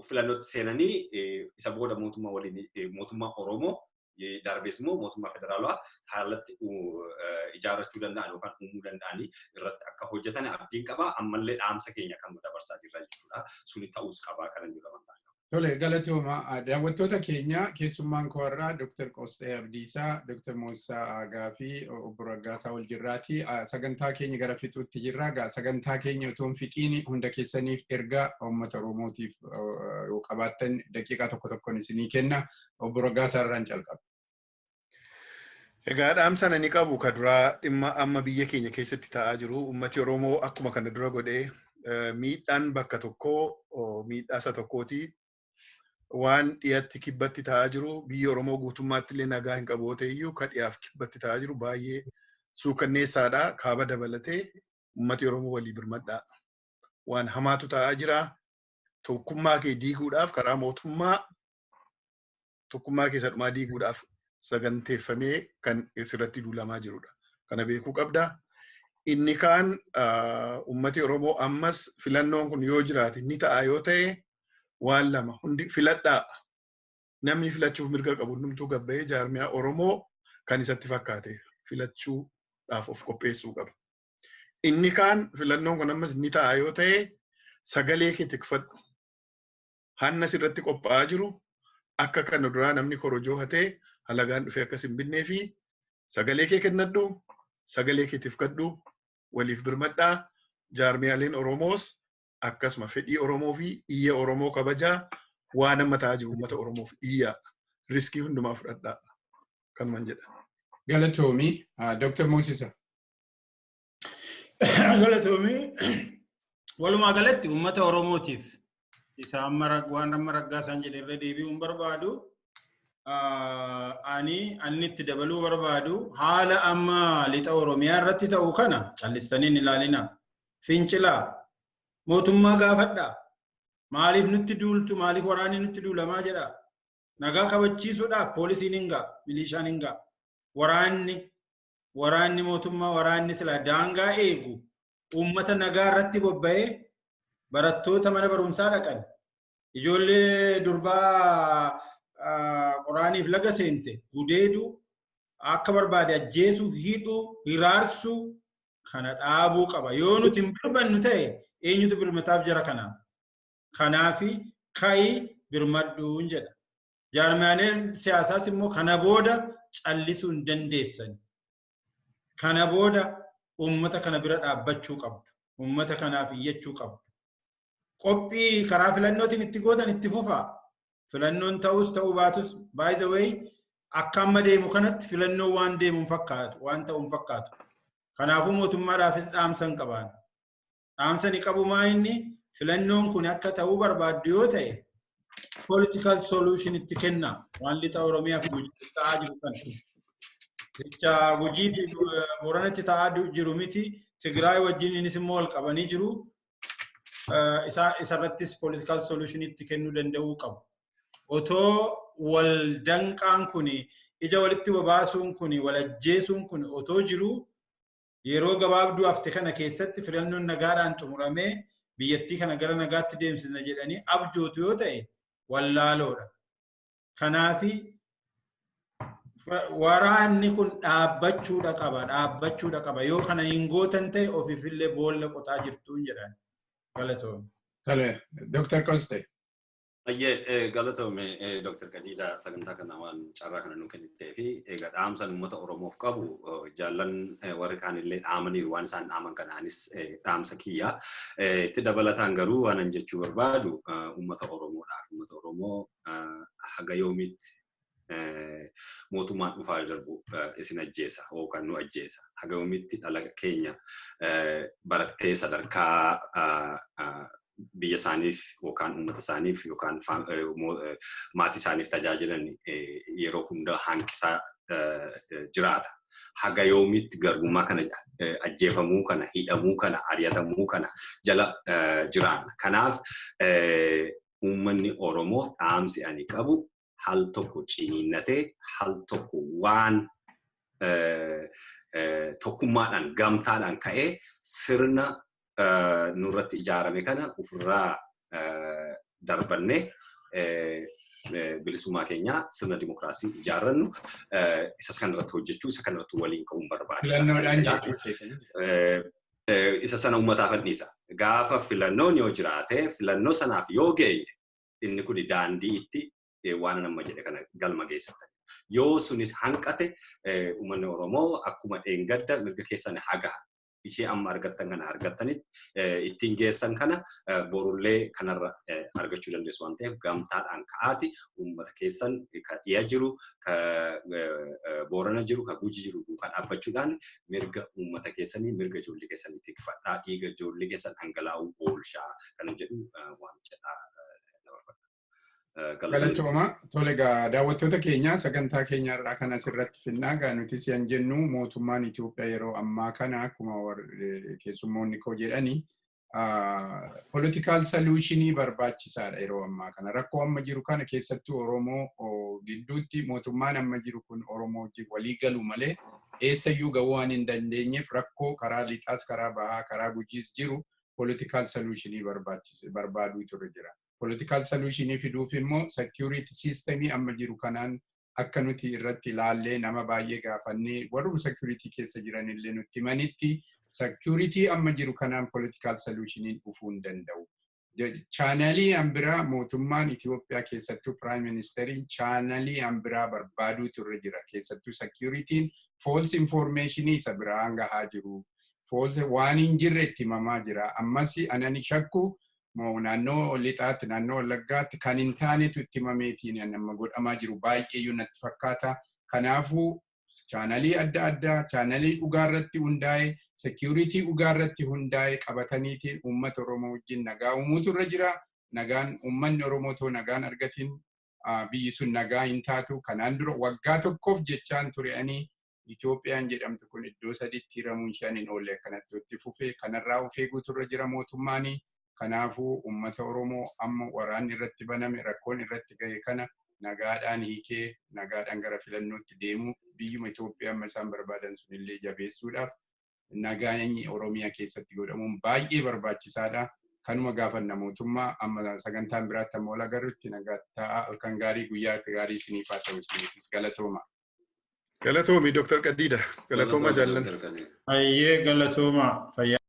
filannootti seenanii isa booda mootummaa waliin, mootummaa Oromoo darbees immoo mootummaa federaalaa haalatti ijaarrachuu danda'an yookaan uumuu danda'anii irratti akka hojjetan abdiin qaba. Ammallee dhaamsa keenya kan dabarsaa jirra jechuudha. Suni ta'uus qabaa kanan jiru amantaa qaba. Tole, galatooma. Daawwattoota keenya, keessummaan koo irraa Dr. Qosxee Abdiisaa, Dr. Moosisaa Aagaa fi Obbo Raggaasaa Waljirraati. Sagantaa keenya gara fixuutti jirra. Sagantaa keenya otoo hin fixiin hunda keessaniif ergaa uummata Oromootiif yoo qabaattan daqiiqaa tokko tokkoon isinii kenna. Obbo Raggaasaa irraan calqaba. Egaa dhaamsa ani qabu ka duraa dhimma amma biyya keenya keessatti ta'aa jiru uummati Oromoo akkuma kana dura godhee miidhaan bakka tokkoo miidhaa isa tokkooti. Waan dhiyatti kibbatti ta'aa jiru biyya Oromoo guutummaatti illee nagaa hin qabu ta'e iyyuu ka dhiyaaf kibbatti ta'aa jiru baay'ee suukanneessaadha. Kaaba dabalatee uummati Oromoo walii birmadhaa. Waan hamaatu ta'aa jira. Tokkummaa kee diiguudhaaf karaa mootummaa tokkummaa kee sadhumaa diiguudhaaf saganteeffamee kan sirratti duulamaa jirudha. Kana beekuu qabda. Inni kaan uummati Oromoo ammas filannoon kun yoo jiraate ni ta'a yoo ta'e waan lama hundi filadhaa. Namni filachuuf mirga qabu hundumtuu gabba'ee jaarmiyaa Oromoo kan isatti fakkaate filachuudhaaf of qopheessuu qaba. Inni kaan filannoon kun ammas ni ta'a yoo ta'e sagalee kee tikfadhu. Hanna sirratti qophaa'aa jiru akka kana duraa namni korojoo hatee halagaan dhufee akkas hin binnee fi sagalee kee kennadhu, sagalee kee tifkadhu, waliif birmadhaa. Jaarmiyaaleen Oromoos akkasuma fedhii Oromoo fi iyya Oromoo kabajaa waan amma ta'aa jiru uummata Oromoof iyya riskii hundumaa fudhadhaa kanuman jedha. Galatoomii Dr. Moosisa. Galatoomii walumaa galatti uummata Oromootiif isa amma waan amma raggaasaan jedhe irra deebi'uun barbaadu ani anni itti dabaluu barbaadu haala amma lixa Oromiyaa irratti ta'u kana callistanii hin ilaalina. Fincilaa mootummaa gaafadhaa. Maaliif nutti duultu maaliif waraanni nutti duulamaa jedha. Nagaa kabachiisuudhaaf poolisiin hin ga'a, milishaan hin ga'a. Waraanni mootummaa waraanni sila daangaa eegu uummata nagaa irratti bobba'ee barattoota mana barumsaa dhaqan ijoollee durbaa qoraaniif laga seente gudeedu akka barbaade ajjeesuu hidhuu hiraarsuu kana dhaabuu qaba. Yoo nuti hin birmannu ta'e eenyutu birmataaf jara kanaa? Kanaafi ka'i birmadhuun jedha. Jaarmiyaaleen siyaasaas immoo kana booda callisuu hin dandeessan. Kana booda uummata kana bira dhaabbachuu qabdu. Uummata kanaaf iyyachuu qabdu. Qophii karaa filannootiin itti gootan itti fufaa. Filannoon ta'us ta'uu baatus by the way akka amma deemu kanatti filannoo waan deemu hin fakkaatu waan ta'u hin fakkaatu. Kanaafuu mootummaadhaafis dhaamsa hin qabaan. Dhaamsa ni qabu maa inni filannoon kun akka ta'uu barbaaddu yoo ta'e political solution itti kenna waan lixa Oromiyaa fi Gujii ta'aa jiru kana. Jecha Gujii fi Booranatti ta'aa jiru miti Tigraay wajjin innis immoo wal qabanii jiru. Isarrattis political solution itti kennuu danda'uu qabu. Otoo wal danqaan kun ija walitti babaasuun kun wal ajjeesuun kun otoo jiru yeroo gabaabduu hafte kana keessatti filannoon nagaadhaan xumuramee biyyattii kana gara nagaatti deemsisna jedhanii abjootu yoo ta'e wallaaloodha. Kanaafi waraanni kun dhaabbachuudha qaba dhaabbachuudha qaba yoo kana hin gootan ta'e ofiifillee boolla qotaa jirtuun jedhan galatoome. Tole, Dr. Koste. Ayyee galatoome Dr. Qadiida sagantaa kana waan carraa kana nu kennitee fi egaa dhaamsan uummata Oromoof qabu jaallan warri kaanillee dhaamaniiru waan isaan dhaaman kanaanis dhaamsa kiyya. Itti dabalataan garuu waan an jechuu barbaadu uummata Oromoodhaaf uummata Oromoo haga yoomitti mootummaan dhufaa darbu isin ajjeesa yookaan nu ajjeesa. Haga yoomitti dhala keenya barattee sadarkaa biyya isaaniif yookaan uummata isaaniif yookaan maatii isaaniif tajaajilan yeroo hunda hanqisaa jiraata. Haga yoomitti garbummaa kana ajjeefamuu kana hidhamuu kana ari'atamuu kana jala jiraanna. Kanaaf uummanni Oromoof dhaamsi ani qabu hal tokko ciniinnatee hal tokko waan tokkummaadhaan gamtaadhaan ka'ee sirna nurratti ijaarame kana ofirraa darbannee bilisummaa keenyaa sirna dimokiraasii ijaarrannu isa kanarratti hojjechuu isa kanarratti waliin ka'uun barbaachisaadha. Isa sana uummataaf dhiisa. Gaafa filannoon yoo jiraate filannoo sanaaf yoo geenye inni kun daandii itti waan nama jedhe kana galma geessatan. Yoo sunis hanqate uummanni Oromoo akkuma dheengadda mirga keessan haga Ishee amma argattan kana argattanitti ittiin geessan kana borullee kanarra argachuu dandeessu waan ta'eef, gamtaadhaan ka'aati uummata keessan ka dhiya jiru, ka Boorana jiru, ka Guji jiru duukaa dhaabbachuudhaan mirga uummata keessanii, mirga ijoollee keessanii tikfadhaa, dhiiga ijoollee keessan dhangalaa'uu oolchaa kan jedhu waan jedhaa. Galatooma. Tole egaa, daawwattoota keenya, sagantaa keenya irraa kan asirratti finnaa. Egaa nuti si'an jennu, mootummaan Itoophiyaa yeroo ammaa kana akkuma keessummoonni koo jedhani political solutionii barbaachisaadha yeroo ammaa kana. Rakkoo amma jiru kana keessattuu Oromoo gidduutti mootummaan amma jiru kun Oromoo wajjin walii galu malee eessayyuu gahuu waan hin dandeenyeef, rakkoo karaa lixaas, karaa bahaa, karaa Gujiis jiru political solutionii barbaaduu ture jira. Political solutionii fiduuf immoo security systemii amma jiru kanaan akka nuti irratti ilaallee nama baay'ee gaafannee warruma security keessa jiran illee nutti himanitti, security amma jiru kanaan political solutioniin dhufuu hin danda'u. Channelii an biraa mootummaan Itoophiyaa, keessattuu prime ministeriin, channelii an biraa barbaaduutu irra jira. Keessattuu security'n false informationii isa biraa gahaa jiru. False waan hin jirre itti himamaa jira. Ammas anani shakku naannoo lixaatti, naannoo Wallaggaatti kan hin taanetu itti himameetiin nama godhamaa jiru baay'eeyyuu natti fakkaata. Kanaafuu channelii adda addaa, channelii dhugaarratti hundaa'e, security dhugaarratti hundaa'e qabataniitiin uummata Oromoo wajjin nagaa uumuutu irra jira. Nagaan uummanni Oromoo too nagaan argatiin biyyi sun nagaa hin taatu. Kanaan dura waggaa tokkoof jechaan ture ani, Itoophiyaan jedhamtu kun iddoo sadiitti hiramuun isheen hin oolle akkanatti itti fufee kanarraa of eeguutu irra jira mootummaanii. Kanaafuu uummata Oromoo amma waraanni irratti baname, rakkoon irratti gahe kana nagaadhaan hiikee nagaadhaan gara filannootti deemuu, biyyuma Itoophiyaa amma isaan barbaadan sunillee jabeessuudhaaf nagaan Oromiyaa keessatti godhamuun baay'ee barbaachisaadha. Kanuma gaafanna mootummaa. Amma sagantaan biraatti amma wal agarrutti nagaa ta'a. Halkan gaarii, guyyaa gaarii isiniif haa ta'u, isiniifis galatooma. Galatoomi, Dr. Qadiida. Galatooma jaallan. Ayyee, galatooma fayyaa.